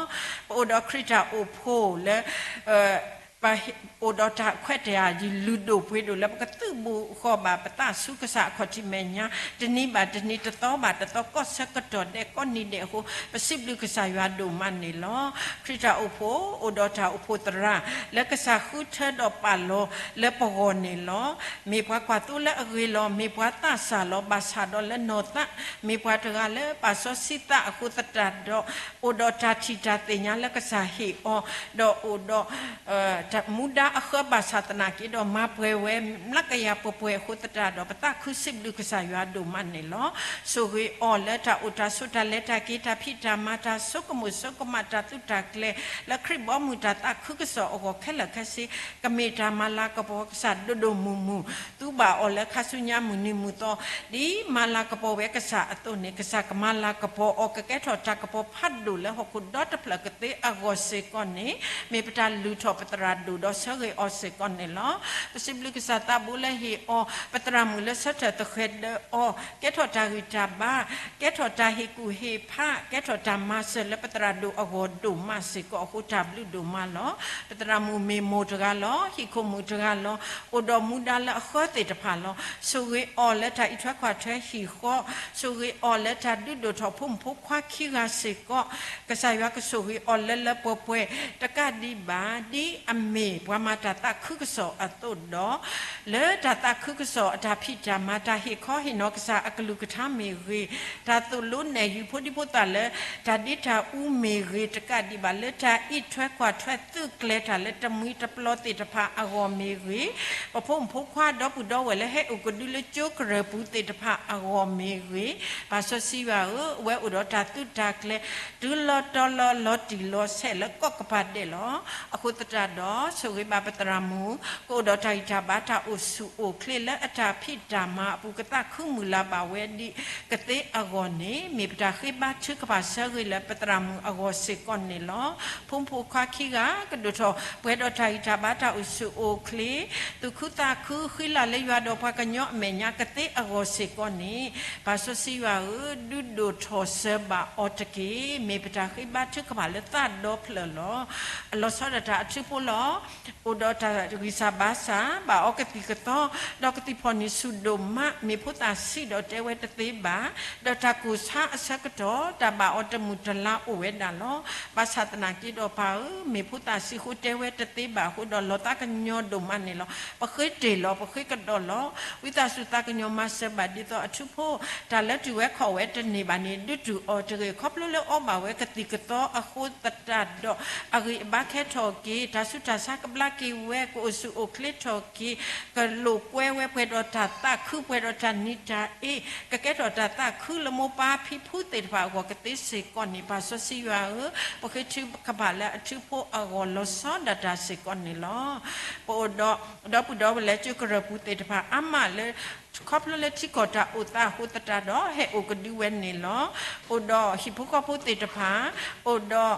ပအိၣ်ဒီးခရံာ်တၢ်အိၣ်ဖှိၣ်လၢ ပ အိၣ်ဒီးတၢ်ခွဲးတၢ်ယာ်လုၢ်ဒိၣ်ပှ့ၤဒိၣ်လၢပကသုးဘူးဃီၤဘၣ်ပသးဆူကစၢ်အခီၣ်ထံးမဲာ်ညါ, တနံၤဘၣ်တနံၤ တသီဘၣ်တသီ ကီၢ်ဆၢကတီၢ်ဒဲး ကိးနံၤဒဲးအဃိ ပစံးဘျုးကစၢ်ယွၤဒိၣ်မးန့ၣ်လီၤ. ခရံာ်တၢ်အိၣ်ဖှိၣ် အိၣ်ဒီးတၢ်အိၣ်ဖှိၣ်သရၣ် လၢကစၢ်ဃုထၢဒီးပာ်လီၤလၢပဂီၢ်န့ၣ်လီၤ. မ့ၢ်ပှၤကွၢ်သိလၢအဂ့ၤလီၤ. မ့ၢ်ပှၤသးစၢ်လီၤ. ဘၣ်ဆၣ်ဒီးလၢနီၢ်သး မ့ၢ်ပှၤတဂၤလၢပာ်စီဆှံသးအဃိသတးဒီး အိၣ်ဒီးတၢ်ထံၣ်တၢ်သ့ၣ်ညါလၢကစၢ်ဟ့ၣ်အီၤ, ဒီးအိၣ်ဒီး မူဒါအဃၢဘၣ်ဆၣ်သနာ်က့ဒီး မၤပှဲၤဝဲ မျးကယၤပှဲၤပှဲၤအဃိသတးဒီး ပသးခုစံးဘျုးကစၢ်ယွၤဒိၣ်မးန့ၣ်လီၤ. ဆိၣ်ဂ့ၤအီၤလၢတၢ်အိၣ်တၢ်ဆိးတၢ်လဲၤတၢ်က့ၤ တၢ်ဖံးတၢ်မၤ တၢ်ဆိကမိၣ်ဆိကမး တၢ်သုးတၢ်ကျဲၤ လၢခရံာ်ဘီမုၢ်တၢ်သးခုကစီၣ်အဂီၢ်ခဲလၢာ်ခဲဆ့ ကမ့ၢ်တၢ်မၤလၤကပီၤကစၢ်ဒိၣ်ဒိၣ်မုၢ်မုၢ်, သူဘၣ်အီၤလၢခါဆူညါမုၢ်နံၤမုၢ်သီ, ဒ်မၤလၤကပီၤဝဲကစၢ်အသိးန့ၣ် ကစၢ်ကမၤလၤကပီၤအီၤ ကကဲထီၣ်တၢ်ကပီၤဖးဒိၣ်လၢဟီၣ်ခိၣ်ဒီတဖျၢၣ်ကသ့အဂီၢ်စ့ၢ်ကီးန့ၣ် မ့ၢ်ပတၢ်လုၢ်ထီၣ်ပသရၣ်ဒိၣ်ဒီးဆၢဂ့ၤအီၤစ့ၢ်ကီးန့ၣ်လီၤ. ပစံးဘျုးကစၢ်သးဘိလၢဟ့ၣ်အီၤ ပသရၣ်မုၣ်လၢဆၢထၢၣ်သဃဲၤဒၢအီၤ, ကဲထီၣ်တၢ်ဂံၢ်တၢ်ဘါ, ကဲထီၣ်တၢ်ဟ့ၣ်ကူၣ်ဟ့ၣ်ဖး, ကဲထီၣ်တၢ်မၤစၢၤလၢပသရၣ်ဒိၣ်အဂီၢ်ဒိၣ်မးစ့ၢ်ကီးအဃိ တၢ်ဘျုးဒိၣ်မးလီၤ. ပသရၣ်မုၣ်မ့ၢ်မိၢ်တဂၤလီၤ. ဟံၣ်ခိၣ်မုၣ်တဂၤလီၤ. အိၣ်ဒီးမူဒါလၢအဃၢသ့ၣ်တဖၣ်လီၤ. ဆိၣ်ဂ့ၤအီၤလၢတၢ်အံးထွဲကွၢ်ထွဲဟံၣ်ဃီ, ဆိၣ်ဂ့ၤအီၤလၢတၢ်ဒုးဒိၣ်ထီၣ်ဖိမုၣ်ဖိခွါခံဂၤစ့ၢ်ကီး, ကစၢ်ယွၤကဆိၣ်ဂ့ၤအီၤလၢလၢပှဲၤပှဲၤ တကးဒံးဘၣ် ဒ်အမ့ၢ်ပှၤမၤတၢ်သးခုကစီၣ်အသိးဒီး လၢတၢ်သးခုကစီၣ်အတၢ်ဖံးတၢ်မၤ တၢ်ဟ့ၣ်ခီဟ့ၣ်နီၤကစၢ်အကလုၢ်ကထါမ့ၢ်ဂ့ၤ, တၢ်သိၣ်လိနဲၣ်ယုၤဖိဒံဖိသၣ်လၢ တၢ်ဒ့တၢ်အူမ့ၢ်ဂ့ၤ တကးဒံးဘၣ် လၢတၢ်အံးထွဲကွၢ်ထွဲသုးကျဲၤတၢ်လၢတမှံၤတပျီၤသ့ၣ်တဖၣ်အဂီၢ်မ့ၢ်ဂ့ၤ, ပဖိမုၣ်ဖိခွါဒီပုၢ်ဒီဝဲၢ်လၢဟဲအိၣ်ကဒုလၢကၠိကရၢၢ်ပူၤသ့ၣ်တဖၣ်အဂီၢ်မ့ၢ်ဂ့ၤ, ပၢ်စီဆှံယွၤဧၢ, အဝဲအိၣ်ဒီးတၢ်သုးတၢ်ကျဲၤ တုၤလီၤတီၤလီၤလီၤတံၢ်လီၤဆဲးလၢကီၢ်ကပၤဒဲးလီၤ. အဃိသတးဒီး ဆိၣ်ဂ့ၤဘၣ်ပသရၣ်မုၣ် ကအိၣ်ဒီးတၢ်ဂံၢ်တၢ်ဘါ တၢ်အိၣ်ဆူၣ်အိၣ်ချ့လၢအတၢ်ဖံးတၢ်မၤအပူၤ ကသးခုမုၢ်လၢ်ဘၣ်ဝဲဒ်ကသ့အဂီၢ်န့ၣ် မ့ၢ်ပတၢ်ဃ့ဘါထုကဖၣ်ဆၢဂ့ၤလၢပသရၣ်မုၣ်အဂီၢ်စ့ၢ်ကီးန့ၣ်လီၤ. ဖိမုၣ်ဖိခွါခံဂၤ ကဒိၣ်ထီၣ်ပှဲၤဒီးတၢ်ဂံၢ်တၢ်ဘါ တၢ်အိၣ်ဆူၣ်အိၣ်ချ့ သူၣ်ခုသးခု ဃံလၤလၢယွၤဒီးပှၤကညီအမဲာ်ညါကသ့အဂီၢ်စ့ၢ်ကီးန့ၣ် ပၢ်စီဆှံယွၤဧၢ, ဒုးဒိၣ်ထီၣ်စၢၤဘၣ်အီၤတက့ၢ်. မ့ၢ်ပတၢ်ဃ့ဘါထုကဖၣ်လၢသးဒီဖျၢၣ်လီၤ. အလီၤဆီဒၣ်တၢ်အထူဖိလီၤ. အိၣ်ဒီးတၢ်ဂံၢ်စၢ်ဘါစၢ်, ဘၣ်အီကသံၣ်ကသီ, ဒီးကသံၣ်ဖီၣ်န့ၢ်ဆူၣ်ဒိၣ်မး, မ့ၢ်ဖိသၣ်ဆံးဒီးတဲဝဲတသ့ဘၣ်, ဒီးတၢ်ကိၢ်ဆါအဆၢကတီၢ် တၢ်ဘၣ်အီတမုာ်တလၤအိၣ်ဝဲဒၣ်လီၤ. ဘၣ်ဆၣ်သနာ်က့ဒီးပၢ်ဧၢ, မ့ၢ်ဖိသၣ်ဆံးဃိတဲဝဲတသ့ဘၣ်အဃိဒီး လီၤသးကညီၤဒိၣ်မးန့ၣ်လီၤ. ပဃ့တ့ၢ်လီၤ, ပဃ့ကဒီးလီၤ. ဝံသးစူၤသးကညီၤမၤစၢၤဘၣ်ဒ်သိးအထူဖိ တၢ်လၢတုၤဝဲခီၣ်ဝဲတန့ၢ်ဘၣ်န့ၣ် ဒုးတုၤအီၤတဂ့ၤ. ခီဖျိလၢအီဘၣ်ဝဲကသံၣ်ကသီအဃိသတးဒီး အဂံၢ်အဘါခဲထီၣ်က့ၤ, တၢ်ဆူးတၢ်ဆါကဘျါက့ၤဝဲ, ကအိၣ်ဆူၣ်အိၣ်ချ့ထီၣ်က့ၤ, ကလိာ်ကွဲဝဲပှဲၤဒီးတၢ်သးခု ပှဲၤဒီးတၢ်နံၤတၢ်အ့, ကကဲထီၣ်တၢ်သးခုလၢမိၢ်ပၢ်ဖံဖုသ့ၣ်တဖၣ်အဂီၢ်ကသ့စ့ၢ်ကီးန့ၣ် ပၢ်စီဆှံယွၤဧၢ, ပဃ့ထုကဖၣ်လၢအထူဖိအဂီၢ်လီၤဆီဒၣ်တၢ်စ့ၢ်ကီးန့ၣ်လီၤ. ပအိၣ်ဒီး ဒီပုၢ်ဒီဝဲၢ်လၢကၠိကရၢၢ်ပူၤသ့ၣ်တဖၣ်အါမးလၢ ခီဖျိလၢထံကီၢ်တၢ်အိၣ်သးအဃိသတးဒီး ဟဲအိၣ်ကဒုဝဲန့ၣ်လီၤ. အိၣ်ဒီးဟံၣ်ဖိဃီဖိသ့ၣ်တဖၣ်, အိၣ်ဒီး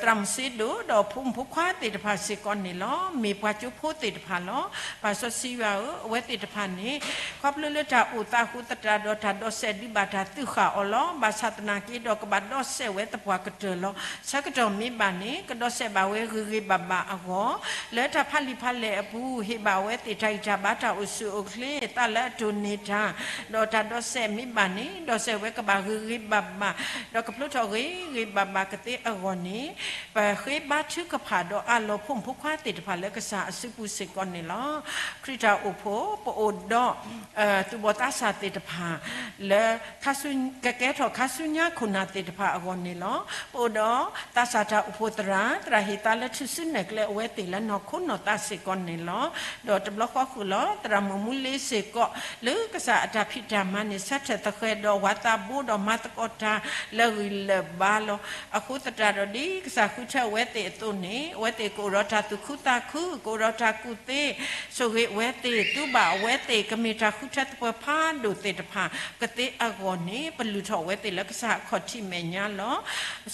သရၣ်မုၣ်စ့ဒိၣ် ဒီးဖိမုၣ်ဖိခွါသ့ၣ်တဖၣ်စ့ၢ်ကီးန့ၣ်လီၤ. မ့ၢ်ပှၤကၠိဖိသ့ၣ်တဖၣ်လီၤ. ပၢ်စီဆှံယွၤဧၢ, အဝဲသ့ၣ်တဖၣ်န့ၣ် ခီဖျိလၢတၢ်အိၣ်သးအဃိသတးဒီး တၢ်ဒိးစဲးဒုးဘၣ်တၢ်သုးဃာ်အီၤလီၤ. ဘၣ်ဆၣ်သနာ်က့ဒီး ကဘၣ်ဒိးစဲးဝဲသပှၢ်ကတၢၢ်လီၤ. ဆၢကတီၢ်မ့ၢ်ဘၣ်န့ၣ် ကဒိးစဲးဘၣ်ဝဲဂ့ၤဂ့ၤဘၣ်ဘၣ်အဂီၢ်, လၢတၢ်ဖးလံာ်ဖးလဲၢ်အပူၤ ဟ့ၣ်ဘၣ်ဝဲသ့ၣ်တၢ်ဂံၢ်တၢ်ဘါ တၢ်အိၣ်ဆူၣ်အိၣ်ချ့ သးလၢ ဒိးန့ၢ်တၢ်, ဒီးတၢ်ဒိးစဲးမ့ၢ်ဘၣ်န့ၣ် ဒိးစဲးဝဲကဘၣ်ဂ့ၤဂ့ၤဘၣ်ဘၣ်, ဒီးကဖျိထီၣ်ဂ့ၤဂ့ၤဘၣ်ဘၣ်ကသ့အဂီၢ်န့ၣ်, ပဃ့ဘါထုကဖၣ်ဒီးအးလီၤဖိမုၣ်ဖိခွါသ့ၣ်တဖၣ်လၢကစၢ်အစုပူၤစ့ၢ်ကီးန့ၣ်လီၤ. ခရံာ်တၢ်အိၣ်ဖှိၣ် ပအိၣ်ဒီး သူၣ်ဘီၣ်သးစၢ်သ့ၣ်တဖၣ် လၢ ကကဲထီၣ်ခါဆူညါခိၣ်နၢ်သ့ၣ်တဖၣ်အဂီၢ်န့ၣ်လီၤ. ပအိၣ်ဒီးသးစၢ်တၢ်အိၣ်ဖှိၣ်သရၣ်, သရၣ်ဟ့ၣ်သါလၢထူၣ်စုနဲၣ်ကျဲအဝဲသ့ၣ်လၢနီၢ်ခိနီၢ်သးစ့ၢ်ကီးန့ၣ်လီၤ. ဒီးတဘျီဃီဃုာ်လီၤ သရၣ်မုၣ်မူလ့စ့ၢ်ကီး လၢကစၢ်အတၢ်ဖံးတၢ်မၤန့ၣ် ဆၢထၢၣ်သဃဲၤဒီးဝၤသးဘိဒီးမၤသကိးတၢ်လၢဂံၢ်လၢဘါလီၤ. အဃိသတးဒီးဒ်ကစၢ်ဃုထၢအဝဲသ့ၣ်အသိးန့ၣ် အဝဲသ့ၣ်ကအိၣ်ဒီးတၢ်သူၣ်ခုသးခု, ကအိၣ်ဒီးတၢ်ကူၣ်သ့, ဆိၣ်ဂ့ၤအဝဲသ့ၣ်, သူဘၣ်အဝဲသ့ၣ်, ကမ့ၢ်တၢ်ဃုထၢသပှၢ်ဖးဒိၣ်သ့ၣ်တဖၣ်ကသ့အဂီၢ်န့ၣ် ပလုၢ်ထီၣ်အဝဲသ့ၣ်လၢကစၢ်အခီၣ်ထံးမဲာ်ညါလီၤ.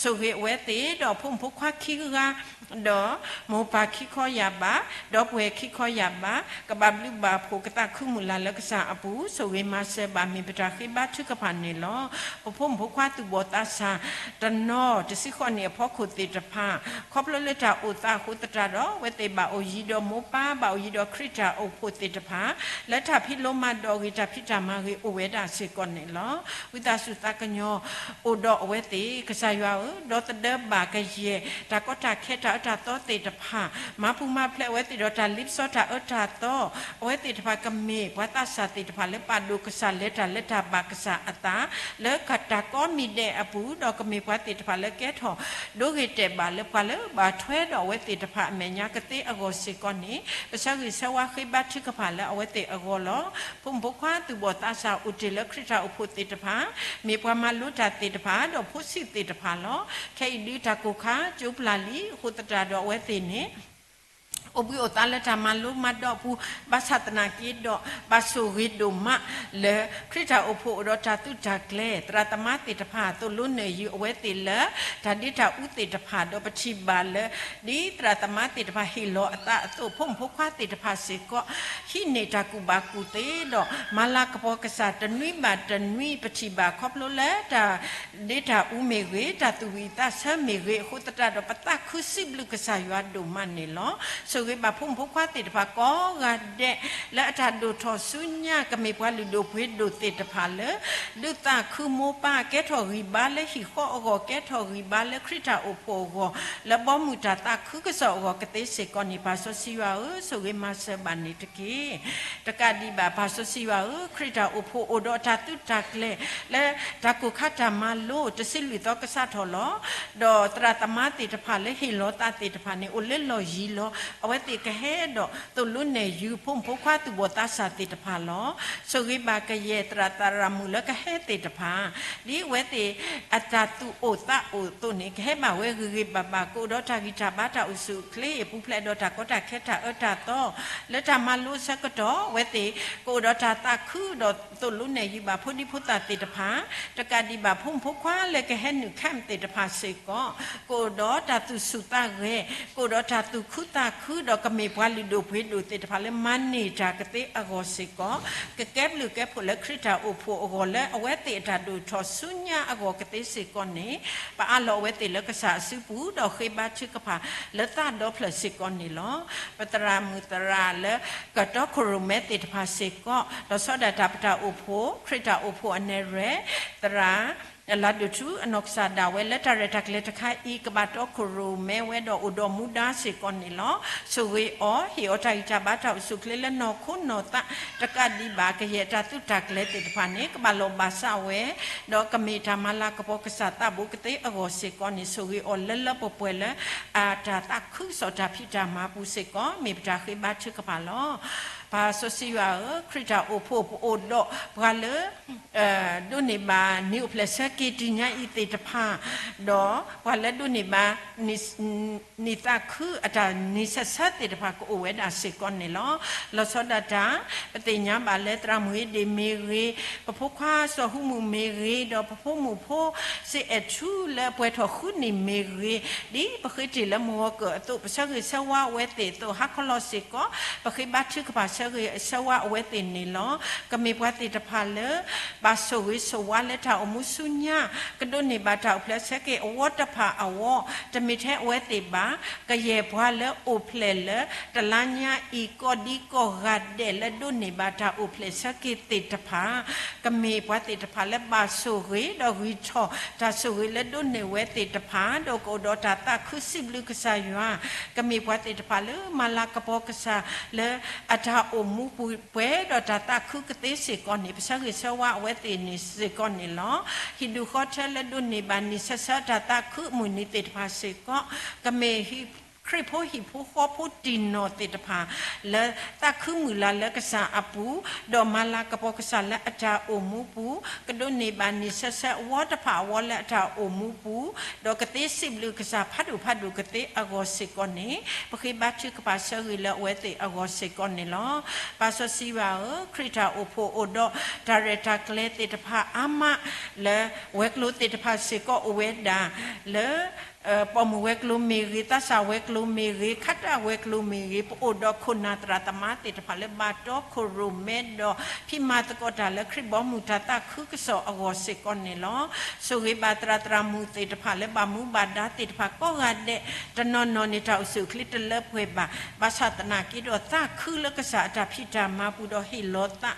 ဆိၣ်ဂ့ၤအဝဲသ့ၣ်ဒီးဖိမုၣ်ဖိခွါခံဂၤ, ဒီးမိၢ်ပၢ်ခံခီယၢ်ဘး, ဒီပုၢ်ဝဲၢ်ခံခီယၢ်ဘး, ကဘၣ်ဘျုးဘၣ်ဖှိၣ်ကသးခုမုၢ်လၢ်လၢကစၢ်အပူၤ, ဆိၣ်ဂ့ၤမၤစၢၤဘၣ်မ့ၢ်ပတၢ်ဃ့ဘါထုကဖၣ်န့ၣ်လီၤ. ပဖိမုၣ်ဖိခွါသူၣ်ဘီၣ်သးစၢ် တနီၤတဆံဃိးနံၣ်အဖီခိၣ်သ့ၣ်တဖၣ် ခီဖျိလၢတၢ်အိၣ်သးအဃိသတးဒီး အဝဲသ့ၣ်ဘၣ်အိၣ်ယံၤဒီးမိၢ်ပၢ်, ဘၣ်အိၣ်ယံၤဒီးခရံာ်တၢ်အိၣ်ဖှိၣ်သ့ၣ်တဖၣ် လၢတၢ်ဖံးလိမၤဒိးဂ့ၤ တၢ်ဖံးတၢ်မၤဂ့ၤအိၣ်ဝဲဒၣ်စ့ၢ်ကီးန့ၣ်လီၤ. ဝံသးစူၤသးကညီၤ အိၣ်ဒီးအဝဲသ့ၣ် ကစၢ်ယွၤဧၢ, ဒီသဒၢဘၣ်ကယဲၢ် တၢ်ကီတၢ်ခဲတၢ်အၢတၢ်သီသ့ၣ်တဖၣ်, မၤပူၤမၤဖျဲးအဝဲသ့ၣ်ဒီးတၢ်လ့ပစီတၢ်အၢတၢ်သီ, အဝဲသ့ၣ်တဖၣ်ကမ့ၢ်ပှၤသးစၢ်သ့ၣ်တဖၣ်လၢပာ်ဒိၣ်ကစၢ်လဲၤတၢ်လၢတၢ်ဘၣ်ကစၢ်အသး လၢတၢ်ကိးမံၤဒဲးအပူၤ, ဒီးကမ့ၢ်ပှၤသ့ၣ်တဖၣ်လၢကဲထီၣ် ဒိဂ့ၤတဲာ်ဘၣ်လၢပှၤလၢဘၣ်ထွဲဒီးအဝဲသ့ၣ်တဖၣ်အမဲာ်ညါကသ့အဂီၢ်စ့ၢ်ကီးန့ၣ် ပဆၢဂ့ၤဆၢဝါဃ့ဘါထုကဖၣ်လၢအဝဲသ့ၣ်အဂီၢ်လီၤ. ဖိမုၣ်ဖိခွါသူၣ်ဘီၣ်သးစၢ်အိၣ်တ့ၢ်လၢခရံာ်တၢ်အိၣ်ဖှိၣ်သ့ၣ်တဖၣ် မ့ၢ်ပှၤမၤလိတၢ်သ့ၣ်တဖၣ် ဒီးဖိဆံးသ့ၣ်တဖၣ်လီၤ. ခဲအံၤဒုးတၢ်ကိၢ်ခါကၠိပျၢ်လံအဃိသတးဒီးအဝဲသ့ၣ်န့ၣ် အိၣ်ဘှံးအိၣ်သါလၢတၢ်မၤလိမၤဒိးအပူၤ ဘၣ်ဆၣ်သနာ်က့ဒီး ဘၣ်ဆိၣ်ဂ့ၤဒိၣ်မးလၢ ခရံာ်တၢ်အိၣ်ဖှိၣ်အိၣ်ဒီးတၢ်သုးတၢ်ကျဲၤ သရၣ်သမါသ့ၣ်တဖၣ် သိၣ်လိနဲၣ်ယုာ်အဝဲသ့ၣ်လၢ တၢ်ဒ့တၢ်အူသ့ၣ်တဖၣ် ဒီးပထံၣ်ဘၣ်လၢ ဒ်သရၣ်သမါသ့ၣ်တဖၣ်ဟ့ၣ်လီၤအသးအသိး ဖိမုၣ်ဖိခွါသ့ၣ်တဖၣ်စ့ၢ်ကီး ဟံးန့ၢ်တၢ်ကူၣ်ဘၣ်ကူၣ်သ့ဒီး မၤလၤကပီၤကစၢ်တနွံဘၣ်တနွံ ပထံၣ်ဘၣ်ခီဖျိလၢတၢ် ဒ့တၢ်အူမ့ၢ်ဂ့ၤ, တၢ်သူၣ်ဝံၣ်သးဆၢမ့ၢ်ဂ့ၤအဃိသတးဒီး ပသးခုစံးဘျုးကစၢ်ယွၤဒိၣ်မးန့ၣ်လီၤ. ဆိၣ်ဂ့ၤဘၣ်ဖိမုၣ်ဖိခွါသ့ၣ်တဖၣ်ကိးဂၤဒဲး လၢအတၢ်ဒိၣ်ထီၣ်ဆူညါ ကမ့ၢ်ပှၤလုၢ်ဒိၣ်ပှ့ၤဒိၣ်သ့ၣ်တဖၣ်လၢ ဒုးသးခုမိၢ်ပၢ် ကဲထီၣ်ဂံၢ်ဘါလၢဟံၣ်ဃီအဂီၢ် ကဲထီၣ်ဂံၢ်ဘါလၢခရံာ်တၢ်အိၣ်ဖှိၣ်အဂီၢ် လၢဘီမုၢ်တၢ်သးခုကစီၣ်အဂီၢ်ကသ့စ့ၢ်ကီးန့ၣ် ပၢ်စီဆှံယွၤဧၢ, ဆိၣ်ဂ့ၤမၤစၢၤဘၣ်န့ၣ်တက့ၢ်. တကးဒံးဘၣ် ပၢ်စီဆှံယွၤဧၢ, ခရံာ်တၢ်အိၣ်ဖှိၣ်အိၣ်ဒီးတၢ်သုးတၢ်ကျဲၤ လၢတၢ်ကိၢ်ခါတၢ်မၤလိ တဆံလွံၢ်သီကစးထီၣ်လီၤ. ဒီးသရၣ်သမါသ့ၣ်တဖၣ်လၢဟ့ၣ်လီၤသးသ့ၣ်တဖၣ်န့ၣ် အိၣ်လၢလီၢ်ယံၤလီၤ. အဝဲသ့ၣ်ကဟဲဒီးသိၣ်လိနဲၣ်ယုာ် ဖိမုၣ်ဖိခွါသူၣ်ဘီၣ်သးစၢ်သ့ၣ်တဖၣ်လီၤ. ဆိၣ်ဂ့ၤဘၣ်ကယဲၢ်သရၣ်သရၣ်မုၣ်လၢကဟဲသ့ၣ်တဖၣ် ဒ်အဝဲသ့ၣ်အတၢ်သူၣ်အိၣ်သးအိၣ်အသိးန့ၣ် ကဟဲဘၣ်ဝဲဂ့ၤဂ့ၤဘၣ်ဘၣ် ကအိၣ်ဒီးတၢ်ဂံၢ်တၢ်ဘါတၢ်အိၣ်ဆူၣ်အိၣ်ချ့ ပူၤဖျဲးဒီးတၢ်ကီတၢ်ခဲတၢ်အၢတၢ်သီ လၢတၢ်မၤလိအဆၢကတီၢ် အဝဲသ့ၣ်ကအိၣ်ဒီးတၢ်သးခုဒီးသိၣ်လိနဲၣ်ယုာ်ဘၣ်ဖိဒံဖိသၣ်သ့ၣ်တဖၣ် တကးဒံးဘၣ်ဖိမုၣ်ဖိခွါလၢကဟဲနုာ် camp သ့ၣ်တဖၣ်စ့ၢ်ကီး ကအိၣ်ဒီးတၢ်သူၣ်ဆူၣ်သးဂဲၤ ကအိၣ်ဒီးတၢ်သူၣ်ခုသးခု ဒီးကမ့ၢ်ပှၤလုၢ်ဒိၣ်ပှ့ၤဒိၣ်သ့ၣ်တဖၣ်လၢမၤန့ၢ်တၢ်ကသ့အဂီၢ်စ့ၢ်ကီး ကကဲဘျုးကဲဖှိၣ်လၢခရံာ်တၢ်အိၣ်ဖှိၣ်အဂီၢ် လၢအဝဲသ့ၣ်အတၢ်ဒိၣ်ထီၣ်ဆူညါအဂီၢ်ကသ့စ့ၢ်ကီးန့ၣ် ပအးလီၤအဝဲသ့ၣ်လၢကစၢ်အစုပူၤ ဒီးဃ့ဘါထုကဖၣ်လၢသးဒီဖျၢၣ်စ့ၢ်ကီးန့ၣ်လီၤ. ပသရၣ်မုၣ်သရၣ်လၢကတီခိၣ်ရိၣ်မဲသ့ၣ်တဖၣ်စ့ၢ်ကီး လီၤဆီဒၣ်တၢ်ပတၢ်အိၣ်ဖှိၣ် ခရံာ်တၢ်အိၣ်ဖှိၣ်အနဲၣ်ရွဲၣ် သရၣ် လၤဒိၣ်ထူ အနီၢ်ကစၢ်ဒၣ်ဝဲလၢတၢ်ရဲၣ်တၢ်ကျဲၤတခါအံၤ ကဘၣ်တီခိၣ်ရိၣ်မဲဝဲဒီးအိၣ်ဒီးမူဒါစ့ၢ်ကီးန့ၣ်လီၤ. ဆိၣ်ဂ့ၤအီၤ ဟ့ၣ်အီၤတၢ်ဂံၢ်တၢ်ဘါတၢ်အိၣ်ဆူၣ်အိၣ်ချ့လၢနီၢ်ခိနီၢ်သး တကးဒံးဘၣ်ကယဲၢ်တၢ်သုးတၢ်ကျဲၤသ့ၣ်တဖၣ်န့ၣ် ကဘၣ်လီၤဘၣ်စးဝဲ ဒီးကမ့ၢ်တၢ်မၤလၤကပီၤကစၢ်သးဘိကသ့အဂီၢ်စ့ၢ်ကီးန့ၣ် ဆိၣ်ဂ့ၤအီၤလၢလၢပှဲၤပှဲၤလၢ အတၢ်သးခုကစီၣ်တၢ်ဖံးတၢ်မၤပူၤစ့ၢ်ကီး မ့ၢ်ပတၢ်ဃ့ဘါထုကဖၣ်လီၤ. ပၢ်စီဆှံယွၤဧၢ, ခရံာ်တၢ်အိၣ်ဖှိၣ်ပအိၣ်ဒီးပှၤလၢ ဒိးန့ၢ်ဘၣ်နံၤအိၣ်ဖျဲၣ်ဆၢက့ၤတနံၤညါအံၤသ့ၣ်တဖၣ်, ဒီးပှၤလၢဒိးန့ၢ်ဘၣ် နံၤသးခုအတၢ်နံၤဆၢဆၢသ့ၣ်တဖၣ်ကအိၣ်ဝဲဒၣ်စ့ၢ်ကီးန့ၣ်လီၤ. လီၤဆီဒၣ်တၢ် ပသ့ၣ်ညါဘၣ်လၢသရၣ်မုၣ်အ့ဒ့ၣ်မ့ၢ်ဂ့ၤ, ပဖိခွါစီၤဟူမုၢ်မ့ၢ်ဂ့ၤ, ဒီးပဖိမုၣ်ဖိစ့အဲၣ်ထူလၢပှဲၤထီၣ်ဃုနံၣ်မ့ၢ်ဂ့ၤ, ဒ်ပဃ့တ့ၢ်လၢမုၢ်ဂီၤကၢၢ်အသိး ပဆၢဂ့ၤဆၢဝါဝဲသ့ၣ်အသိး ဟါခီလီၤစ့ၢ်ကီး ပဃ့ဘါထုကဖၣ် ပှၤလၢအအိၣ်ဖျဲၣ်ဆၢဂ့ၤဆၢဝါအဝဲသ့ၣ်န့ၣ်လီၤ. ကမ့ၢ်ပှၤသ့ၣ်တဖၣ်လၢ ဘၣ်ဆိၣ်ဂ့ၤဆိၣ်ဝါလၢတၢ်အိၣ်မူဆူညါ, ကဒိးန့ၢ်ဘၣ်တၢ်အိၣ်ဖျဲၣ်ဆၢက့ၤအဝီတဖၣ်အဂီၢ်, တမ့ၢ်ထဲအဝဲသ့ၣ်ဘၣ်, ကယဲၢ်ပှၤလၢအိၣ်ဖျဲၣ်လၢ တလါညါအံၤ ကီၢ်ဒံကီၢ်ဂၤဒဲးလၢဒိးန့ၢ်ဘၣ်တၢ်အိၣ်ဖျဲၣ်ဆၢက့ၤသ့ၣ်တဖၣ် ကမ့ၢ်ပှၤသ့ၣ်တဖၣ်လၢဘၣ်ဆိၣ်ဂ့ၤ ဒီးဂံၢ်ထီၣ်တၢ်ဆိၣ်ဂ့ၤလၢဒိးန့ၢ်ဝဲသ့ၣ်တဖၣ်, ဒီးကအိၣ်ဒီးတၢ်သးခုစံးဘျုးကစၢ်ယွၤ, ကမ့ၢ်ပှၤသ့ၣ်တဖၣ်လၢမၤလၤကပီၤကစၢ်လၢအတၢ်အိၣ်မူပူၤပှဲၤဒီးတၢ်သးခုကသ့စ့ၢ်ကီးန့ၣ် ပဆၢဂ့ၤဆၢဝါအဝဲသ့ၣ်န့ၣ်စ့ၢ်ကီးန့ၣ်လီၤ. ဟံၣ်ဒူၣ်ဃီထၢလၢဒိးန့ၢ်ဘၣ်နံၣ်ဆၢဆၢတၢ်သးခုအမုၢ်နံၤသ့ၣ်တဖၣ်စ့ၢ်ကီး, ကမ့ၢ် ခရံာ်ဖိဟံၣ်ဖိဃီဖိတံၢ်နီၢ်သ့ၣ်တဖၣ် လၢသးခုမုၢ်လၢ်လၢကစၢ်အပူၤ, ဒီးမၤလၤကပီၤကစၢ်လၢအတၢ်အိၣ်မူပူၤ, ကဒိးန့ၢ်ဘၣ်နံၣ်ဆၢဆၢအဝီတဖၣ်အဝီလၢအတၢ်အိၣ်မူပူၤ, ဒီးကသ့စံးဘျုးကစၢ်ဖးဒိၣ်ဖးဒိၣ်ကသ့အဂီၢ်စ့ၢ်ကီးန့ၣ်, ပဃ့ဘါထုကဖၣ်ဆၢဂ့ၤလၢအဝဲသ့ၣ်အဂီၢ်စ့ၢ်ကီးန့ၣ်လီၤ. ပၢ်စီဆှံယွၤဧၢ, ခရံာ်တၢ်အိၣ်ဖှိၣ်အိၣ်ဒီးတၢ်ရဲၣ်တၢ်ကျဲၤသ့ၣ်တဖၣ်အါမး, လၢဝဲၤကျိၤသ့ၣ်တဖၣ်စ့ၢ်ကီးအိၣ်ဝဲဒၣ်, လၢ ပိာ်မုၣ်ဝဲၤကျိၤမ့ၢ်ဂ့ၤ, သးစၢ်ဝဲၤကျိၤမ့ၢ်ဂ့ၤ, ခးတၢ်ဝဲၤကျိၤမ့ၢ်ဂ့ၤ, ပအိၣ်ဒီးခိၣ်နၢ်သရၣ်သမါသ့ၣ်တဖၣ်လၢဘၣ်တီခိၣ်ရိၣ်မဲဒီး ဖံးမၤသကိးတၢ်လၢခရံာ်ဘီမုၢ်တၢ်သးခုကစီၣ်အဂီၢ်စ့ၢ်ကီးန့ၣ်လီၤ. ဆိၣ်ဂ့ၤဘၣ်သရၣ်သရၣ်မုၣ်သ့ၣ်တဖၣ်လၢဘၣ်မူဘၣ်ဒါသ့ၣ်တဖၣ်ကိးဂၤဒဲး, တနီၤနီၤန့ၣ်တၢ်အိၣ်ဆူၣ်အိၣ်ချ့တလၢပှဲၤဘၣ်, ဘၣ်ဆၣ်သနာ်က့ဒီးသးခုလၢကစၢ်အတၢ်ဖံးတၢ်မၤပူၤဒီးဟ့ၣ်လီၤသး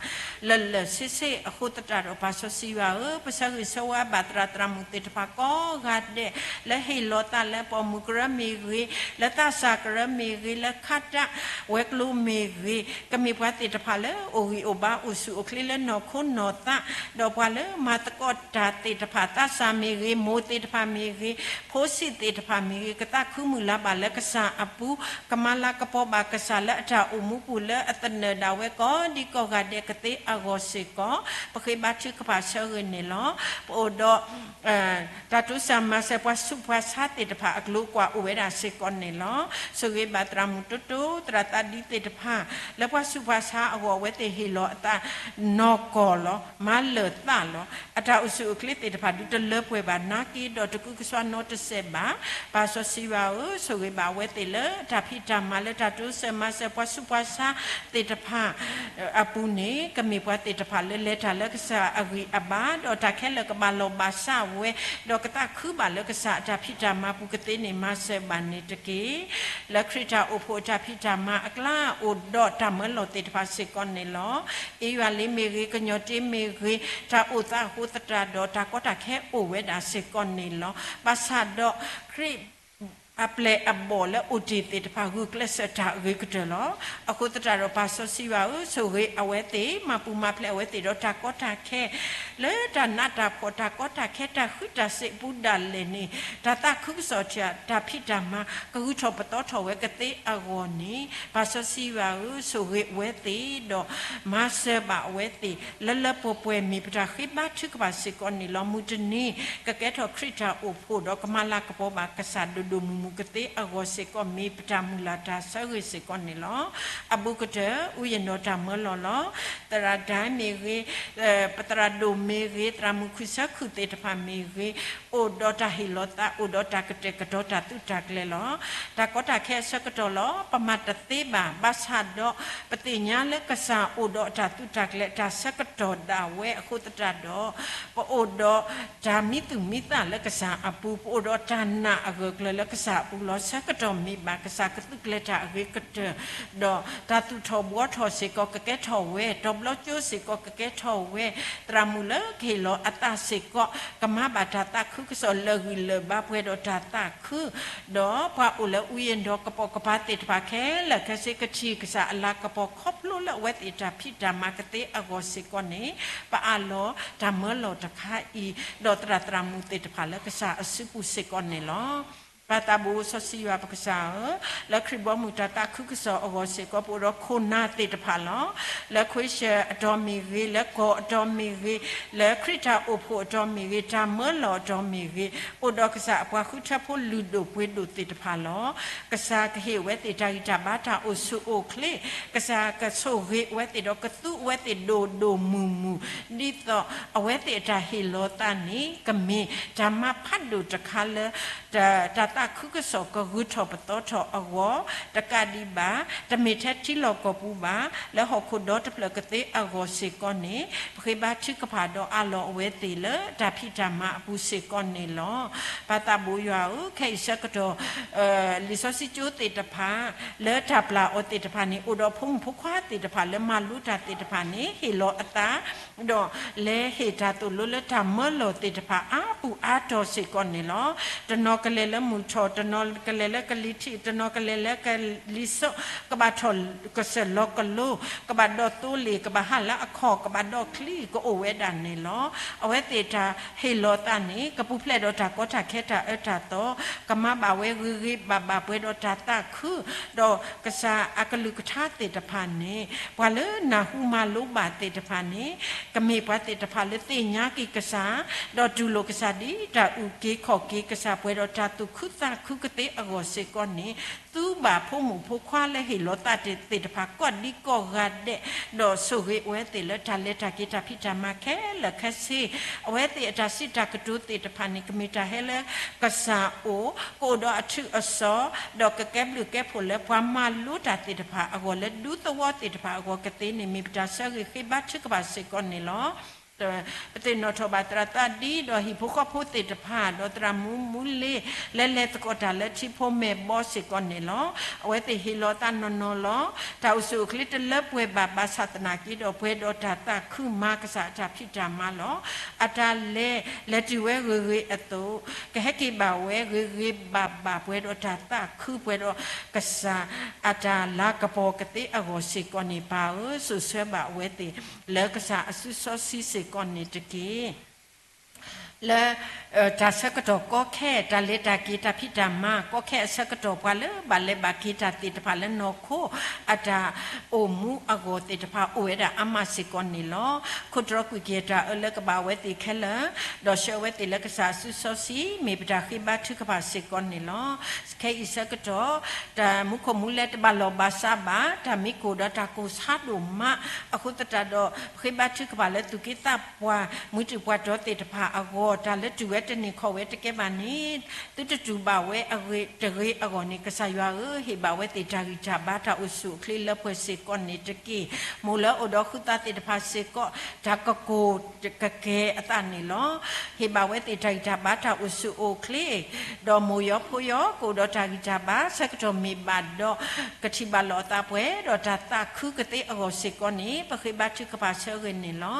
လၢာ်လၢာ်ဆ့ဆ့အဃိသတးဒီး ပၢ်စီဆှံယွၤဧၢ, ပဆၢဂ့ၤဆၢဝါဘၣ်သရၣ်သရၣ်မုၣ်သ့ၣ်တဖၣ်ကိးဂၤဒဲး လၢဟ့ၣ်လီၤသးလၢပိာ်မုၣ်ကရၢမ့ၢ်ဂ့ၤ, လၢသးစၢ်ကရၢမ့ၢ်ဂ့ၤ, လၢခးတၢ်ဝဲၤကျိၤမ့ၢ်ဂ့ၤ, ကမ့ၢ်ပှၤသ့ၣ်တဖၣ်လၢအိၣ်ဂံၢ်အိၣ်ဘါအိၣ်ဆူၣ်အိၣ်ချ့လၢနီၢ်ခိနီၢ်သး, ဒီးပှၤလၢမၤသကိးတၢ်သ့ၣ်တဖၣ် သးစၢ်မ့ၢ်ဂ့ၤ, မိၢ်သ့ၣ်တဖၣ်မ့ၢ်ဂ့ၤ, ဖိဆံးသ့ၣ်တဖၣ်မ့ၢ်ဂ့ၤ, ကသးခုမုၢ်လၢ်ဘၣ်လၢကစၢ်အပူၤ, ကမၤလၤကပီၤဘၣ်ကစၢ်လၢအတၢ်အိၣ်မူပူၤလၢအသနၢၣ်ဒၣ်ဝဲကိးဒံကိးဂၤဒဲးကသ့အဂီၢ်စ့ၢ်ကီး, ပဃ့ဘါထုကဖၣ်ဆၢဂ့ၤန့ၣ်လီၤ. ပအိၣ်ဒီး တၢ်တိစၢ်မၤစၢၤပှၤဆူးပှၤဆါသ့ၣ်တဖၣ်အကျိၤအကွာ်အိၣ်ဝဲဒၣ်စ့ၢ်ကီးန့ၣ်လီၤ. ဆိၣ်ဂ့ၤဘၣ်သရၣ်မုၣ်တိတိ သရၣ်သးဒံသ့ၣ်တဖၣ် လၢပှၤဆူးပှၤဆါအဂီၢ်အဝဲသ့ၣ်ဟ့ၣ်လီၤအသးနီၢ်ကီၢ်လီၤ. မၤလၢာ်သးလီၤ. အတၢ်အိၣ်ဆူၣ်အိၣ်ချ့သ့ၣ်တဖၣ်ဒုးတလၢပှဲၤဘၣ်နာ်က့ဒီးတကူးကစွါနီတစဲးဘၣ်. ပၢ်စီဆှံယွၤဧၢ, ဆိၣ်ဂ့ၤဘၣ်အဝဲသ့ၣ်လၢတၢ်ဖံးတၢ်မၤလၢတၢ်တိစၢၤမၤစၢၤပှၤဆူးပှၤဆါသ့ၣ်တဖၣ် အပူၤန့ၣ် ကမ့ၢ်ပှၤသ့ၣ်တဖၣ်လၢလဲၤတၢ်လၢကစၢ်အဂံၢ်အဘါ ဒီးတၢ်ခဲလၢာ်ကဘၣ်လီၤဘၣ်စးဝဲ, ဒီးကသးခုဘၣ်လၢကစၢ်အတၢ်ဖံးတၢ်မၤပူၤကသ့န့ၣ် မၤစၢၤဘၣ်န့ၣ်တက့ၢ်. လၢခရံာ်တၢ်အိၣ်ဖှိၣ်အတၢ်ဖံးတၢ်မၤအကျါ အိၣ်ဒီးတၢ်မၢလီၤသ့ၣ်တဖၣ်စ့ၢ်ကီးန့ၣ်လီၤ. အ့ယွၤလ့မ့ၢ်ဂ့ၤ, ကညီၣ်တ့မ့ၢ်ဂ့ၤ, တၢ်အိၣ်သးအဃိသတးဒီး တၢ်ကီတၢ်ခဲအိၣ်ဝဲဒၣ်စ့ၢ်ကီးန့ၣ်လီၤ. ဘၣ်ဆၣ်ဒီး ခရံာ် အပျဲၢ်အဘီၣ်လၢအိၣ်တ့ၢ်သ့ၣ်တဖၣ် ဂုာ်ကျဲးစၢးတၢ်အဂ့ၤကတၢၢ်လီၤ. အဃိသတးဒီး ပၢ်စီဆှံယွၤဧၢ, ဆိၣ်ဂ့ၤအဝဲသ့ၣ်, မၤပူၤမၤဖျဲးအဝဲသ့ၣ်ဒီးတၢ်ကီတၢ်ခဲ လၢတၢ်နးတၢ်ဖှီၣ် တၢ်ကီတၢ်ခဲ တၢ်ဃုတၢ်စ့းအပူၤဒၣ်လဲာ်န့ၣ်, တၢ်သးခုကစီၣ်ထံး တၢ်ဖံးတၢ်မၤ ကဂုာ်ထီၣ်ပသီထီၣ်ဝဲကသ့အဂီၢ်န့ၣ်, ပၢ်စီဆှံယွၤဧၢ, ဆိၣ်ဂ့ၤအဝဲသ့ၣ်ဒီး မၤစၢၤဘၣ်အဝဲသ့ၣ် လၢလၢပှဲၤပှဲၤ မ့ၢ်ပတၢ်ဃ့ဘါထုကဖၣ်စ့ၢ်ကီးန့ၣ်လီၤ. မုၢ်တနံၤ ကကဲထီၣ်ခရံာ်တၢ်အိၣ်ဖှိၣ်ဒီး ကမၤလၤကပီၤဘၣ်ကစၢ်ဒိၣ်ဒိၣ်မုၢ်မုၢ်ကသ့အဂီၢ်စ့ၢ်ကီး မ့ၢ်ပတၢ်မုၢ်လၢ်တၢ်ဆၢဂ့ၤစ့ၢ်ကီးန့ၣ်လီၤ. အဘူးကတၢၢ် အူယံၤနီၢ်တၢ်မၢလီၤလီၤ. သရၣ်ဒၢမ့ၢ်ဂ့ၤ, ပသရၣ်ဒိၣ်မ့ၢ်ဂ့ၤ, သရၣ်မုၣ်ခုၣ်ဆၢခုၣ်သ့ၣ်တဖၣ်မ့ၢ်ဂ့ၤ, အိၣ်ဒီးတၢ်ဟ့ၣ်လီၤသး, အိၣ်ဒီးတၢ်ကတဲာ်ကတီၤတၢ်သုးတၢ်ကျဲၤလီၤ. တၢ်ကီတၢ်ခဲအဆၢကတီၢ်လီၤ. ပမၤတသ့ဘၣ်. ဘၣ်ဆၣ်ဒီး ပသ့ၣ်ညါလၢကစၢ်အိၣ်ဒီးတၢ်သုးတၢ်ကျဲၤ တၢ်ဆၢကတီၢ်ဒၣ်ဝဲအဃိသတးဒီး ပအိၣ်ဒီးတၢ်မံသူၣ်မံသးလၢကစၢ်အပူၤ, ပအိၣ်ဒီးတၢ်နာ်အဂၢၢ်ကျၢၤလၢကစၢ်အပူၤလီၤ. ဆၢကတီၢ်မ့ၢ်ဘၣ် ကစၢ်ကသုးကျဲၤတၢ်အဂ့ၤကတၢၢ်, ဒီးတၢ်သူၣ်ထီၣ်ဘှီထီၣ်စ့ၢ်ကီးကကဲထီၣ်ဝဲ, တီၤဘျီကၠိစ့ၢ်ကီးကကဲထီၣ်ဝဲ, သရၣ်မုၣ်လၢကဟ့ၣ်လီၤအသးစ့ၢ်ကီး ကမၤဘၣ်တၢ်သးခုကစီၣ် လၢာ်ဂံၢ်လၢာ်ဘါပှဲၤဒီးတၢ်သးခု ဒီးပှၤအိၣ်လၢအူယံၤဒီးကပိာ်ကပၤသ့ၣ်တဖၣ်ခဲလၢာ်ခဲဆ့ ကထံၣ်ကစၢ်အလၤကပီၤ ခီဖျိလၢအဝဲသ့ၣ်တၢ်ဖံးတၢ်မၤကသ့အဂီၢ်စ့ၢ်ကီးန့ၣ်, ပအးလီၤတၢ်မၢလီၤတခါအံၤ, ဒီးသရၣ်သရၣ်မုၣ်သ့ၣ်တဖၣ်လၢကစၢ်အစုပူၤစ့ၢ်ကီးန့ၣ်လီၤ. ပၢ်သးဘိစီဆှံယွၤပကစၢ်ဧၢ, လၢခရံာ်ဘီမုၢ်တၢ်သးခုကစီၣ်အဂီၢ်စ့ၢ်ကီး ပအိၣ်ဒီးခိၣ်နၢ်သ့ၣ်တဖၣ်လီၤ. လၢခွ့ၡၢၣ်အတီၢ်မ့ၢ်ဂ့ၤ, လၢကီၢ်အတီၢ်မ့ၢ်ဂ့ၤ, လၢခရံာ်တၢ်အိၣ်ဖှိၣ်အတီၢ်မ့ၢ်ဂ့ၤ, တၢ်မၢလီၤအတီၢ်မ့ၢ်ဂ့ၤ, အိၣ်ဒီးကစၢ်အပှၤဃုထၢဖိလုၢ်ဒိၣ်ပှ့ၤဒိၣ်သ့ၣ်တဖၣ်လီၤ. ကစၢ်ကဟ့ၣ်အဝဲသ့ၣ်တၢ်ဂံၢ်တၢ်ဘါ တၢ်အိၣ်ဆူၣ်အိၣ်ချ့, ကစၢ်ကဆိၣ်ဂ့ၤအဝဲသ့ၣ်ဒီးကသူအဝဲသ့ၣ်ဒိၣ်ဒိၣ်မုၢ်မုၢ်, ဒ်သိးအဝဲသ့ၣ်အတၢ်ဟ့ၣ်လီၤသးန့ၣ် ကမ့ၢ်တၢ်မၤဖးဒိၣ်တခါလၢ တၢ် သးခုကစီၣ်ကဂုာ်ထီၣ်ပသီထီၣ်အဂီၢ် တကးဒံးဘၣ် တမ့ၢ်ထဲထံလီၢ်ကီၢ်ပူၤဘၣ် လၢဟီၣ်ခိၣ်ဒီတဖျၢၣ်ကသ့အဂီၢ်စ့ၢ်ကီးန့ၣ် ပဃ့ဘါထုကဖၣ်ဒီးအးလီၤအဝဲသ့ၣ်လၢတၢ်ဖံးတၢ်မၤအပူၤစ့ၢ်ကီးန့ၣ်လီၤ. ပၢ်သးဘိယွၤဧၢ, ခဲအံၤဆၢကတီၢ် လံာ်စီဆှံကၠိသ့ၣ်တဖၣ် လၢတၢ်ပျၢ်အီၤသ့ၣ်တဖၣ်န့ၣ် အိၣ်ဒီးဖိမုၣ်ဖိခွါသ့ၣ်တဖၣ်လၢမၤလိတၢ်သ့ၣ်တဖၣ်န့ၣ် ဟ့ၣ်လီၤအသး ဒီးလဲၤဟ့ၣ်တၢ်သိၣ်လိလၢတၢ်မၢလီၢ်သ့ၣ်တဖၣ်အါပူၤအါတီၤစ့ၢ်ကီးန့ၣ်လီၤ. တနီၤကလဲၤလၢမုၢ်ထီၣ်, တနီၤကလဲၤလၢကလံၤထံး, တနီၤကလဲၤလၢကလံၤစိး, ကဘၣ်ထီၣ်ကစၢၢ်လီၤကလိ, ကဘၣ်ဒီးသိလ့ၣ်, ကဘၣ်ဟးလၢအခီၣ်, ကဘၣ်ဒီးချံ ကအိၣ်ဝဲဒၣ်န့ၣ်လီၤ. အဝဲသ့ၣ်တၢ်ဟ့ၣ်လီၤသးန့ၣ် ကပူၤဖျဲးဒီးတၢ်ကီတၢ်ခဲတၢ်အၢတၢ်သီ, ကမၤဘၣ်ဝဲဂ့ၤဂ့ၤဘၣ်ဘၣ်ပှဲၤဒီးတၢ်သးခု ဒီးကစၢ်အကလုၢ်ကထါသ့ၣ်တဖၣ်န့ၣ် ပှၤလၢနၢ်ဟူမၤလိဘၣ်သ့ၣ်တဖၣ်န့ၣ် ကမ့ၢ်ပှၤသ့ၣ်တဖၣ်လၢသ့ၣ်ညါက့ၤကစၢ်, ဒီးတူၢ်လိာ်ကစၢ်ဒ်တၢ်အုၣ်က့ၤခီၣ်က့ၤကစၢ် ပှဲၤဒီးတၢ်သူၣ်ခုသးခုကသ့အဂီၢ်စ့ၢ်ကီးန့ၣ် သူဘၣ်ဖိမုၣ်ဖိခွါလၢဟ့ၣ်လီၤသးသ့ၣ်တဖၣ်ကိးဒံကိးဂၤဒဲး, ဒီးဆိၣ်ဂ့ၤအဝဲသ့ၣ်လၢတၢ်လဲၤတၢ်က့ၤတၢ်ဖံးတၢ်မၤခဲလၢာ်ခဲဆ့, အဝဲသ့ၣ်အတၢ်စံးတၢ်ကတိၤသ့ၣ်တဖၣ်န့ၣ် ကမ့ၢ်တၢ်ဟဲလၢကစၢ်အအိၣ်, ကအိၣ်ဒီးအထုးအစီၤ, ဒီးကကဲဘျုးကဲဖှိၣ်လၢပှၤမၤလိတၢ်သ့ၣ်တဖၣ်အဂီၢ်လၢဒူသဝီသ့ၣ်တဖၣ်အဂီၢ်ကသ့န့ၣ် မ့ၢ်ပတၢ်ဆၢဂ့ၤဃ့ဘါထုကဖၣ်စ့ၢ်ကီးန့ၣ်လီၤ. ပသ့ၣ်နီၣ်ထီၣ်ဘၣ်သရၣ်သးဒံဒီးဟံၣ်ဖိဃီဖိသ့ၣ်တဖၣ် ဒီးသရၣ်မူမူလ့ လၢလဲၤသကိးတၢ်လၢထံဖိမဲာ်ဘီစ့ၢ်ကီးန့ၣ်လီၤ. အဝဲသ့ၣ်ဟ့ၣ်လီၤသးနီၢ်နီၢ်လီၤ. တၢ်အိၣ်ဆူၣ်အိၣ်ချ့တလၢပှဲၤဘၣ် ဘၣ်ဆၣ်သနာ်က့ဒီး ပှဲၤဒီးတၢ်သးခုမၤကစၢ်အတၢ်ဖံးတၢ်မၤလီၤ. အတၢ်လဲၤ လဲၤတုၤဝဲဂ့ၤဂ့ၤအသိး ကဟဲက့ၤဘၣ်ဝဲဂ့ၤဂ့ၤဘၣ်ဘၣ် ပှဲၤဒီးတၢ်သးခု ပှဲၤဒီးကစၢ်အတၢ်လၤကပီၤကသ့အဂီၢ်စ့ၢ်ကီးန့ၣ် ပၢ်ဧၢ, စိာ်ဆှၢဘၣ်အဝဲသ့ၣ် လၢကစၢ်အစုစီဆှံစ့ၢ်ကီးန့ၣ်တက့ၢ်. လၢ တၢ်ဆၢကတီၢ်ကီခဲ တၢ်လဲၤတၢ်က့ၤတၢ်ဖံးတၢ်မၤ ကီခဲအဆၢကတီၢ် ပှၤလၢဘၣ်လဲၤဘၣ်က့ၤတၢ်သ့ၣ်တဖၣ်လၢနီၢ်ခိ အတၢ်အိၣ်မူအဂီၢ်သ့ၣ်တဖၣ် အိၣ်ဝဲဒၣ်အါမးစ့ၢ်ကီးန့ၣ်လီၤ. ခိၣ်တြီကွံာ်က့ၤတၢ်အၢလၢကဘၣ်အဝဲသ့ၣ်ခဲလၢာ်, ဒီးဆှၢအဝဲသ့ၣ်လၢကစၢ်အစုစီဆှံ မ့ၢ်ပတၢ်ဃ့ဘါထုကဖၣ်စ့ၢ်ကီးန့ၣ်လီၤ. ခဲအံၤဆၢကတီၢ် တၢ်မူခိၣ်မူလဲတဘၣ်လီၢ်ဘၣ်စးဘၣ်, တၢ်မံခိၣ်ဒီးတၢ်ကိၢ်ဆါဒိၣ်မး, အဃိသတးဒီး ပဃ့ဘါထုကဖၣ်လၢသူၣ်က့သးပှၢ် မုၢ်တူၢ်ပှၤတီၤသ့ၣ်တဖၣ်အဂီၢ် တၢ်လၢတုၤဝဲတန့ၢ်ခီၣ်ဝဲတကဲဘၣ်န့ၣ် သုတတူၢ်ဘၣ်ဝဲအဂ့ၤတဂ့ၤအဂီၢ်န့ၣ် ကစၢ်ယွၤဧၢ, ဟ့ၣ်ဘၣ်ဝဲသ့ၣ်တၢ်ဂံၢ်တၢ်ဘါ တၢ်အိၣ်ဆူၣ်အိၣ်ချ့လၢပှဲၤစ့ၢ်ကီးန့ၣ်တက့ၢ်. မိၢ်လၢအိၣ်ဒီးဃုသးသ့ၣ်တဖၣ်စ့ၢ်ကီး တၢ်ကကိၢ်ကကဲအသးန့ၣ်လီၤ. ဟ့ၣ်ဘၣ်ဝဲသ့ၣ်တၢ်ဂံၢ်တၢ်ဘါ တၢ်အိၣ်ဆူၣ်အိၣ်ချ့ ဒီးမိၢ်ယီၤဖိယီၤ ကအိၣ်ဒီးတၢ်ဂံၢ်တၢ်ဘါ ဆၢကတီၢ်မ့ၢ်ဘၣ်ဒီး ကထံၣ်ဘၣ်လီၤအသးပှဲၤ ဒီးတၢ်သးခုကသ့အဂီၢ်စ့ၢ်ကီးန့ၣ် ပဃ့ဘါထုကဖၣ်ဆၢဂ့ၤန့ၣ်လီၤ.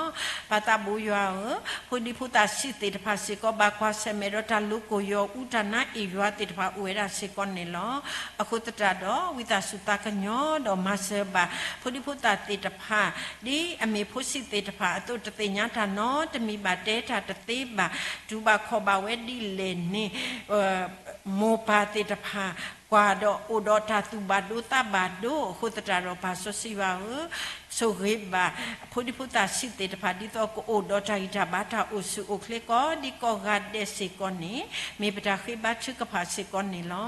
ပၢ်သးဘိယွၤဧၢ, ဖိဒံဖိသၣ်ဆံးသ့ၣ်တဖၣ်စ့ၢ်ကီး ဘၣ်ကွၢ်ဆၢၣ်မဲာ်ဒီးတၢ်လိၤကိၢ်ယီၤအူ တၢ်နါအ့ၣ်ယွၤသ့ၣ်တဖၣ်အိၣ်ဝဲဒၣ်စ့ၢ်ကီးန့ၣ်လီၤ. အဃိသတးဒီး ဝံသးစူၤသးကညီၤ ဒီးမၤစၢၤဘၣ် ဖိဒံဖိသၣ်သ့ၣ်တဖၣ် ဒ်အမ့ၢ်ဖိဆံးသ့ၣ်တဖၣ်အသိး တသ့ၣ်ညါတၢ်နီတမံၤဘၣ် တဲတၢ်တသ့ဘၣ် တူၢ်ဘၣ်ခီၣ်ဘၣ်ဝဲဒ်လဲၣ်န့ၣ် မိၢ်ပၢ်သ့ၣ်တဖၣ် ကွၢ်ဒီးအိၣ်ဒီးတၢ်သူၣ်ဘၣ်ဒိသးဘၣ်ဒိ အဃိသတးဒီး ပၢ်စီဆှံယွၤဧၢ, ဆိၣ်ဂ့ၤဘၣ် ဖိဒံဖိသၣ်ဆံးသ့ၣ်တဖၣ် ဒ်သိးကအိၣ်ဒီးတၢ်ဂံၢ်တၢ်ဘါ တၢ်အိၣ်ဆူၣ်အိၣ်ချ့ကိးဒံကိးဂၤဒဲးစ့ၢ်ကီးန့ၣ် မ့ၢ်ပတၢ်ဃ့ဘါထုကဖၣ်စ့ၢ်ကီးန့ၣ်လီၤ.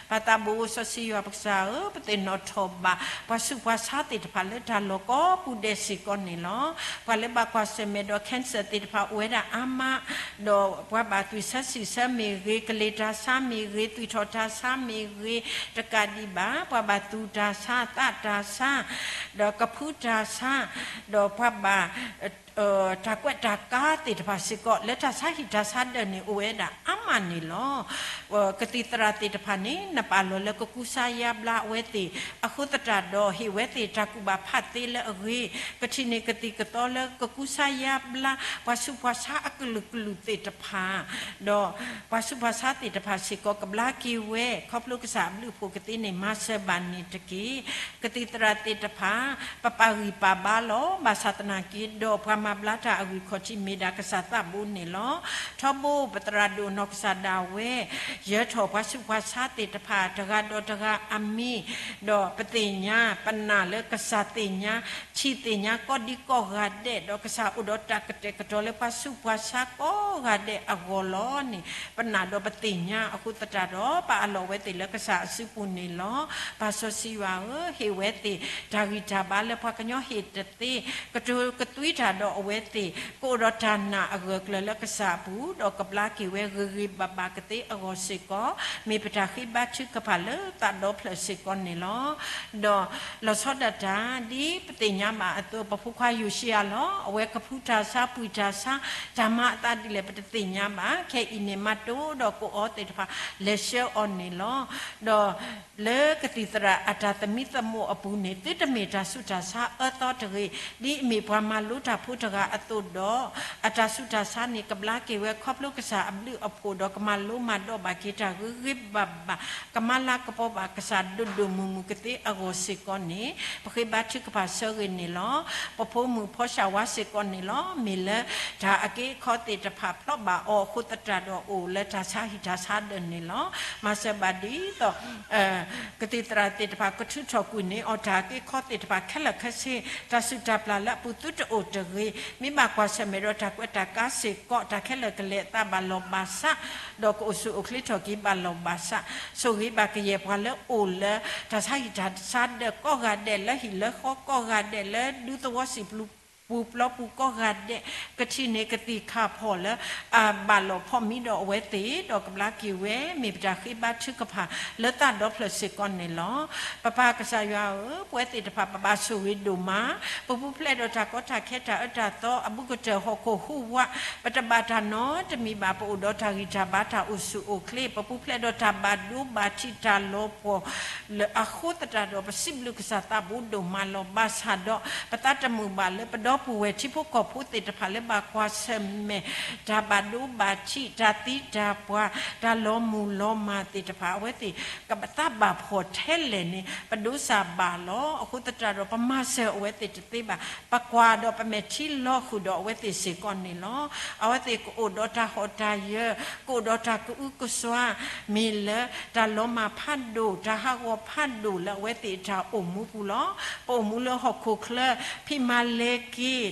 ပၢ်သးဘိစီဆှံယွၤပကစၢ်ဧၢ, ပသ့ၣ်နီၣ်ထီၣ်ဘၣ် ပှၤဆူးပှၤဆါသ့ၣ်တဖၣ်လၢတၢ်လီၢ်ကိးပူၤဒဲးစ့ၢ်ကီးန့ၣ်လီၤ. ပှၤလၢဘၣ်ကွၢ်ဆၢၣ်မဲာ်ဒီး cancer သ့ၣ်တဖၣ်အိၣ်ဝဲဒၣ်အါမး, ဒီးပှၤဘၣ်သွံၣ်ဆၢဆံၣ်ဆၢမ့ၢ်ဂ့ၤ, ကလ့ၢ်တၢ်ဆါမ့ၢ်ဂ့ၤ, သွံၣ်ထီၣ်တၢ်ဆါမ့ၢ်ဂ့ၤ, တကးဒံးဘၣ် ပှၤဘၣ်သူၣ်တၢ်ဆါ, သးတၢ်ဆါ, ဒီးကဖုတၢ်ဆါ, ဒီးပှၤဘၣ် တၢ်ကွဲးတၢ်ကါသ့ၣ်တဖၣ်စ့ၢ်ကီး လၢတၢ်ဆါဟံၣ်တၢ်ဆါဒၢးန့ၣ် အိၣ်ဝဲဒၣ်အါမးန့ၣ်လီၤ. ကသံၣ်သရၣ်သ့ၣ်တဖၣ်န့ၣ် နပာ်လီၤလၢကကူစါယါဘျါအဝဲသ့ၣ် အဃိသတးဒီး ဟ့ၣ်ဝဲသ့ၣ်တၢ်ကူၣ်ဘၣ်ဖးသ့လၢအဂ့ၤ, ကထံၣ်န့ၢ်ကသံၣ်ကသီလၢကကူစါယါဘျါ ပှၤဆူးပှၤဆါအကလုာ်ကလုာ်သ့ၣ်တဖၣ်, ဒီးပှၤဆူးပှၤဆါသ့ၣ်တဖၣ်စ့ၢ်ကီး ကဘျါက့ၤဝဲ ခီဖျိကစၢ်အဘျုးအဖှိၣ်ကသ့န့ၣ် မၤစၢၤဘၣ်န့ၣ်တက့ၢ်. ကသံၣ်သရၣ်သ့ၣ်တဖၣ် ပပာ်ဂံၢ်ပာ်ဘါလီၤ. ဘၣ်ဆၣ်သနာ်က့ဒီး ပှၤမၤဘျါတၢ်အဂံၢ်ခီၣ်ထံးမ့ၢ်ဒၣ်ကစၢ်သးဘိန့ၣ်လီၤ. ထီဘိပသရၣ်ဒိၣ်နီၢ်ကစၢ်ဒၣ်ဝဲ ယၢၤထီၣ်ပှၤဆူးပှၤဆါသ့ၣ်တဖၣ် တဂၤဒီးတဂၤအမံၤ, ဒီးပသ့ၣ်ညါ ပနာ်လၢကစၢ်သ့ၣ်ညါ ထံၣ်သ့ၣ်ညါကိးဒံကိးဂၤဒဲး, ဒီးကစၢ်အိၣ်ဒီးတၢ်ကတဲာ်ကတီၤလၢပှၤဆူးပှၤဆါကိးဂၤဒဲးအဂီၢ်လီၤန့ၣ် ပနာ်ဒီးပသ့ၣ်ညါအဃိသတးဒီး ပအးလီၤဝဲသ့ၣ်လၢကစၢ်အစုပူၤန့ၣ်လီၤ. ပၢ်စီဆှံယွၤဧၢ, ဟ့ၣ်ဝဲသ့ၣ် တၢ်ဂံၢ်တၢ်ဘါလၢပှၤကညီဟ့ၣ်တသ့, ကတိၤကသွံတၢ်ဒီး အဝဲသ့ၣ်ကအိၣ်ဒီးတၢ်နာ်အဂၢၢ်အကျၢၤလၢကစၢ်အပူၤ, ဒီးကဘျါက့ၤဝဲဂ့ၤဂ့ၤဘၣ်ဘၣ်ကသ့အဂီၢ်စ့ၢ်ကီး, မ့ၢ်ပတၢ်ဃ့ဘါထုကဖၣ်လၢသးဒီဖျၢၣ်စ့ၢ်ကီးန့ၣ်လီၤ. ဒီးလီၤဆီဒၣ်တၢ် ဒ်ပသ့ၣ်ညါဘၣ်အသိး ပဖိခွါယိၤၡံယၤလီၤ. အဝဲကဖှူတၢ်ဆါ ပှံၢ်တၢ်ဆါ, တၢ်မၤအသးဒ်လဲၣ် ပတသ့ၣ်ညါဘၣ်. ခဲအံၤန့ၣ် မၤတိၢ်ဒီးကိးအီၤသ့ၣ်တဖၣ် လဲၤဆှၢအီၤန့ၣ်လီၤ. ဒီး လၢကသံၣ်သရၣ်အတၢ်သမံသမိးအပူၤန့ၣ် သုတမ့ၢ်တၢ်ဆူးတၢ်ဆါအၢသီတဂ့ၤ, ဒ်အမ့ၢ်ပှၤမၤလိတၢ်ဖိတဂၤအသိးဒီး, အတၢ်ဆူးတၢ်ဆါန့ၣ် ကဘျါက့ၤဝဲခီဖျိကစၢ်အဘျုးအဖှိၣ်ဒီး ကမၤလိမၤဒိးဘၣ်က့ၤတၢ်ဂ့ၤဂ့ၤဘၣ်ဘၣ်, ကမၤလၤကပီၤဘၣ်ကစၢ်ဒိၣ်ဒိၣ်မုၢ်မုၢ်ကသ့အဂီၢ်စ့ၢ်ကီးန့ၣ် ပဃ့ဘါထုကဖၣ်ဆၢဂ့ၤန့ၣ်လီၤ. ပဖိမုၣ်ဖီၡၢ်ဝါစ့ၢ်ကီးန့ၣ်လီၤ. မ့ၢ်လၢတၢ်အက့အခီသ့ၣ်တဖၣ်ဖျီဘၣ်အီၤအဃိသတးဒီး အိၣ်လၢတၢ်ဆါဟံၣ်တၢ်ဆါဒၢးန့ၣ်လီၤ. မၤစၢၤဘၣ်ဒ်သိး ကသံၣ်သရၣ်သ့ၣ်တဖၣ် ကထုးထီၣ်ကွံာ်န့ၢ်အီၤတၢ်အက့အခီသ့ၣ်တဖၣ်ခဲလၢာ်ခဲဆ့, တၢ်ဆူးတၢ်ပျၢ်လၢအပူၤသုတအိၣ်တဂ့ၤ, မ့ၢ်ဘၣ်ကွၢ်ဆၢၣ်မဲာ်ဒီးတၢ်ကွဲးတၢ်ကါစ့ၢ်ကီး တၢ်ခဲလၢာ်ကလဲာ်အသးဘၣ်လီၢ်ဘၣ်စး, ဒီးကအိၣ်ဆူၣ်အိၣ်ချ့ထီၣ်က့ၤဘၣ်လီၢ်ဘၣ်စး, ဆိၣ်ဂ့ၤဘၣ်ကယဲၢ်ပှၤလၢအိၣ်လၢတၢ်ဆါဟံၣ်တၢ်ဆါဒၢးကိးဂၤဒဲး လၢဟံၣ်လၢဃီကိးဂၤဒဲး လၢဒူသဝီစံာ်ပူၤပျီပူၤကိးဂၤဒဲး, ကထံၣ်န့ၢ်ကသံၣ်ခၣ်ဖီၣ်လၢ အဘၣ်လိာ်ဖိးမံဒီးအဝဲသ့ၣ် ဒီးကဘျါက့ၤဝဲ မ့ၢ်ပတၢ်ဃ့ဘါထုကဖၣ်လၢသးဒီဖျၢၣ်စ့ၢ်ကီးန့ၣ်လီၤ. ပပၢ်ကစၢ်ယွၤဧၢ, ပဝဲသ့ၣ်တဖၣ်ပဘၣ်ဆိၣ်ဂ့ၤဒိၣ်မး, ပပူၤဖျဲးဒီးတၢ်ကီတၢ်ခဲတၢ်အၢတၢ်သီ အဘူးကတၢၢ်ဟီၣ်ခိၣ်ဟူးဝး, ပတဘၣ်တၢ်နီတမံၤဘၣ်, ပအိၣ်ဒီးတၢ်ဂံၢ်တၢ်ဘါတၢ်အိၣ်ဆူၣ်အိၣ်ချ့, ပပူၤဖျဲးဒီးတၢ်ဘၣ်ဒိဘၣ်ထံးတၢ်လီၤပှီၢ် လၢအဃိသတးဒီး ပစံးဘျုးကစၢ်သးဘိဒိၣ်မးလီၤ. ဘၣ်ဆၣ်ဒီး ပသးတမုာ်ဘၣ်လၢပဒီပုၢ်ဝဲၢ်ထံဖိကီၢ်ဖိသ့ၣ်တဖၣ်လၢဘၣ်ကွၢ်ဆၢၣ်မဲာ် တၢ်ဘၣ်ဒိဘၣ်ထံး တၢ်သံတၢ်ပှၢ် တၢ်လီၤမုၢ်လီၤမၢ်သ့ၣ်တဖၣ် အဝဲသ့ၣ်ကဘၣ်သးဘၣ်ဖှီၣ်ထဲလဲၣ်န့ၣ် ပဒိးစၢ်ဘၣ်လီၤ. အဃိသတးဒီး ပမၤစၢၤအဝဲသ့ၣ်တသ့ဘၣ်. ပကွၢ်ဒီးပမဲာ်ထံလီၤဃုာ်ဒီးအဝဲသ့ၣ်စ့ၢ်ကီးန့ၣ်လီၤ. အဝဲသ့ၣ်ကအိၣ်ဒီးတၢ်ဟီၣ်တၢ်ယၢၤ, ကအိၣ်ဒီးတၢ်ကအုကစွါ, မ့ၢ်လၢတၢ်လီၤမၢ်ဖးဒိၣ်, တၢ်ဟးဂီၤဖးဒိၣ်လၢအဝဲသ့ၣ်တၢ်အိၣ်မူပူၤလီၤ. ပအိၣ်မူလၢဟီၣ်ခိၣ်ချၢ ဖံးမၤလဲၤက့ၤဒီး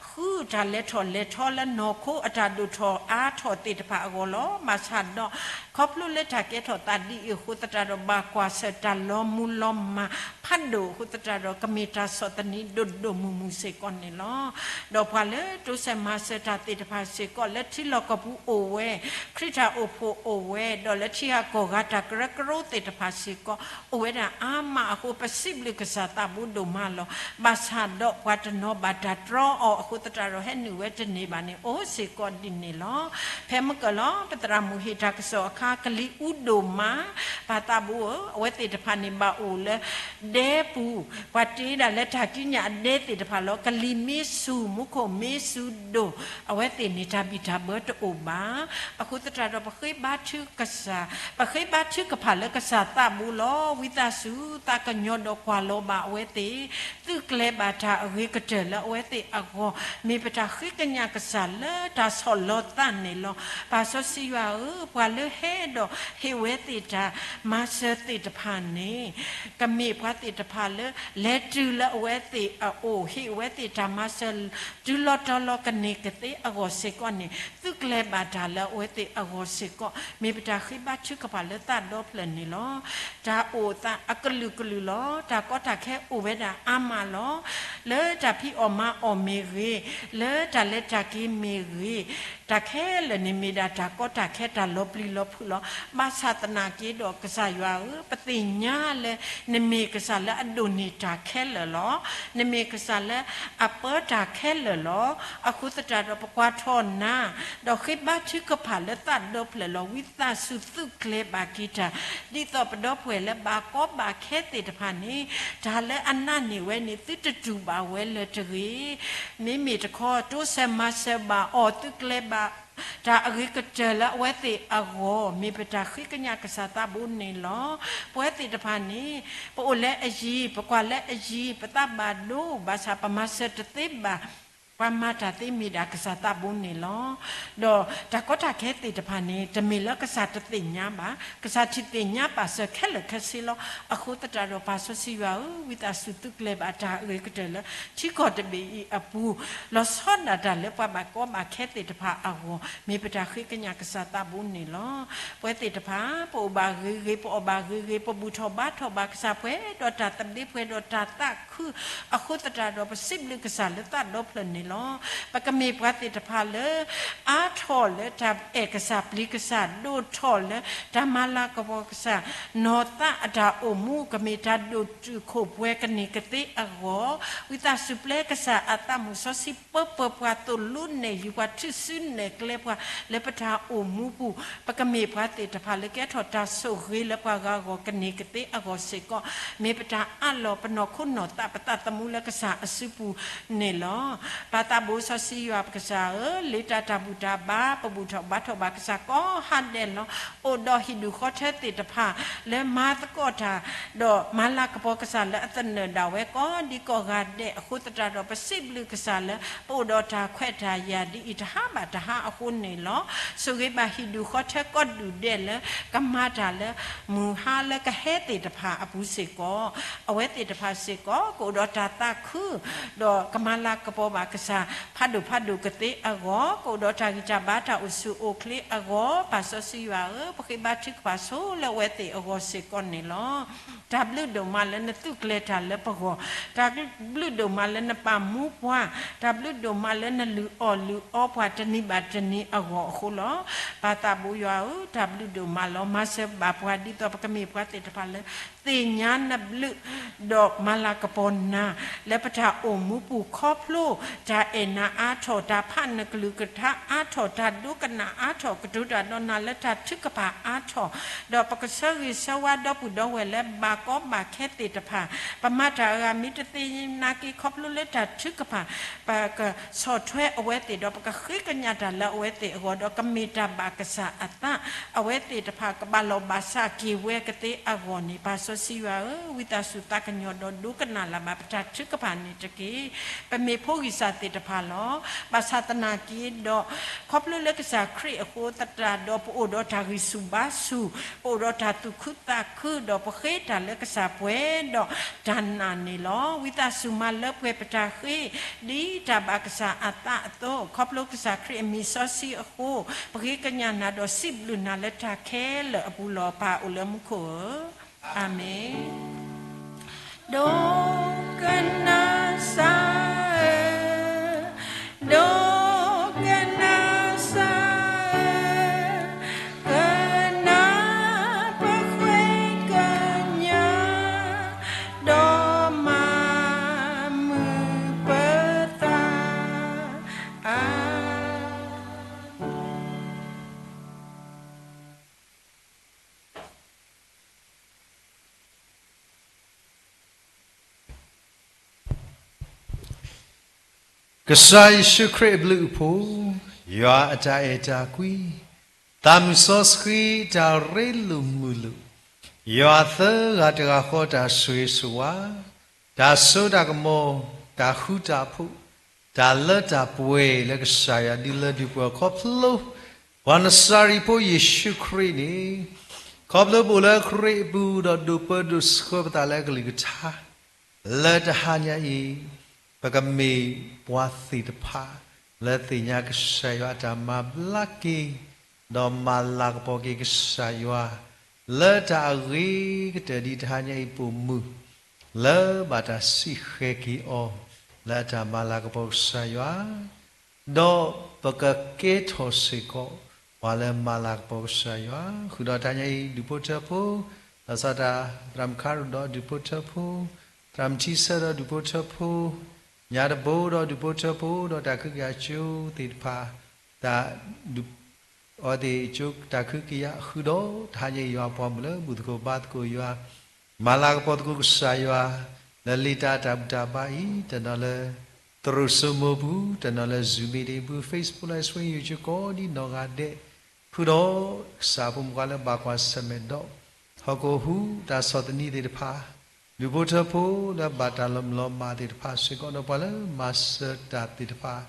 ဃုတၢ်လဲၤထီၣ်လဲၤထီလၢနီၢ်ခိအတၢ်ဒိၣ်ထီၣ်အါထီၣ်သ့ၣ်တဖၣ်အဂီၢ်လီၤ. ဘၣ်ဆၣ်ဒီး ခီဖျိလၢတၢ်ကဲထီၣ်သးဒ်အံၤအဃိသတးဒီး ဘၣ်ကွၢ်ဆၢၣ်တၢ်လီၤမုၢ်လီၤမၢ်ဖးဒိၣ်အဃိသတးဒီး ကမ့ၢ်တၢ်ဆီၣ်သနံးဒိၣ်ဒိၣ်မုၢ်မုၢ်စ့ၢ်ကီးန့ၣ်လီၤ. ဒီးပှၤလၢတိစၢၤမၤစၢၤတၢ်သ့ၣ်တဖၣ်စ့ၢ်ကီး လၢထံလီၢ်ကီၢ်ပူၤအိၣ်ဝဲ, ခရံာ်တၢ်အိၣ်ဖှိၣ်အိၣ်ဝဲ, ဒီးလၢထံဂၤကီၢ်ဂၤတၢ်ကရၢကရိသ့ၣ်တဖၣ်စ့ၢ်ကီး အိၣ်ဝဲဒၣ်အါမးအဃိ ပစံးဘျုးကစၢ်သးဘိဒိၣ်မးလီၤ. ဘၣ်ဆၣ်ဒီးပှၤတနီၤဘၣ်တၢ်တြီအီၤအဃိသတးဒီး ဟဲနုာ်ဝဲတန့ၢ်ဘၣ်န့ၣ် အိၣ်စ့ၢ်ကီးဒ်န့ၣ်လီၤ. ဖဲမုၢ်ကၢၢ်လီၤ ပသရၣ်မုၣ်ဟ့ၣ်တၢ်ကစီၣ်အခါ ကလံၤအူဒိၣ်မး, ပၢ်သးဘိဧၢ, အဝဲသ့ၣ်တဖၣ်န့ၣ်ဘၣ်အိၣ်လၢဒဲပူၤ, ပှၤတ့ဒၣ်လၢတၢ်ကံးညာ်အဒဲသ့ၣ်တဖၣ်လီၤ. ကလံၤမ့ၢ်စူၤ မူခိၣ်မ့ၢ်စူၤဒိၣ်, အဝဲသ့ၣ်န့ၣ်တၢ်ဘံၣ်တၢ်ဘၢတအိၣ်ဘၣ်. အဃိသတးဒီး ပဃ့ဘါထုကစၢ်, ပဃ့ဘါထုကဖၣ်လၢကစၢ်သးဘိလီၤ. ဝံသးစူၤသးကညီၤဒီးကွၢ်လီၤဘၣ်အဝဲသ့ၣ်, သုးကျဲၤဘၣ်တၢ်အဂ့ၤကတၢၢ်လၢအဝဲသ့ၣ်အဂီၢ်, မ့ၢ်ပတၢ်ဃ့ကညးကစၢ်လၢတၢ်ဆီၣ်လီၤသးန့ၣ်လီၤ. ပၢ်စီဆှံယွၤဧၢ, ပှၤလၢဟဲဒီးဟ့ၣ်ဝဲသ့ၣ်တၢ်မၤစၢၤသ့ၣ်တဖၣ်န့ၣ် ကမ့ၢ်ပှၤသ့ၣ်တဖၣ်လၢ လဲၤတုၤလၢအဝဲသ့ၣ်အအိၣ် ဟ့ၣ်ဝဲသ့ၣ်တၢ်မၤစၢၤ တုၤလီၤတီၤလီၤကန့ၢ်ကသ့အဂီၢ်စ့ၢ်ကီးန့ၣ် သုးကျဲၤဘၣ်တၢ်လၢအဝဲသ့ၣ်အဂီၢ်စ့ၢ်ကီး မ့ၢ်ပတၢ်ဃ့ဘါထုကဖၣ်လၢသးဒီဖျၢၣ်န့ၣ်လီၤ. တၢ်အိၣ်သးအကလုာ်ကလုာ်လီၤ. တၢ်ကီတၢ်ခဲအိၣ်ဝဲဒၣ်အါမးလီၤ. လၢတၢ်ဖံးအီၣ်မၤအီၣ်မ့ၢ်ဂ့ၤ, လၢတၢ်လဲၤတၢ်က့ၤမ့ၢ်ဂ့ၤ, တၢ်ခဲလၢာ်န့ၣ်မ့ၢ်ဒၣ်တၢ်ကီတၢ်ခဲတၢ်လီၤပျံၤလီၤဖုးလီၤ. ဘၣ်ဆၣ်သနာ်က့ဒီးကစၢ်ယွၤဧၢ, ပသ့ၣ်ညါလၢ နမ့ၢ်ကစၢ်လၢအဒိၣ်န့ၢ်တၢ်ခဲလၢာ်လီၤ. နမ့ၢ်ကစၢ်လၢအပၢတၢ်ခဲလၢာ်လီၤ. အဃိသတးဒီးပကွၢ်ထီၣ်နၤ, ဒီးဃ့ဘါထုကဖၣ်လၢသးဒီဖျၢၣ်လီၤ. ဝံသးစူၤသုးကျဲၤဘၣ်က့ၤတၢ်, ဒ်သိးပဒီပုၢ်ဝဲၢ်လၢဘၣ်ကီဘၣ်ခဲသ့ၣ်တဖၣ်န့ၣ် တၢ်လၢအနာ်န့ၢ်ဝဲန့ၣ် သုတတူၢ်ဘၣ်ဝဲလၢၤတဂ့ၤ. မ့မ့ၢ်တခီ တိစၢၤမၤစၢၤဘၣ်အီၤ သုးကျဲၤဘၣ် တၢ်အဂ့ၤကတၢၢ်လၢအဝဲသ့ၣ်အဂီၢ် မ့ၢ်ပတၢ်ဃ့ကညးကစၢ်သးဘိန့ၣ်လီၤ. ပဝဲသ့ၣ်တဖၣ်န့ၣ် ပအိၣ်လၢအယံၤ, ပကွၢ်လၢအယံၤ, ပသးဘၣ်ဒိ, ဘၣ်ဆၣ်ပမၤစၢၤတသ့ဘၣ် ပှၤမၤတၢ်သ့မ့ၢ်ဒၣ်ကစၢ်သးဘိန့ၣ်လီၤ. ဒီးတၢ်ကီတၢ်ခဲသ့ၣ်တဖၣ်န့ၣ် တမ့ၢ်လၢကစၢ်တသ့ၣ်ညါဘၣ်, ကစၢ်ထံၣ်သ့ၣ်ညါပာ်စၢၤခဲလၢာ်ခဲဆ့လီၤ. အဃိသတးဒီး ပၢ်စီဆှံယွၤဧၢ, ဝံသးစူၤသုးကျဲၤဘၣ်တၢ်အဂ့ၤကတၢၢ်လၢ ထံကီၢ်တဘ့ၣ်အံၤအပူၤ, လီၤဆီဒၣ်တၢ်လၢပှၤဘၣ်ကီဘၣ်ခဲသ့ၣ်တဖၣ်အဂီၢ် မ့ၢ်ပတၢ်ဃ့ကညးကစၢ်သးဘိန့ၣ်လီၤ. ပဝဲသ့ၣ်တဖၣ် ပအိၣ်ဘၣ်ဂ့ၤဂ့ၤ, ပအီၣ်ဘၣ်ဂ့ၤဂ့ၤ, ပဘူၣ်ထီၣ်ဘါထီၣ်ဘၣ်ကစၢ် ပှဲၤဒီးတၢ်သဘျ့ ပှဲၤဒီးတၢ်သးခု, အဃိသတးဒီး ပစံးဘျုးကစၢ်လၢသးဒီဖျၢၣ်န့ၣ်လီၤ. လီၤ. ပကမ့ၢ်ပှၤသ့ၣ်တဖၣ်လၢ အါထီၣ်လၢတၢ်အဲၣ်ကစၢ်ပျံၤကစၢ်, ဒိၣ်ထီၣ်လၢတၢ်မၤလၤကပီၤကစၢ်, နီၢ်သးအတၢ်အိၣ်မူ ကမ့ၢ်တၢ်ဒိၣ်တုာ်ခိၣ်ပှဲၤကန့ၢ်ကသ့အဂီၢ်, ဝံသးစူၤပျဲကစၢ်အသးမုၢ်စီဆှံ ပၢပၢၤပှၤ သိၣ်လိနဲၣ်ယုာ်ပှၤ ထုးစုနဲၣ်ကျဲပှၤ လၢပတၢ်အိၣ်မူပူၤ ပကမ့ၢ်ပှၤသ့ၣ်တဖၣ်လၢကဲထီၣ်တၢ်ဆိၣ်ဂ့ၤလၢပှၤဂၤအဂီၢ် ကန့ၢ်ကသ့အဂီၢ်စ့ၢ်ကီး, မ့ၢ်ပတၢ်အးလီၤပနီၢ်ခိနီၢ်သး ပသးသမူလၢကစၢ်အစုပူၤန့ၣ်လီၤ. ပၢ်သးဘိစီဆှံယွၤပကစၢ်ဧၢ, လ့တၢ်တၢ်ဘူၣ်တၢ်ဘါ ပဘူၣ်ထီၣ်ဘါထီၣ်ဘၣ်ကစၢ်ကိးဟါဒဲးလီၤ. အိၣ်ဒီးဟံၣ်ဒူၣ်ဃီထၢသ့ၣ်တဖၣ် လၢမၤသကိးတၢ် ဒီးမၤလၤကပီၤကစၢ်လၢအသနၢၣ်ဒၣ်ဝဲကိးဒံကိးဂၤဒဲးအဃိသတးဒီး ပစံးဘျုးကစၢ်လၢ ပအိၣ်ဒီးတၢ်ခွဲးတၢ်ယာ်ဒ်အံၤ တဟါဘၣ်တဟါအဃိန့ၣ်လီၤ. ဆိၣ်ဂ့ၤဘၣ်ဟံၣ်ဒူၣ်ဃီထၢကိးဒူၣ်ဒဲးလၢ ကမၤတၢ်လၢ မုၢ်ဟါလၢကဟဲသ့ၣ်တဖၣ်အပူၤစ့ၢ်ကီး, အဝဲသ့ၣ်တဖၣ်စ့ၢ်ကီး ကအိၣ်ဒီးတၢ်သးခု ဒီးကမၤလၤကပီၤဘၣ်ကစၢ် ဖးဒိၣ်ဖးဒိၣ်ကသ့အဂီၢ်, ကအိၣ်ဒီးတၢ်ဂံၢ်တၢ်ဘါ တၢ်အိၣ်ဆူၣ်အိၣ်ချ့အဂီၢ်, ပၢ်စီဆှံယွၤဧၢ, ပဃ့ဘါထုကဖၣ်ဆိလၢအဝဲသ့ၣ်အဂီၢ်စ့ၢ်ကီးန့ၣ်လီၤ. တၢ်ဘျုးဒိၣ်မးလၢနသုးကျဲၤတၢ်လၢပဂီၢ်, တၢ်ဘျုးဒိၣ်မးလၢနပာ်မူပှၤ, တၢ်ဘျုးဒိၣ်မးလၢနလုၢ်အီၣ်လုၢ်အီပှၤတနံၤဘၣ်တနံၤအဂီၢ်အဃိလီၤ. ပၢ်သးဘိယွၤဧၢ, တၢ်ဘျုးဒိၣ်မးလီၤ. မၤစၢၤဘၣ်ပှၤဒ်သိးပကမ့ၢ်ပှၤသ့ၣ်တဖၣ်လၢ သ့ၣ်ညါနဘျုး ဒီးမၤလၤကပီၤနၤ လၢပတၢ်အိၣ်မူပူၤခီဖျိ တၢ်အဲၣ်နၤအါထီၣ်, တၢ်ဖးနကလုၢ်ကထါအါထီၣ်, တၢ်ဒိကနၣ်အါထီၣ်, ကတိၤတၢ်ဒီးနၤလၢတၢ်ထုကဖၣ်အါထီၣ်, ဒီးပကဆၢဂ့ၤဆၢဝါဒီပုၢ်ဒီဝဲၢ်လၢဘၣ်ကီဘၣ်ခဲသ့ၣ်တဖၣ်, ပမၤတၢ်အဂၤမ့ၢ်တသ့နာ်က့ ခီဖျိလၢတၢ်ထုကဖၣ် ပကဆီၣ်ထွဲအဝဲသ့ၣ်ဒီး ပကဃ့ကညးတၢ်လၢအဝဲသ့ၣ်အဂီၢ်ဒီး ကမ့ၢ်တၢ်ဘၣ်ကစၢ်အသး, အဝဲသ့ၣ်တဖၣ်ကဘၣ်လီၢ်ဘၣ်စးက့ၤဝဲကသ့အဂီၢ်န့ၣ် ပၢ်စီဆှံယွၤဧၢ, ဝံသးစူၤသးကညီၤဒီးဒိကနၣ်လၢ်ဘၣ်ပတၢ်ထုကဖၣ်န့ၣ်တက့ၢ်. ပမ့ၢ်ဖိဂံၢ်စၢ်သ့ၣ်တဖၣ်လီၤ. ဘၣ်ဆၣ်သနာ်က့ဒီး ခီဖျိလၢကစၢ်ခရံာ်အဃိသတးဒီး ပအိၣ်ဒီးတၢ်ဂံၢ်ဆူၣ်ဘါဆူၣ်, ပအိၣ်ဒီးတၢ်သူၣ်ခုသးခု ဒီးပဃ့တၢ်လၢကစၢ်ပှဲၤဒီးတၢ်နာ်န့ၣ်လီၤ. ဝံသးစူၤမၤလၢပှဲၤပတၢ်ဃ့ ဒ်တၢ်ဘၣ်ကစၢ်အသးအသိး, ခီဖျိကစၢ်ခရံာ်အမံၤစီဆှံအဃိ, ပဃ့ကညးနၤဒီးစံးဘျုးနၤလၢတၢ်ခဲလၢာ်အပူၤလီၤ. ပၢ်အိၣ်လၢမူခိၣ်ဧၢ, အၤမ့ၣ်. ဒိကနၣ်စၢ်ဧၢ, ဒိကနၣ်စၢ်ဧၢ, ကနၣ်ပဃ့ကညး ဒီးမၤမုာ်ပသး, အၤမ့ၣ်. ကစၢ်ယ့ၣ်ၡူးခရံာ်အဘျုးအဖှိၣ်, ယွၤအတၢ်အဲၣ်တၢ်ကွံ, သးမုၢ်စီဆှံတၢ်ရ့လိာ်မုာ်လိာ်, ယွၤသၢဂၤတဂၤဃီတၢ်ဆိၣ်ဂ့ၤဆိၣ်ဝါ, တၢ်စိတၢ်ကမီၤ, တၢ်ဃူတၢ်ဖိး, တၢ်လၢတၢ်ပှဲၤလၢကစၢ်ယွၤဒုးလၢဒုးပှဲၤခီဖျိ ပှၤနစၤရံဖိယ့ၣ်ၡူးခရံာ်န့ၣ်, ခီဖျိပအိၣ်လၢခရံာ်အပူၤ ဒီးဒိးပၢဒိးဆှၢပသးလၢအကလုၢ်ကထါ လၢတဟါညါအံၤ, ပကမ့ၢ်ပှၤသ့ၣ်တဖၣ် လၢသ့ၣ်ညါကစၢ်ယွၤအတၢ်မၤဘျါက့ၤ, ဒီးမၤလၤကပီၤက့ၤကစၢ်ယွၤ, လၢတၢ်အဂ့ၤကတၢၢ်ဒ်တဟါညါအံၤ ပိာ်မုၣ် လၢဘၣ်တၢ်စံၣ်ဃဲၤက့ၤအီၤ လၢအတၢ်မၤလၤကပီၤကစၢ်ယွၤ ဒီးပကကဲထီၣ်စ့ၢ်ကီး ပှၤလၢမၤလၤကပီၤကစၢ်ယွၤ, ဃုာ်ဒီးတဟါညါအံၤ ဒူၣ်ဖိထၢဖိ, လီၤဆီဒၣ်တၢ် သရၣ်မုၣ်ခါရူၣ်ဒီးဒူၣ်ဖိထၢဖိ, သရၣ်မုၣ်ထံဆၢဒီးဒူၣ်ဖိထၢဖိ, ညါတဘိဒီးဒူၣ်ဖိထၢဖိ, ဒီးတၢ်ခုကယၤကၠိသ့ၣ်တဖၣ်, တၢ်ဒူၣ် အဝဲသ့ၣ်ကၠိတၢ်ခုကယၤဃုာ်ဒီး တဟါညါအံၤယွၤအပှၤမုၣ်လၢဘူၣ်သကိးဘါသကိးယွၤ, မၤလၤကပီၤသကိးကစၢ်ယွၤ, လၢလ့ၣ်တၢ်တၢ်ဘူၣ်တၢ်ဘါအံၤ တနီၤလၢ သရိာ်စိမိပူၤ, တနီၤလၢ Zoom meeting ပူၤ, Facebook Live Stream, YouTube ကိးဒ်နီၢ်ဂၤဒဲး, ဃုာ်ဒီးကစၢ်ဖိမုၣ်ဖိခွါလၢဘၣ်ကွၢ်ဆၢၣ်မဲာ်ဒီး ဟီၣ်ခိၣ်ဟူးတၢ်ဆီၣ်သနံးသ့ၣ်တဖၣ်, ဒူၣ်ဖိထၢဖိလၢဘၣ်တၢ်လီၤမုၢ်လီၤမၢ်သ့ၣ်တဖၣ်စ့ၢ်ကီး ဒီးပှၤလၢမၤစၢၤတၢ်သ့ၣ်တဖၣ်,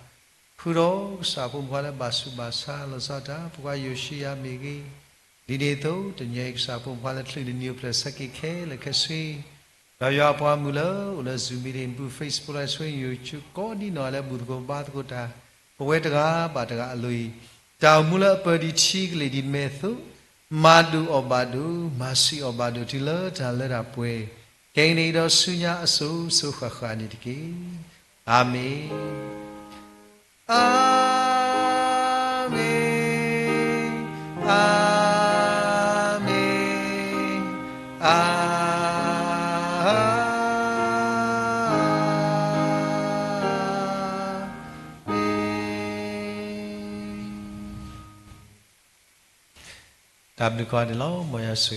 ဃုာ်ဒီးကစၢ်ဖိမုၣ်ဖိခွါလၢဘၣ်ဆူးဘၣ်ဆါ လီၤဆီဒၣ်တၢ် ဖိခွါယိၤၡံယၤမ့ၢ်ဂ့ၤ, ဒ်န့ၣ်အသိး တနံၤအံၤကစၢ်ဖိမုၣ်ဖိခွါလၢချုးနံၤနံၤအိၣ်ဖျဲၣ်ဆၢက့ၤခဲလၢာ်ခဲဆ့, ဒီးယွၤအပှၤမုၣ်လၢအိၣ်လၢ Zoom meeting ပူၤ, Facebook Live Stream, YouTube ကိးဒ်နီၢ်ဂၤလၢဘူၣ်သကိးဘါသကိးတၢ်, ပဝဲတဂၤဘၣ်တဂၤအလိၤအံၤ, တၢ်အိၣ်မူလၢအပၢၤဒံးထံကလ့ၢ်ဒံးမဲာ်အသိး, မၤဒိၣ်အီၣ်ဘၣ်ဒိၣ်, မၤဆံးအီၣ်ဘၣ်ဒိၣ်တုၤလၢတၢ်လၢတၢ်ပှဲၤ, ခဲအံၤန့ၣ်ဒီးဆူညါအစိၤစိၤဃၣ်ဃၣ်န့ၣ်တက့ၢ်. အၤမ့ၣ်. Amen, amen, amen. တၢ်ဘျုးကိးဂၤဒဲးလီၤ. မ်ယွၤဆိၣ်